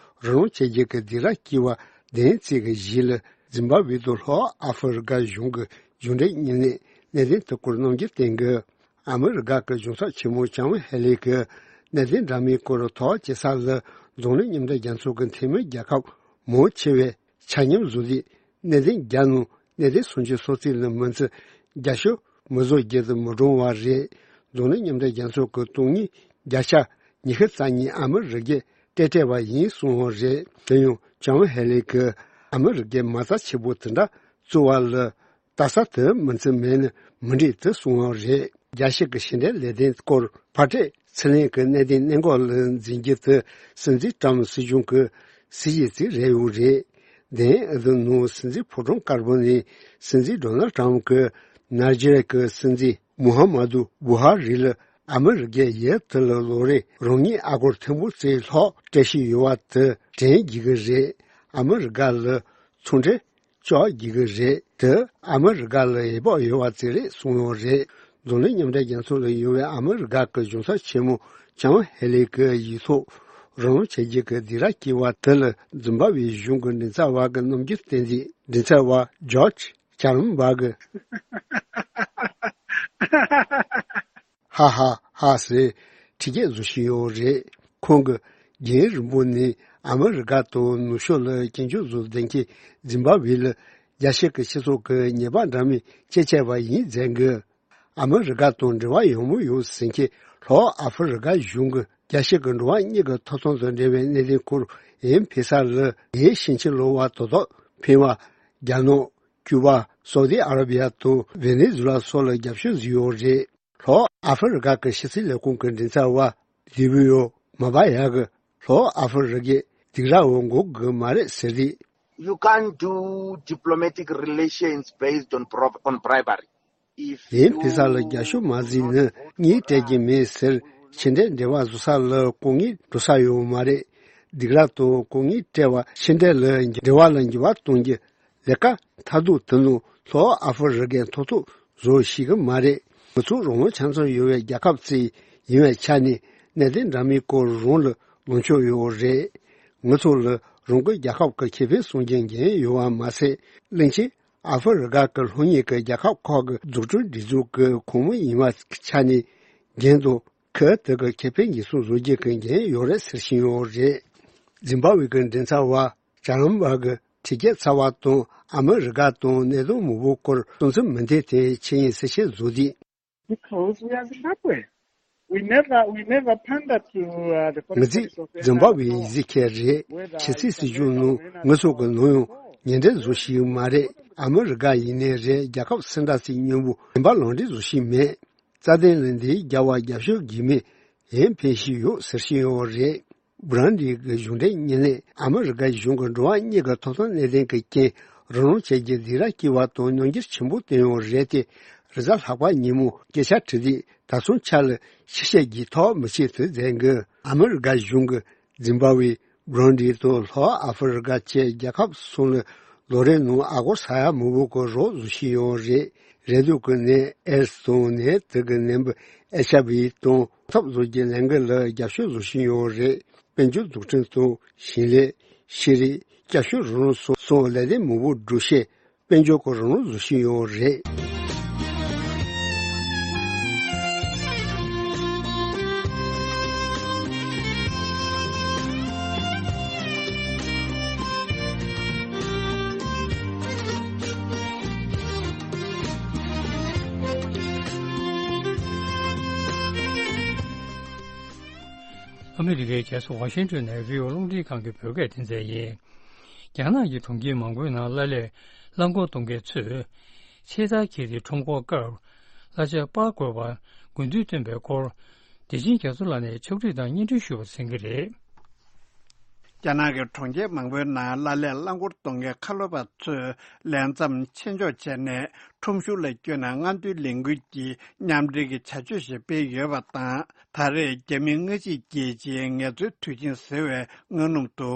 རོགས་རམ་བྱེད་རྒྱུ་གི་སྡིགས་ར་སྐྱེལ་བ་དེ་རིང་བཅས་ཀྱི་གཞི་ལ་ཛིམ་བྷ་ཝེ་དང་ལྷོ་ཨ་ཧྥེ་རི་ཀ་གཞུང་གི་གཞུང་འབྲེལ་བརྙན་ལས་གནད་དོན་དེ་སྐོར་རྣམ་འགྱུར་བསྟན་གྱི། ཨ་མི་རི་ཀ་གི་གཞུང་ཚབ་ཆེན་མོ་ལྕམ་ཧེ་ལི་གིས་གནད་དོན་འདྲ་མིན་སྐོར་ཐོག་བྱེད་ས་ལ་འཛམ་གླིང་མཉམ་འབྲེལ་རྒྱལ་ཚོགས་ཀྱི་འཐུས་མི་རྒྱལ་ཁབ་མང་ཆེ་བས་ཆ་སྙོམས་བཟོ་སྟེ་གནད་དོན་བརྒྱབ་ནང་གནད་དོན་སུམ་ཅུ་སོ་གཅིག་ལ་མི་ཚེ་རྒྱབ་སྐྱོར་མི་བཟོ་རྒྱུ་དེ་མི་འགྲོ་བ་རེད། འཛམ་གླིང་མཉམ་འབྲེལ་རྒྱལ་ཚོགས་ཀྱི་དོན་དངོས་བརྒྱ་ཆ་ཉི་ཤུ་རྩ་གཉིས་ཨ་མི་རི་ཀས་སྤྲད་སྤྲད་པ་ཡིན་གསུངས་པ་རེད། དེ་ཡང་ལྕམ་ཧེ་ལི་གིས་ཨ་མི་རི་ཀས་མ་རྩ་ཆེ་པོ་དེ་འདྲ་བཙུགས་པ་ལ། ལྟ་ས་དེ་མི་ཚེ་མེད་ན་མི་འགྲིག་དེ་གསུང་བ་རེད། རྒྱལ་སྤྱི་གི་ཕྱི་འབྲེལ་ལས་དོན་སྐོར་ཕར་སྤྲད་ཚུར་ལེན་གྱི་གནད་དོན་གནད་འགག་ལ་འཛིན་རྒྱུ་དེ་སྲིད་འཛིན་ཀྲམ་སྲིད་གཞུང་གི་སྲིད་ཇུས་ཅིག་རེད་ཡོད་རེད། དེ་ཨ་ཟུར་ནང་སྲིད་འཛིན་ཕོ་བྲང་དཀར་པོ་ནས་སྲིད་འཛིན་ཌོ་ནལ་ཀྲམ་གྱིས་ནཱི་ཇི་རི་ཡ་གི་སྲིད་འཛིན་མུ་ཧམ་མ་དུ་བུ་ཧ་རི་ལ་ཨ་མི་རི་ཀའི་ཡུལ་དེ་ལ་ལོ་རེར་རང་ཉིད་ཨ་སྒོར་ཐེར་འབུམ་ཙམ་ལྷག་སྤྲད་བཞིན་ཡོད་པ་དེ་དྲན་དགོས་ཀྱི་རེད། ཨ་མི་རི་ཀ་ལ་ཚོང་འབྲེལ་གཅོག་དགོས་ཀྱི་རེད། དེ་ཨ་མི་རི་ཀ་ལ་འོས་བབ་ཡོད་པ་ཙམ་རེད་གསུངས་ཡོད་རེད། འཛམ་གླིང་མཉམ་འབྲེལ་རྒྱལ་ཚོགས་ལ་ཡོད་པའི་ཨ་མི་རི་ཀ་གི་གཞུང་ཚབ་ཆེན་མོ་ལྕམ་ཧེ་ལི་གི་ཡིག་ཐོག་རོགས་རམ་བྱེད་རྒྱུ་གི་སྡིགས་ར་སྐྱེལ་བ་དེ་ལ་ཛིམ་བྷ་ཝེ་གཞུང་གི་མགྲིན་ཚབ་པ་གི་རྣམ་འགྱུར་བསྟན་ཏེ། མགྲིན་ཚབ་པ་ཇོརྗ་ཇར་མན་པ་གིས། ཧ་ཧ་ཧ་ཟེར་ཁྲི་སྐད་བཟོ་བཞིན་ཡོད་རེད། ཁོང་གིས་རྒྱུན་རིང་པོ་ནས་ཨ་མི་རི་ཀ་དང་ནུབ་ཕྱོགས་ལ་སྐྱོན་བརྗོད་བཟོ་བསྡད་མཁན་ཛིམ་བྷ་ཝེ་ལ་རྒྱལ་སྤྱི་གི་སྤྱི་ཚོགས་ཀྱི་ཉེས་པ་འདྲ་མིན་བྱེད་ཆེ་བ་ཡིན་ཟེར་གི། ཨ་མི་རི་ཀ་དང་འབྲེལ་བ་ཡག་མོ་ཡོད་ཟེར་མཁན་ལྷོ་ཨ་ཧྥེ་རི་ཀ་གཞུང་གིས་རྒྱལ་སྤྱི་གི་འགྲོ་བ་མིའི་ཐོབ་ཐང་དང་འབྲེལ་བའི་གནད་དོན་སྐོར་འོས་འཕེན་ས་ལ་ངས་ཕྱིན་ཆད་ལོ་བ་དོ་དོ་འཕེན་པ། རྒྱ་ནག་ཀྱུ་པ། སའུ་དི་ཨ་ར་བི་ཡ་དང་ཝེ་ནེ་ཛུ་ལ་སོགས་ལ་རྒྱབ་སྐྱོར་བཟོས་ཡོད་རེད། ལྷོ་ཨ་ཧྥེ་རི་ཀ་གི་ཕྱི་སྲིད་ལས་ཁུངས་ཀྱི་མགྲིན་ཚབ་པ་དེ་བི་ཡོ་མ་བ་ཡ་གིས་ལྷོ་ཨ་ཧྥེ་རི་ཀས་སྡིགས་ར་འོ་འགོག་གི་མ་རེད་ཟེར་ཏེ། You can't do diplomatic relations based on pro- on bribery. If འོས་འཕེན་ས་ལ་རྒྱབ་སྐྱོར་མ་བཟོས་ན་ངས་སྤྲད་ཀྱི་མེད་ཟེར། ཕྱི་འབྲེལ་འབྲེལ་བ་བཟོ་ས་ལ་ལྐོག་རྔན་འགྲོ་ས་ཡོད་མ་རེད། སྡིགས་ར་དང་ལྐོག་རྔན་སྤྲད་པ་ཕྱི་འབྲེལ་ལ་འབྲེལ་བ་ལ་འགྱུར་བ་གཏོང་རྒྱུ། ལས་ཀ་མཐར་ཐུག་དེ་ནང་ལྷོ་ཨ་ཧྥེ་རི་ཀས་ཐོབ་ཐང་བཟོ་ཤེས་ཀྱི་མ་རེད། ང་ཚོ་རང་དབང་ཆ་ཚང་ཡོད་པའི་རྒྱལ་ཁབ་ཅིག་ཡིན་པའི་ཆ་ནས་གནད་དོན་འདྲ་མིན་སྐོར་རང་ལ་ལངས་ཕྱོགས་ཡོད་རེད། ང་ཚོ་ལ་རང་གི་རྒྱལ་ཁབ་ཀྱི་ཁེ་ཕན་སྲུང་རྒྱུའི་འགན་ཡོད་པ་མ་ཟད། གླིང་ཆེན་ཨ་ཧྥེ་རི་ཀ་གི་ལྷོ་ངོས་ཀྱི་རྒྱལ་ཁབ་ཁག་གི་འཛུགས་སྐྲུན་སྒྲིག་འཛུགས་ཀྱི་ཁོངས་མི་ཡིན་པའི་ཆ་ནས་འགན་དང་ཁུལ་དེ་གི་ཁེ་ཕན་འགན་སྲུང་བཟོ་རྒྱུ་གི་འགན་ཡོད་རེད་ཟེར་བཞིན་ཡོད་རེད། ཛིམ་བྷ་ཝེ་གི་མགྲིན་ཚབ་པ་ཇར་མན་པ་གིས་དྲི་རྒྱ་ཚ་བ་དང་ཨ་མི་རི་ཀ་དང་གནད་དོན་མང་པོའི་སྐོར་གསུང་ཚུལ་མི་འཐེན་ཏེ་ཆེད་ཡིན་གསལ་བཤད་བཟོས་ཏེ། Because we are Zimbabwe. We never, we never pander to uh, the ང་ཚོ་Zimbabwe་ཡིན་ཟེར་མཁན་རེད། ཕྱི་སྲིད་སྲིད་གཞུང་ནང་ང་ཚོ་གི་ནམ་ཡང་ཉེ་འབྲེལ་བཟོ་ཤེས་ཀྱི་མ་རེད། ཨ་མི་རི་ཀ་ཡིན་ནའི་རེད། རྒྱལ་ཁབ་སུ་འདྲ་ཞིག་མཉམ་པོ་བདེན་པ་ལམ་འགྲིག་བཟོ་ཤེས་མེད། རྩ་དོན་ལ་འདིའི་རྒྱབ་ལ་རྒྱབ་སྐྱོར་གྱི་མི་འོས་འཕེན་བཞིན་ཡོད་ཟེར་བཞིན་ཡོད་རེད། བྷུ་རན་ཌི་གི་གཞུང་འབྲེལ་བརྙན་ལས་ཨ་མི་རི་ཀ་གཞུང་གི་འགྲོ་བ་མིའི་ཐོབ་ཐང་གནད་དོན་གྱི་རྐྱེན་རོགས་རམ་བྱེད་རྒྱུ་སྡིགས་ར་སྐྱེལ་བ་དང་རྣམ་འགྱུར་ཆེན་པོ་བསྟན་ཡོད་རེད་དེ། རེས་གཟའ་ལྷག་པ་ཉིན་མོ་སྐད་ཆ་དྲིས་དུས་ད་སོང་ཆ་ལ་ཕྱི་བཤད་ཀྱི་ཐོག་མི་བྱེད་དུ་མཛད་འགོ། ཨ་མི་རི་ཀ་གཞུང་གིས་ཛིམ་བྷ་ཝེ། བྷུ་རན་ཌི་དང་ལྷོ་ཨ་ཧྥེ་རི་ཀ་བཅས་རྒྱལ་ཁབ་གསུམ་ལ་ལོ་རེ་ནང་ཨ་སྒོར་ས་ཡ་མང་པོ་གི་རོགས་བཟོ་བཞིན་ཡོད་རེད། རེག་དུག་གི་ནད་ཨེ་ཌི་སི་དང་ནད་དེ་གི་ནད་འབུ་ཨེཆ་ཨའི་ཝི་དང་ཐབས་བཟོ་རྒྱུའི་ལས་འགུལ་ལ་རྒྱབ་སྐྱོར་བཟོ་བཞིན་ཡོད་རེད། དཔལ་འབྱོར་འཛུགས་སྐྲུན་དང་ཞིང་ལས། ཤེས་རིག། སྐྱབས་བཅོལ་རང་དབང་སོགས་སོགས་ལས་དོན་མང་པོ་སྒྲུབ་ཆེད་དཔལ་འབྱོར་གྱི་རང་དབང་བཟོ་བཞིན་ཡོད་རེད། ཨ་མི་རི་ཀའི་རྒྱལ་ས་ཝ་ཤིང་ཏོན་ནས་བྷི་ཨོ་རླུང་འཕྲིན་ཁང་གི་བོད་སྐད་སྡེ་ཚན་ཡིན། རྒྱ་ནག་གི་གྲོང་ཁྱེར་མང་པོའི་ནང་ཀླ་ཀླད་ རླངས་འཁོར་གཏོང་མཁན་ཚོས་ཆེས་མཐར་འཁྱེར་ཏེ་ཁྲོམ་སྐོར་སྐབས་གླ་ཆ་སྤར་དགོས་པར་དགོས་འདུན་བཏོན་པའི་སྐོར། བདེ་ཆེན་རྒྱ་མཚོ་ལགས་ནས་ཕྱོགས་སྒྲིག་དང་སྙན་སྒྲོན་ཞུ་བར་གསན་གྱི་རེད། རྒྱ་ནག་གི་གྲོང་ཁྱེར་མང་པོའི་ནང་གླ་ལས་རླངས་འཁོར་གཏོང་མཁན་ཁ་ལོ་པ་ཚོས་ལས་མཚམས་ཆེད་འཇོག་བྱས་ནས་ཁྲོམ་གཞུང་ལ་བསྐྱོད་ནས་སྔ་འདུས་ལས་འགུལ་གྱི་མཉམ་འབྲེལ་གྱི་བྱ་སྤྱོད་ཞིག་སྤེལ་ཡོད་པ་དང་། ད་རེས་རྒྱ་མི་སྔ་ཕྱི་རྒྱལ་སྤྱིའི་ངལ་རྩོལ་དུས་ཆེན་ཟེར་བའི་སྔ་ནུབ་ཏུ།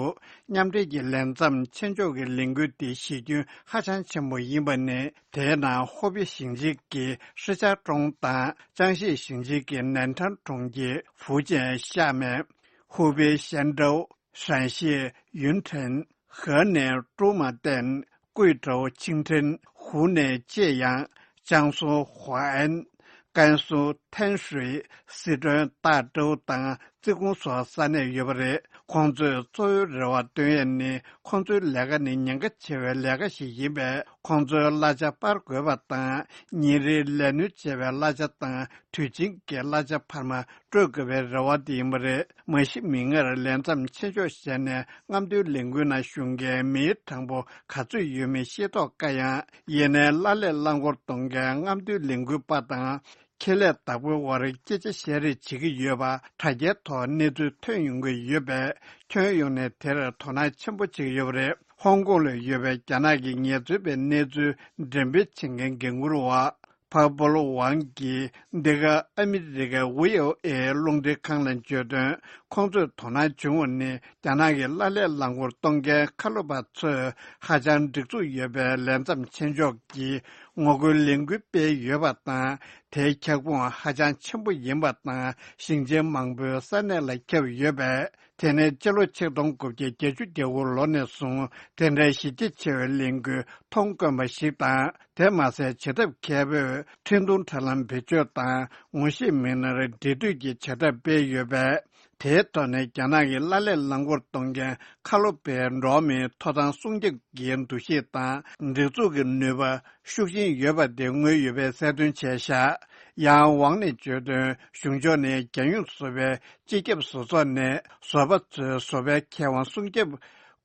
མཉམ་འབྲེལ་གྱི་ལས་མཚམས་ཆེད་འཇོག་གི་ལས་འགུལ་དེ་གཞི་རྒྱུན་ཧ་ཅང་ཆེན་པོ་ཡིན་པ་ནི། དེའི་ནང་ཧོ་པེ་ཞིང་ཆེན་གྱི་ཧྲི་ཅཱ་ཀྲོང་དང་། ཅང་ཤེ་ཞིང་ཆེན་གྱི་ནན་ཁྲང་གྲོང་ཁྱེར། ཧྥུ་ཅན་ཤ་མེན། ཧུའུ་པེ་ཤན་ཀྲོའུ། ཧྲན་ཤེ་ཡུན་ཁྲེན། ཧེ་ནན་ཀྲུའུ་མ་ཏན། ཀུའེ་ཀྲོའུ་ཆིང་ཁྲེན། ཧུའུ་ནན་ཅེ་ཡང་། ཅང་སུའུ་ཧོ་ཨན། ཀན་སུའུ་ཐན་ཧྲུའེ། སི་ཁྲོན་ཏཱ་ཀྲོའུ་དང་ཙི་ཀུང་སོགས་ས་གནས་ཡོད་པ་རེད། ཁོང་ཚོས་གཙོ་བོའི་རེ་བ་བཏོན་ཡས་ནི། ཁོང་ཚོའི་ལས་ཀ་ནི་ཉེན་ཁ་ཆེ་བའི་ལས་ཀ་ཞིག་ཡིན་པས། ཁོང་ཚོའི་གླ་ཆ་སྤར་དགོས་པ་དང་། ཉིན་རེའི་ལས་སྣོན་བྱས་པའི་གླ་ཆ་དང་། དུས་ཆེན་གྱི་གླ་ཆ་འཕར་མ་སྤྲོད་དགོས་པའི་རེ་བ་དེ་ཡིན་པ་རེད། མ་གཞི་མིག་སྔར་ལས་མཚམས་ཆེད་འཇོག་བྱས་ནས་སྔ་འདུས་ལས་འགུལ་ནང་ཞུགས་མཁན་མིའི་གྲངས་འབོར་ག་ཚོད་ཡོད་མེད་ཤེས་རྟོགས་དཀའ་ཡང་། ཡིན་ནའི་གླ་ལས་རླངས་འཁོར་གཏོང་མཁན་སྔ་འདུས་ལས་འགུལ་པ་དང་། ཁེ་ལས་བདག་པོའི་དབར་སྐད་ཆ་བཤད་རེས་བྱེད་ཀྱི་ཡོད་པ་དྲ་རྒྱའི་ཐོག་གནས་ཚུལ་ཐོན་ཡོང་གི་ཡོད་པས། ཁྱོན་ཡོངས་ནས་དེར་དོ་སྣང་ཆེན་པོ་བྱེད་ཀྱི་ཡོད་པ་རེད། ཧོང་ཀོང་ལ་ཡོད་པའི་རྒྱ་ནག་གི་ངལ་རྩོལ་པའི་གནས་ཚུལ་འགྲེམས་སྤེལ་བྱེད་མཁན་འགན་འཁུར་བ། ཕ་པོ་ལོ་ཝང་གིས་འདི་ག་ཨ་མི་རི་ཀའི་ཝི་ཨོ་ཨེ་རླུང་འཕྲིན་ཁང་ལ་བརྗོད་དོན། ཁོང་ཚོས་དོ་སྣང་བྱུང་བ་ནི། རྒྱ་ནག་གི་གླ་ལས་རླངས་འཁོར་གཏོང་མཁན་ཁ་ལོ་པ་ཚོས་ཧ་ཅང་སྒྲིག་འཛུགས་ཡོད་པའི་ལས་མཚམས་ཆེད་འཇོག་གི་ངོ་རྒོལ་ལས་འགུལ་སྤེལ་ཡོད་པ་དང་། དེའི་ཁྱབ་ཁོངས་ཧ་ཅང་ཆེན་པོ་ཡིན་པ་དང་། ཞིང་ཆེན་མང་པོའི་ས་གནས་ལ་ཁྱབ་ཡོད་པས། དེ་ནས་སྤྱི་ལོ་ཆིག་སྟོང་དགུ་བརྒྱ་བརྒྱད་ཅུ་གྱ་དགུ་ལོ་ནས་བཟུང་དེ་འདྲའི་གཞི་རྒྱ་ཆེ་བའི་ལས་འགུལ་མཐོང་དཀོན་པ་ཞིག་དང་། དེ་མ་ཟད་བྱེད་ཐབས་མཁས་པོས་འཕྲིན་ཐུང་དྲ་ལམ་བེད་སྤྱོད་དང་ངོ་ཤེས་མི་སྣར་འབྲེལ་མཐུད་ཀྱི་བྱ་ཐབས་སྤེལ་ཡོད་པས། དེའི་ཐོག་ནས་རྒྱ་ནག་གི་གླ་ལས་རླངས་འཁོར་གཏོང་མཁན་ཁ་ལོ་པའི་འགྲོ་བ་མིའི་ཐོབ་ཐང་སྲུང་སྐྱོབ་ཀྱི་འདུ་ཤེས་དང་སྒྲིག་འཛུགས་ཀྱི་ནུས་པ་ཤུགས་ཆེན་ཡོད་པ་དེ་མངོན་ཡོད་པའི་གསལ་སྟོན་བྱས་བཞག་ཡང་ཝང་ནས་བརྗོད་དོན། གཞུང་ཕྱོགས་ནས་རྒྱལ་ཡོངས་བཟོ་པའི་སྤྱི་ཁྱབ་བཟོ་ཚོགས་ནས་བཟོ་པ་ཚོའི་བཟོ་པའི་ཁེ་དབང་སྲུང་སྐྱོབ་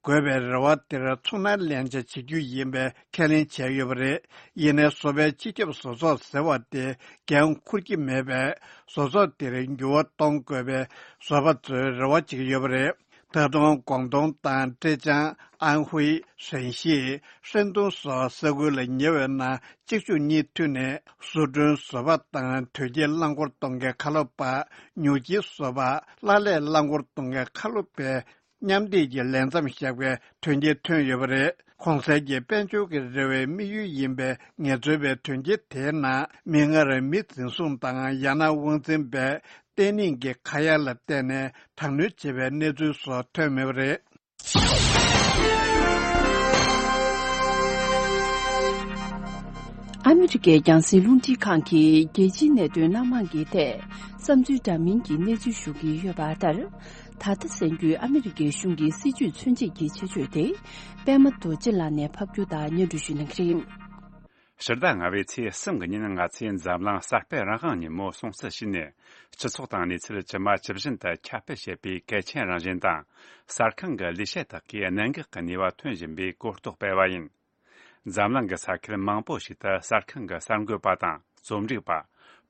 དགོས་པའི་རེ་བ་དེར་ཚོར་སྣང་ལེན་བྱ་བྱེད་རྒྱུ་ཡིན་པའི་ཁས་ལེན་བྱས་ཡོད་པ་རེད། ཡིན་ནའི་བཟོ་པའི་སྤྱི་ཁྱབ་བཟོ་ཚོགས་ཟེར་བ་དེ་འགན་འཁུར་གྱི་མེད་པས། བཟོ་ཚོགས་དེར་འགྱུར་བ་གཏོང་དགོས་པའི་བཟོ་པ་ཚོས་རེ་བ་བྱེད་ཀྱི་ཡོད་པ་རེད། ད་དུང་ཀོང་ཏུང་དང་ཀྲེ་ཅང་། ཨན་ཧུའེ། ཧྲན་ཤི། ཧྲན་ཏུང་སོགས་ས་ཁུལ་ལ་ཉེ་བའི་ནང་གཅིག་མཇུག་གཉིས་མཐུད་ནས་བཟོ་སྐྲུན་བཟོ་པ་དང་དོས་སྐྱེལ་རླངས་འཁོར་གཏོང་མཁན་ཁ་ལོ་པ། ཉུག་ཅིའི་བཟོ་པ། གླ་ལས་རླངས་འཁོར་གཏོང་མཁན་ཁ་ལོ་པའི་མཉམ་འདེགས་ཀྱི་ལས་མཚམས་བཞག་པའི་དོན་རྐྱེན་ཐོན་ཡོད་པ་རེད། གོང་གསལ་གྱི་དཔལ་འབྱོར་གྱི་རེ་བའི་དམིགས་ཡུལ་ཡིན་པའི་ངལ་རྩོལ་པའི་དོན་རྐྱེན་དེའི་ནང་མིག་སྔར་མི་འཛིན་བཟུང་དང་ཡང་ན་དབང་འཛིན་པས་བརྟན་ལྷིང་གི་ཁ་ཡ་ལ་བརྟེན་ནས་དྲག་གནོན་བྱེད་པའི་གནས་ཚུལ་སོགས་ཐོན་མེད་པ་རེད། ཨ་མི་རི་ཀའི་རྒྱང་སྲིང་རླུང་འཕྲིན་ཁང་གིས་རྒྱལ་སྤྱིའི་གནད་དོན་སྣ་མང་གི་ཐད་བསམ་ཚུལ་འདྲ་མིན་གྱི་གནས་ཚུལ་ཞུ་གི་ཡོད་པ་ལྟར། ད་ལྟ་གསན་རྒྱུའི་ཨ་མི་རི་ཀའི་གཞུང་གི་སྲིད་བྱུས་མཚོན་བྱེད་ཀྱི་ཆེད་བརྗོད་དེ། པད་མ་རྡོ་རྗེ་ལགས་ནས་ཕབ་སྒྱུར་དང་སྙན་སྒྲོན་ཞུ་གནང་གི་རེད། ཕྱི་ཟླ་ལྔ་པའི་ཚེས་གསུམ་གྱི་ཉིན་ང་ཚོས་འཛམ་གླིང་གསར་སྤེལ་རང་དབང་ཉིན་མོ་སྲུང་བརྩི་ཞུས་ནས། སྤྱི་ཚོགས་དང་གནས་ཚུལ་ཇི་མ་ཇི་བཞིན་དུ་ཁྱབ་སྤེལ་བྱེད་པའི་གལ་ཆེན་རང་བཞིན་དང་། གསར་ཁང་གི་ལས་བྱེད་དག་གིས་གནད་འགག་གི་ནུས་པ་ཐོན་བཞིན་པའི་གོ་རྟོགས་སྤེལ་བ་ཡིན། འཛམ་གླིང་གི་ས་ཁུལ་མང་པོ་ཞིག་ཏུ་གསར་ཁང་གི་གསར་འགོད་པ་དང་རྩོམ་སྒྲིག་པ།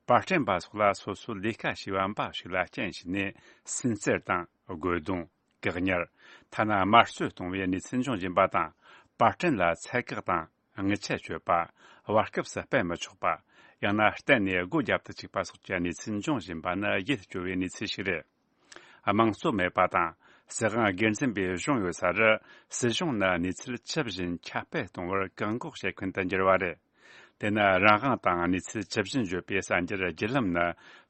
པར་སྐྲུན་པ་སོགས་ལ་སོ་སོའི་ལས་ཀ་བྱེད་པ་འབའ་ཞིག་ལ་རྐྱེན་བྱས་ནས་སུན་གཙེར་དང་། དགོས་གདུང་། བཀག་ཉར། ཐ་ན་དམར་གསོད་གཏོང་བའི་གནས་ཚུལ་འབྱུང་བཞིན་པ་དང་། པར་སྐྲུན་ལ་ཚད་བཀག་དང་། དངུལ་ཆད་གཅོད་པ། བར་སྐབས་སུ་སྤེལ་མི་ཆོག་པ། ཡང་ན་གཏན་ནས་སྒོ་བརྒྱབ་ཏུ་བཅུག་པ་སོགས་ཀྱི་གནས་ཚུལ་འབྱུང་བཞིན་པ་ནི་ཡིད་སྐྱོ་བའི་གནས་ཚུལ་ཞིག་རེད། དམངས་གཙོ་མེད་པ་དང་། སྲིད་དབང་སྒེར་འཛིན་པའི་གཞུང་ཡོད་སར། སྲིད་གཞུང་ནི་གནས་ཚུལ་ཇི་བཞིན་ཁྱབ་སྤེལ་གཏོང་བར་བཀག་འགོག་བྱེད་མཁན་དུ་འགྱུར་བ་རེད། དེ་ནི་རང་དབང་དང་གནས་ཚུལ་ཇི་བཞིན་བརྗོད་པའི་གསར་འགྱུར་བརྒྱུད་ལམ་ནི་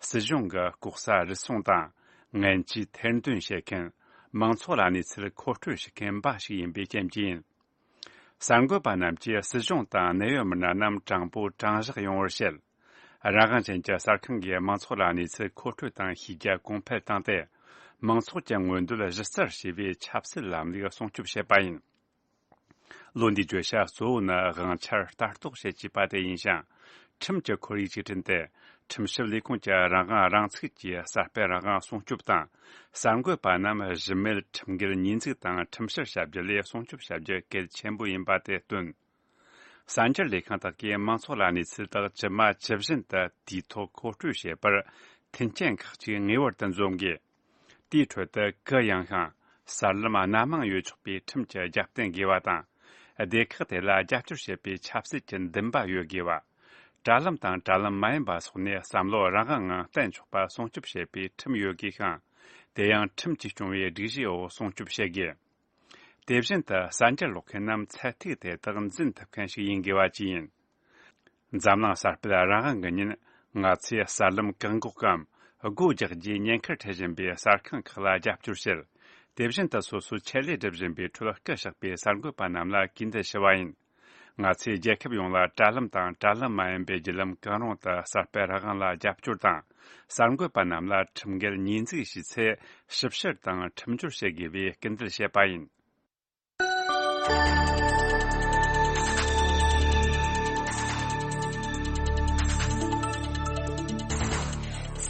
སྲིད་གཞུང་གི་ལྐོག་ཟ་རུལ་སུངས་དང་། ངན་ཇུས་ཐེར་འདོན་བྱེད་མཁན། མང་ཚོགས་ལ་གནས་ཚུལ་མཁོ་སྤྲོད་བྱེད་མཁན་འབའ་ཞིག་ཡིན་པའི་རྐྱེན་གྱིས་ཡིན། གསར་འགོད་པ་རྣམས་ཀྱིས་སྲིད་གཞུང་དང་གནད་ཡོད་མི་སྣ་རྣམས་དྲང་པོ་དྲང་བཞག་ཡོང་བར་བྱེད། རང་དབང་ཅན་གྱི་གསར་ཁང་གིས་མང་ཚོགས་ལ་གནས་ཚུལ་མཁོ་སྤྲོད་དང་ཤེས་རྒྱ་གོང་འཕེལ་བཏང་སྟེ། མང་ཚོགས་ཀྱི་མངོན་འདོད་གཞི་རྩར་བྱས་པའི་ཆབ་སྲིད་ལམ་ལུགས་སྲུང་སྐྱོབ་བྱེད་པ་ཡིན། ལོ་འདིའི་བརྗོད་བྱ་གཙོ་བོ་ནི་དབང་ཆར་ལྟ་རྟོག་བྱེད་ཅེས་པ་དེ་ཡིན་ཞིང་། ཁྲིམས་ཀྱི་ཁོར་ཡུག་ཅིག་བསྐྲུན་ཏེ། ཁྲིམས་ཞིབ་ལས་ཁུངས་ཀྱི་རང་དབང་རང་ཚུགས་ཀྱིས་གསར་སྤེལ་རང་དབང་སྲུང་སྐྱོབ་དང་། གསར་འགོད་པ་རྣམས་གཞི་མེད་ཁྲིམས་འགལ་ཉེས་འཛུགས་དང་ཁྲིམས་བཤེར་བྱ་རྒྱུ་ལས་སྲུང་སྐྱོབ་བྱ་རྒྱུ་གལ་ཆེན་པོ་ཡིན་པ་དེ་སྟོན། གསར་འགྱུར་ལས་ཁང་དག་གིས་མང་ཚོགས་ལ་གནས་ཚུལ་དག་ཇི་མ་ཇི་བཞིན་དུ་དུས་ཐོག་མཁོ་སྤྲོད་བྱེད་པར་མཐུན་རྐྱེན་ཁག་ཅིག་ངེས་པར་དུ་འཛོམས་དགོས། དེའི་ཁྲོད་དུ་གུ་ཡངས་ཤིང་གསར་ལམ་སྣ་མང་ཡོད་ཆོག་པའི་ཁྲིམས་ཀྱི་རྒྱབ་རྟེན་དགོས་པ་དང་། སྡེ་ཁག་དེ་ལ་རྒྱབ་སྐྱོར་བྱེད་པའི་ཆབ་སྲིད་ཀྱི་འདུན་པ་ཡོད་དགོས་པ། དྲ་ལམ་དང་དྲ་ལམ་མ་ཡིན་པ་སོགས་ནས་བསམ་བློ་རང་དབང་ངང་བསྟན་ཆོག་པ་སྲུང་སྐྱོབ་བྱེད་པའི་ཁྲིམས་ཡོད་དགོས་ཤིང་། དེ་ཡང་ཁྲིམས་ཀྱིས་སྐྱོང་བའི་སྒྲིག་གཞིའི་འོག་སྲུང་སྐྱོབ་བྱེད་དགོས། དེ་བཞིན་དུ་གསར་འགྱུར་ཀློག་མཁན་རྣམས་ཚད་ཐིག་དེ་དག་འཛིན་ཐུབ་མཁན་ཞིག་ཡིན་དགོས་པ་བཅས་ཡིན། འཛམ་གླིང་གསར་སྤེལ་རང་དབང་གི་ཉིན། ང་ཚོས་གསར་ལམ་བཀག་འགོག་གམ་སྒོ་རྒྱག་རྒྱུའི་ཉེན་ཁར་འཕྲད་བཞིན་པའི་གསར་ཁང་ཁག་ལ་རྒྱབ་སྐྱོར་བྱེད། དེ་བཞིན་དུ་སོ་སོའི་ཆེད་ལས་སྒྲུབ་བཞིན་པའི་ཁྲོད་སྐུ་གཤེགས་པའི་གསར་འགོད་པ་རྣམས་ལ་གུས་འདུད་ཞུ་བ་ཡིན། ང་ཚོས་རྒྱལ་ཁབ་ཡོངས་ལ་དྲ་ལམ་དང་དྲ་ལམ་མ་ཡིན་པའི་བརྒྱུད་ལམ་གང་རུང་དུ་གསར་སྤེལ་རང་དབང་ལ་རྒྱབ་སྐྱོར་དང་། གསར་འགོད་པ་རྣམས་ལ་ཁྲིམས་འགལ་ཉེས་འཛུགས་བྱས་ཚེ་ཞིབ་བཤེར་དང་ཁྲིམས་སྦྱོར་བྱེད་དགོས་པའི་སྐུལ་འདེད་བྱས་པ་ཡིན།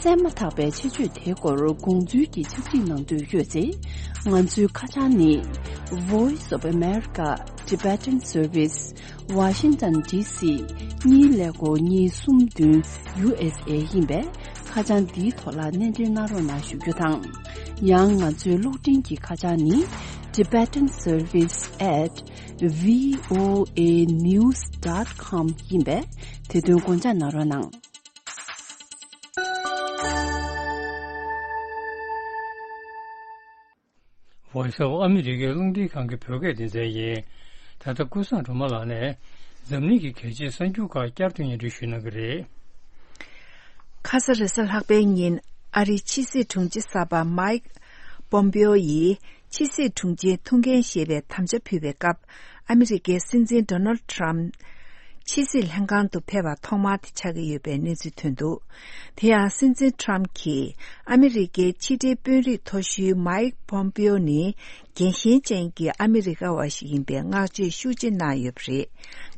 གསན་མ་ཐག་པའི་ཆེད་བརྗོད་དེའི་སྐོར་དགོངས་ཚུལ་གྱི་ཕྱག་བྲིས་གནང་འདོད་ཡོད་ཚེ། ང་ཚོའི་ཁ་བྱང་ནི། Voice of America Tibetan Service Washington D C གཉིས་ཀླད་ཀོར་གཉིས་གསུམ་བདུན་U S A ཡིན་པས། ཁ་བྱང་འདིའི་ཐོག་ལ་སྣེ་འདྲེན་གནང་རོགས་གནང་ཞུ་རྒྱུ་དང་། ཡང་ང་ཚོའི་གློག་འཕྲིན་གྱི་ཁ་བྱང་ནི། Tibetan Service at V O A news dot com ཡིན་པས། དེ་དོན་དགོངས་འཇགས་གནང་རོགས་གནང་། Voice of America རླུང་འཕྲིན་ཁང་གི་བོད་སྐད་སྡེ་ཚན་ཡིན། ད་ལྟ་ཀུན་བཟང་སྒྲོལ་མ་ལགས་ནས་འཛམ་གླིང་གི་གལ་ཆེའི་གསར་འགྱུར་ཁག་བསྐྱར་དུ་སྙན་སྒྲོན་ཞུ་གནང་གི་རེད། ཁ་ས་རེས་གཟའ་ལྷག་པའི་ཉིན་ཨ་རིའི་ཕྱི་སྲིད་དྲུང་ཆེ་གསར་པ་མའིག་པོམ་པེའོ་ཡིས་ཕྱི་སྲིད་དྲུང་ཆེའི་ཐུགས་འགན་བཞེས་པའི་དམ་བཅའ་ཕུལ་བའི་སྐབས། ཨ་མི་རི་ཀའི་སྲིད་འཛིན་ཌོ་ནལ་ཊམ་ཕྱི་སྲིད་ལྷན་ཁང་དུ་ཕེབས་པ་ཐོག་མ་དེ་ཆགས་ཀྱི་ཡོད་པའི་གནས་ཚུལ་ཐོན་འདུག་དེ་ཡང་སྲིད་འཛིན་ཊམ་གྱིས་ཨ་མི་རི་ཀའི་ཕྱི་འབྲེལ་དཔོན་རིགས་མཐོ་ཤོས་མའིག་པོམ་པེའོ་ནི་རྒྱལ་ཞེན་ཅན་གྱི་ཨ་མི་རི་ཀ་བ་ཞིག་ཡིན་པའི་བསྔགས་བརྗོད་ཤུགས་ཆེ་གནང་ཡོད་པ་རེད།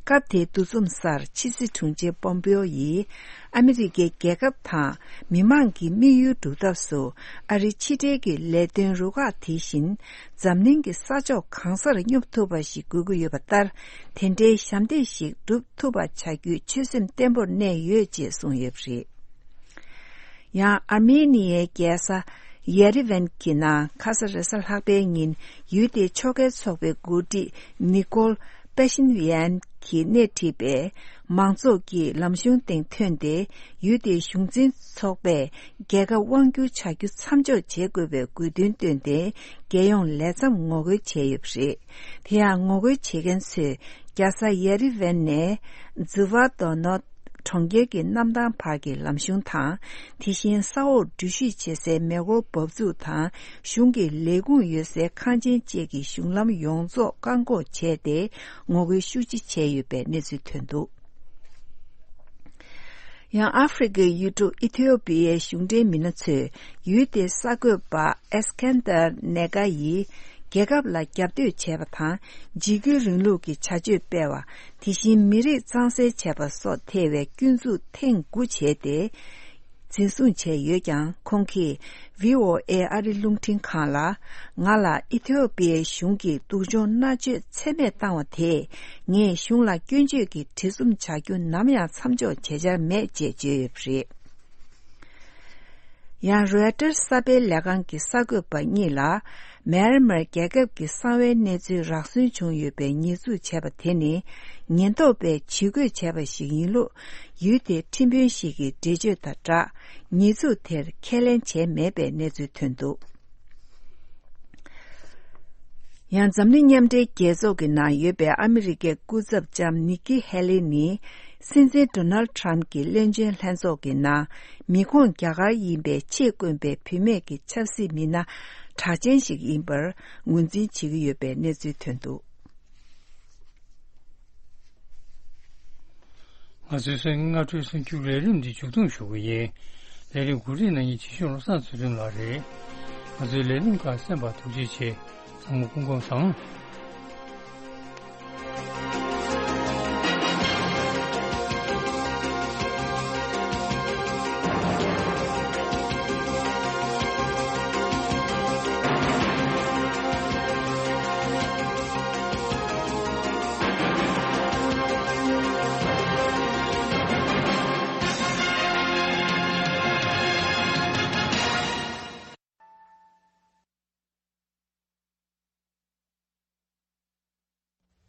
སྐབས་དེའི་འདུ་འཛོམས་སར་ཕྱི་སྲིད་དྲུང་ཆེ་པོམ་པེའོ་ཡིས་ཨ་མི་རི་ཀའི་རྒྱལ་ཁབ་དང་མི་མང་གི་དམིགས་ཡུལ་སྒྲུབ་ཐབས་སུ་ཨ་རིའི་ཕྱི་འབྲེལ་གྱི་ལས་དོན་རུ་ཁག་དེ་བཞིན། འཛམ་གླིང་གི་ས་ཕྱོགས་གང་སར་སྙོབ་ཐུབ་པ་ཞིག་དགོས་ཀྱི་ཡོད་པ་ལྟར། དེ་འདྲའི་ཞབས་འདེགས་ཤིག་སྒྲུབ་ཐུབ་པ་བྱ་རྒྱུའི་ཆོད་སེམས་བརྟན་པོར་གནས་ཡོད་ཅེས་གསུངས་ཡོད་པ་རེད། ཡང་ཨར་མེ་ནི་ཡའི་རྒྱལ་ས་ཡེ་རི་ཝན་གྱི་ནང་ཁ་ས་རེས་གཟའ་ལྷག་པའི་ཉིན་ཡུལ་དེའི་ཕྱོགས་འགལ་ཚོགས་པའི་འགོ་ཁྲིད་ནི་ཀོལ་པེ་ཤིན་ཡན་གྱིས་སྣེ་ཁྲིད་པའི་མང་ཚོགས་ཀྱི་ལམ་གཞུང་སྟེང་ཐོན་ཏེ། ཡུལ་དེའི་གཞུང་འཛིན་ཚོགས་པས་རྒྱལ་ཁབ་དབང་སྒྱུར་བྱ་རྒྱུ་མཚམས་འཇོག་བྱེད་དགོས་པའི་དགོས་འདུན་བཏོན་ཏེ། རྒྱལ་ཡོངས་ལས་མཚམས་ངོ་རྒོལ་བྱས་ཡོད་པ་རེད། དེ་ཡང་ངོ་རྒོལ་བྱེད་མཁན་ཚོས་རྒྱལ་ས་ཡེ་རི་ཝན་ནས་ཛི་ཝ་དོ་ནོ་གྲོང་ཁྱེར་གྱི་གནམ་ཐང་བར་གྱི་ལམ་གཞུང་དང་། དེ་བཞིན་ས་འོག་འགྲུལ་བཞུད་བྱེད་སའི་མེ་འཁོར་འབབ་ཚུགས་དང་། གཞུང་གི་ལས་ཁུངས་ཡོད་སའི་ཁང་ཆེན་བཅས་ཀྱི་གཞུང་ལམ་ཡོངས་རྫོགས་བཀག་འགོག་བྱས་ཏེ། ངོ་རྒོལ་ཤུགས་ཆེ་བྱས་ཡོད་པའི་གནས་ཚུལ་ཐོན་འདུག་ཡང་ཨ་ཧྥེ་རི་ཁའི་ཡུལ་གྲུ་ཨི་ཐི་ཡོ་པི་ཡའི་གཞུང་འབྲེལ་མི་སྣ་ཚོས་ཡུལ་དེའི་གསར་འགོད་པ་ཨེས་ཁན་དར་ནེ་ག་ཡིས་རྒྱལ་ཁབ་ལ་རྒྱབ་གཏོད་བྱས་པ་དང་། འཇིགས་སྐུལ་རིང་ལུགས་ཀྱི་བྱ་སྤྱོད་སྤེལ་བ། དེ་བཞིན་མི་རིགས་གཙང་སེལ་བྱས་པ་སོགས་ཐེ་བའི་སྐྱོན་འཛུགས་ཐེངས་དགུ་བྱས་ཏེ། འཛིན་བཟུང་བྱས་ཡོད་ཀྱང་། ཁོང་གིས་ཝི་ཨོ་ཨེ་ཨ་རི་རླུང་འཕྲིན་ཁང་ལ། ང་ལ་ཨི་ཐི་ཡོ་པི་ཡའི་གཞུང་གིས་སྡུག་སྦྱོང་མནར་གཅོད་ཚད་མེད་བཏང་བ་དེས། ངས་གཞུང་ལ་སྐྱོན་བརྗོད་ཀྱི་བྲིས་རྩོམ་བྱ་རྒྱུ་ནམ་ཡང་མཚམས་འཇོག་བྱེད་འཆར་མེད་ཅེས་བརྗོད་ཡོད་པ་རེད། ཡང་རོའི་ཊར་གསར་སྤེལ་ལས་ཁང་གི་གསར་འགོད་པ་གཉིས་ལ། མེན་མར་རྒྱལ་ཁབ་ཀྱི་གསང་བའི་གནས་ཚུལ་རག་སོན་བྱུང་ཡོད་པའི་ཉེས་འཛུགས་བྱས་པ་དེ་ནི། ཉེན་རྟོག་པས་ཇུས་འགོད་བྱས་པ་ཞིག་ཡིན་ལུགས། ཡུལ་དེའི་ཁྲིམས་དཔོན་ཞིག་གིས་འགྲེལ་བརྗོད་དང་སྦྲགས། ཉེས་འཛུགས་དེར་ཁས་ལེན་བྱས་མེད་པའི་གནས་ཚུལ་ཐོན་འདུག་ཡང་འཛམ་གླིང་མཉམ་འབྲེལ་རྒྱལ་ཚོགས་ཀྱི་ནང་ཡོད་པའི་ཨ་མི་རི་ཀའི་སྐུ་ཚབ་ལྕམ་ནི་ཀི་ཧེ་ལི་ནི། སྲིད་འཛིན་ཌོ་ནལ་ཊམ་གྱི་བློན་ཆེན་ལྷན་ཚོགས་ཀྱི་ནང་མི་ཁོངས་རྒྱ་གར་ཡིན་པའི་ཆེས་དཀོན་པའི་བུད་མེད་ཀྱི་ཆབ་སྲིད་མི་སྣ་གྲགས་ཅན་ཞིག་ཡིན་པར་ངོས་འཛིན་བྱེད་ཀྱི་ཡོད་པའི་གནས་ཚུལ་ཐོན་འདུག་ང་ཚོའི་གསར་འགྱུར་སྔ་དྲོའི་གསར་འགྱུར་ལས་རིམ་འདི་མཇུག་སྡོམ་ཞུ་གི་ཡིན། ལས་རིམ་གོ་སྒྲིག་གནང་མཁན་བྱིས་གཤོག་བློ་བཟང་ཚུལ་ཁྲིམས་ལགས་རེད། ང་ཚོའི་ལས་རིམ་ཁག་གསན་པར་ཐུགས་རྗེ་ཆེ། ཚང་མ་སྐུ་ཁམས་བཟང་།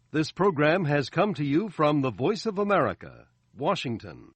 This program has come to you from the Voice of America, Washington.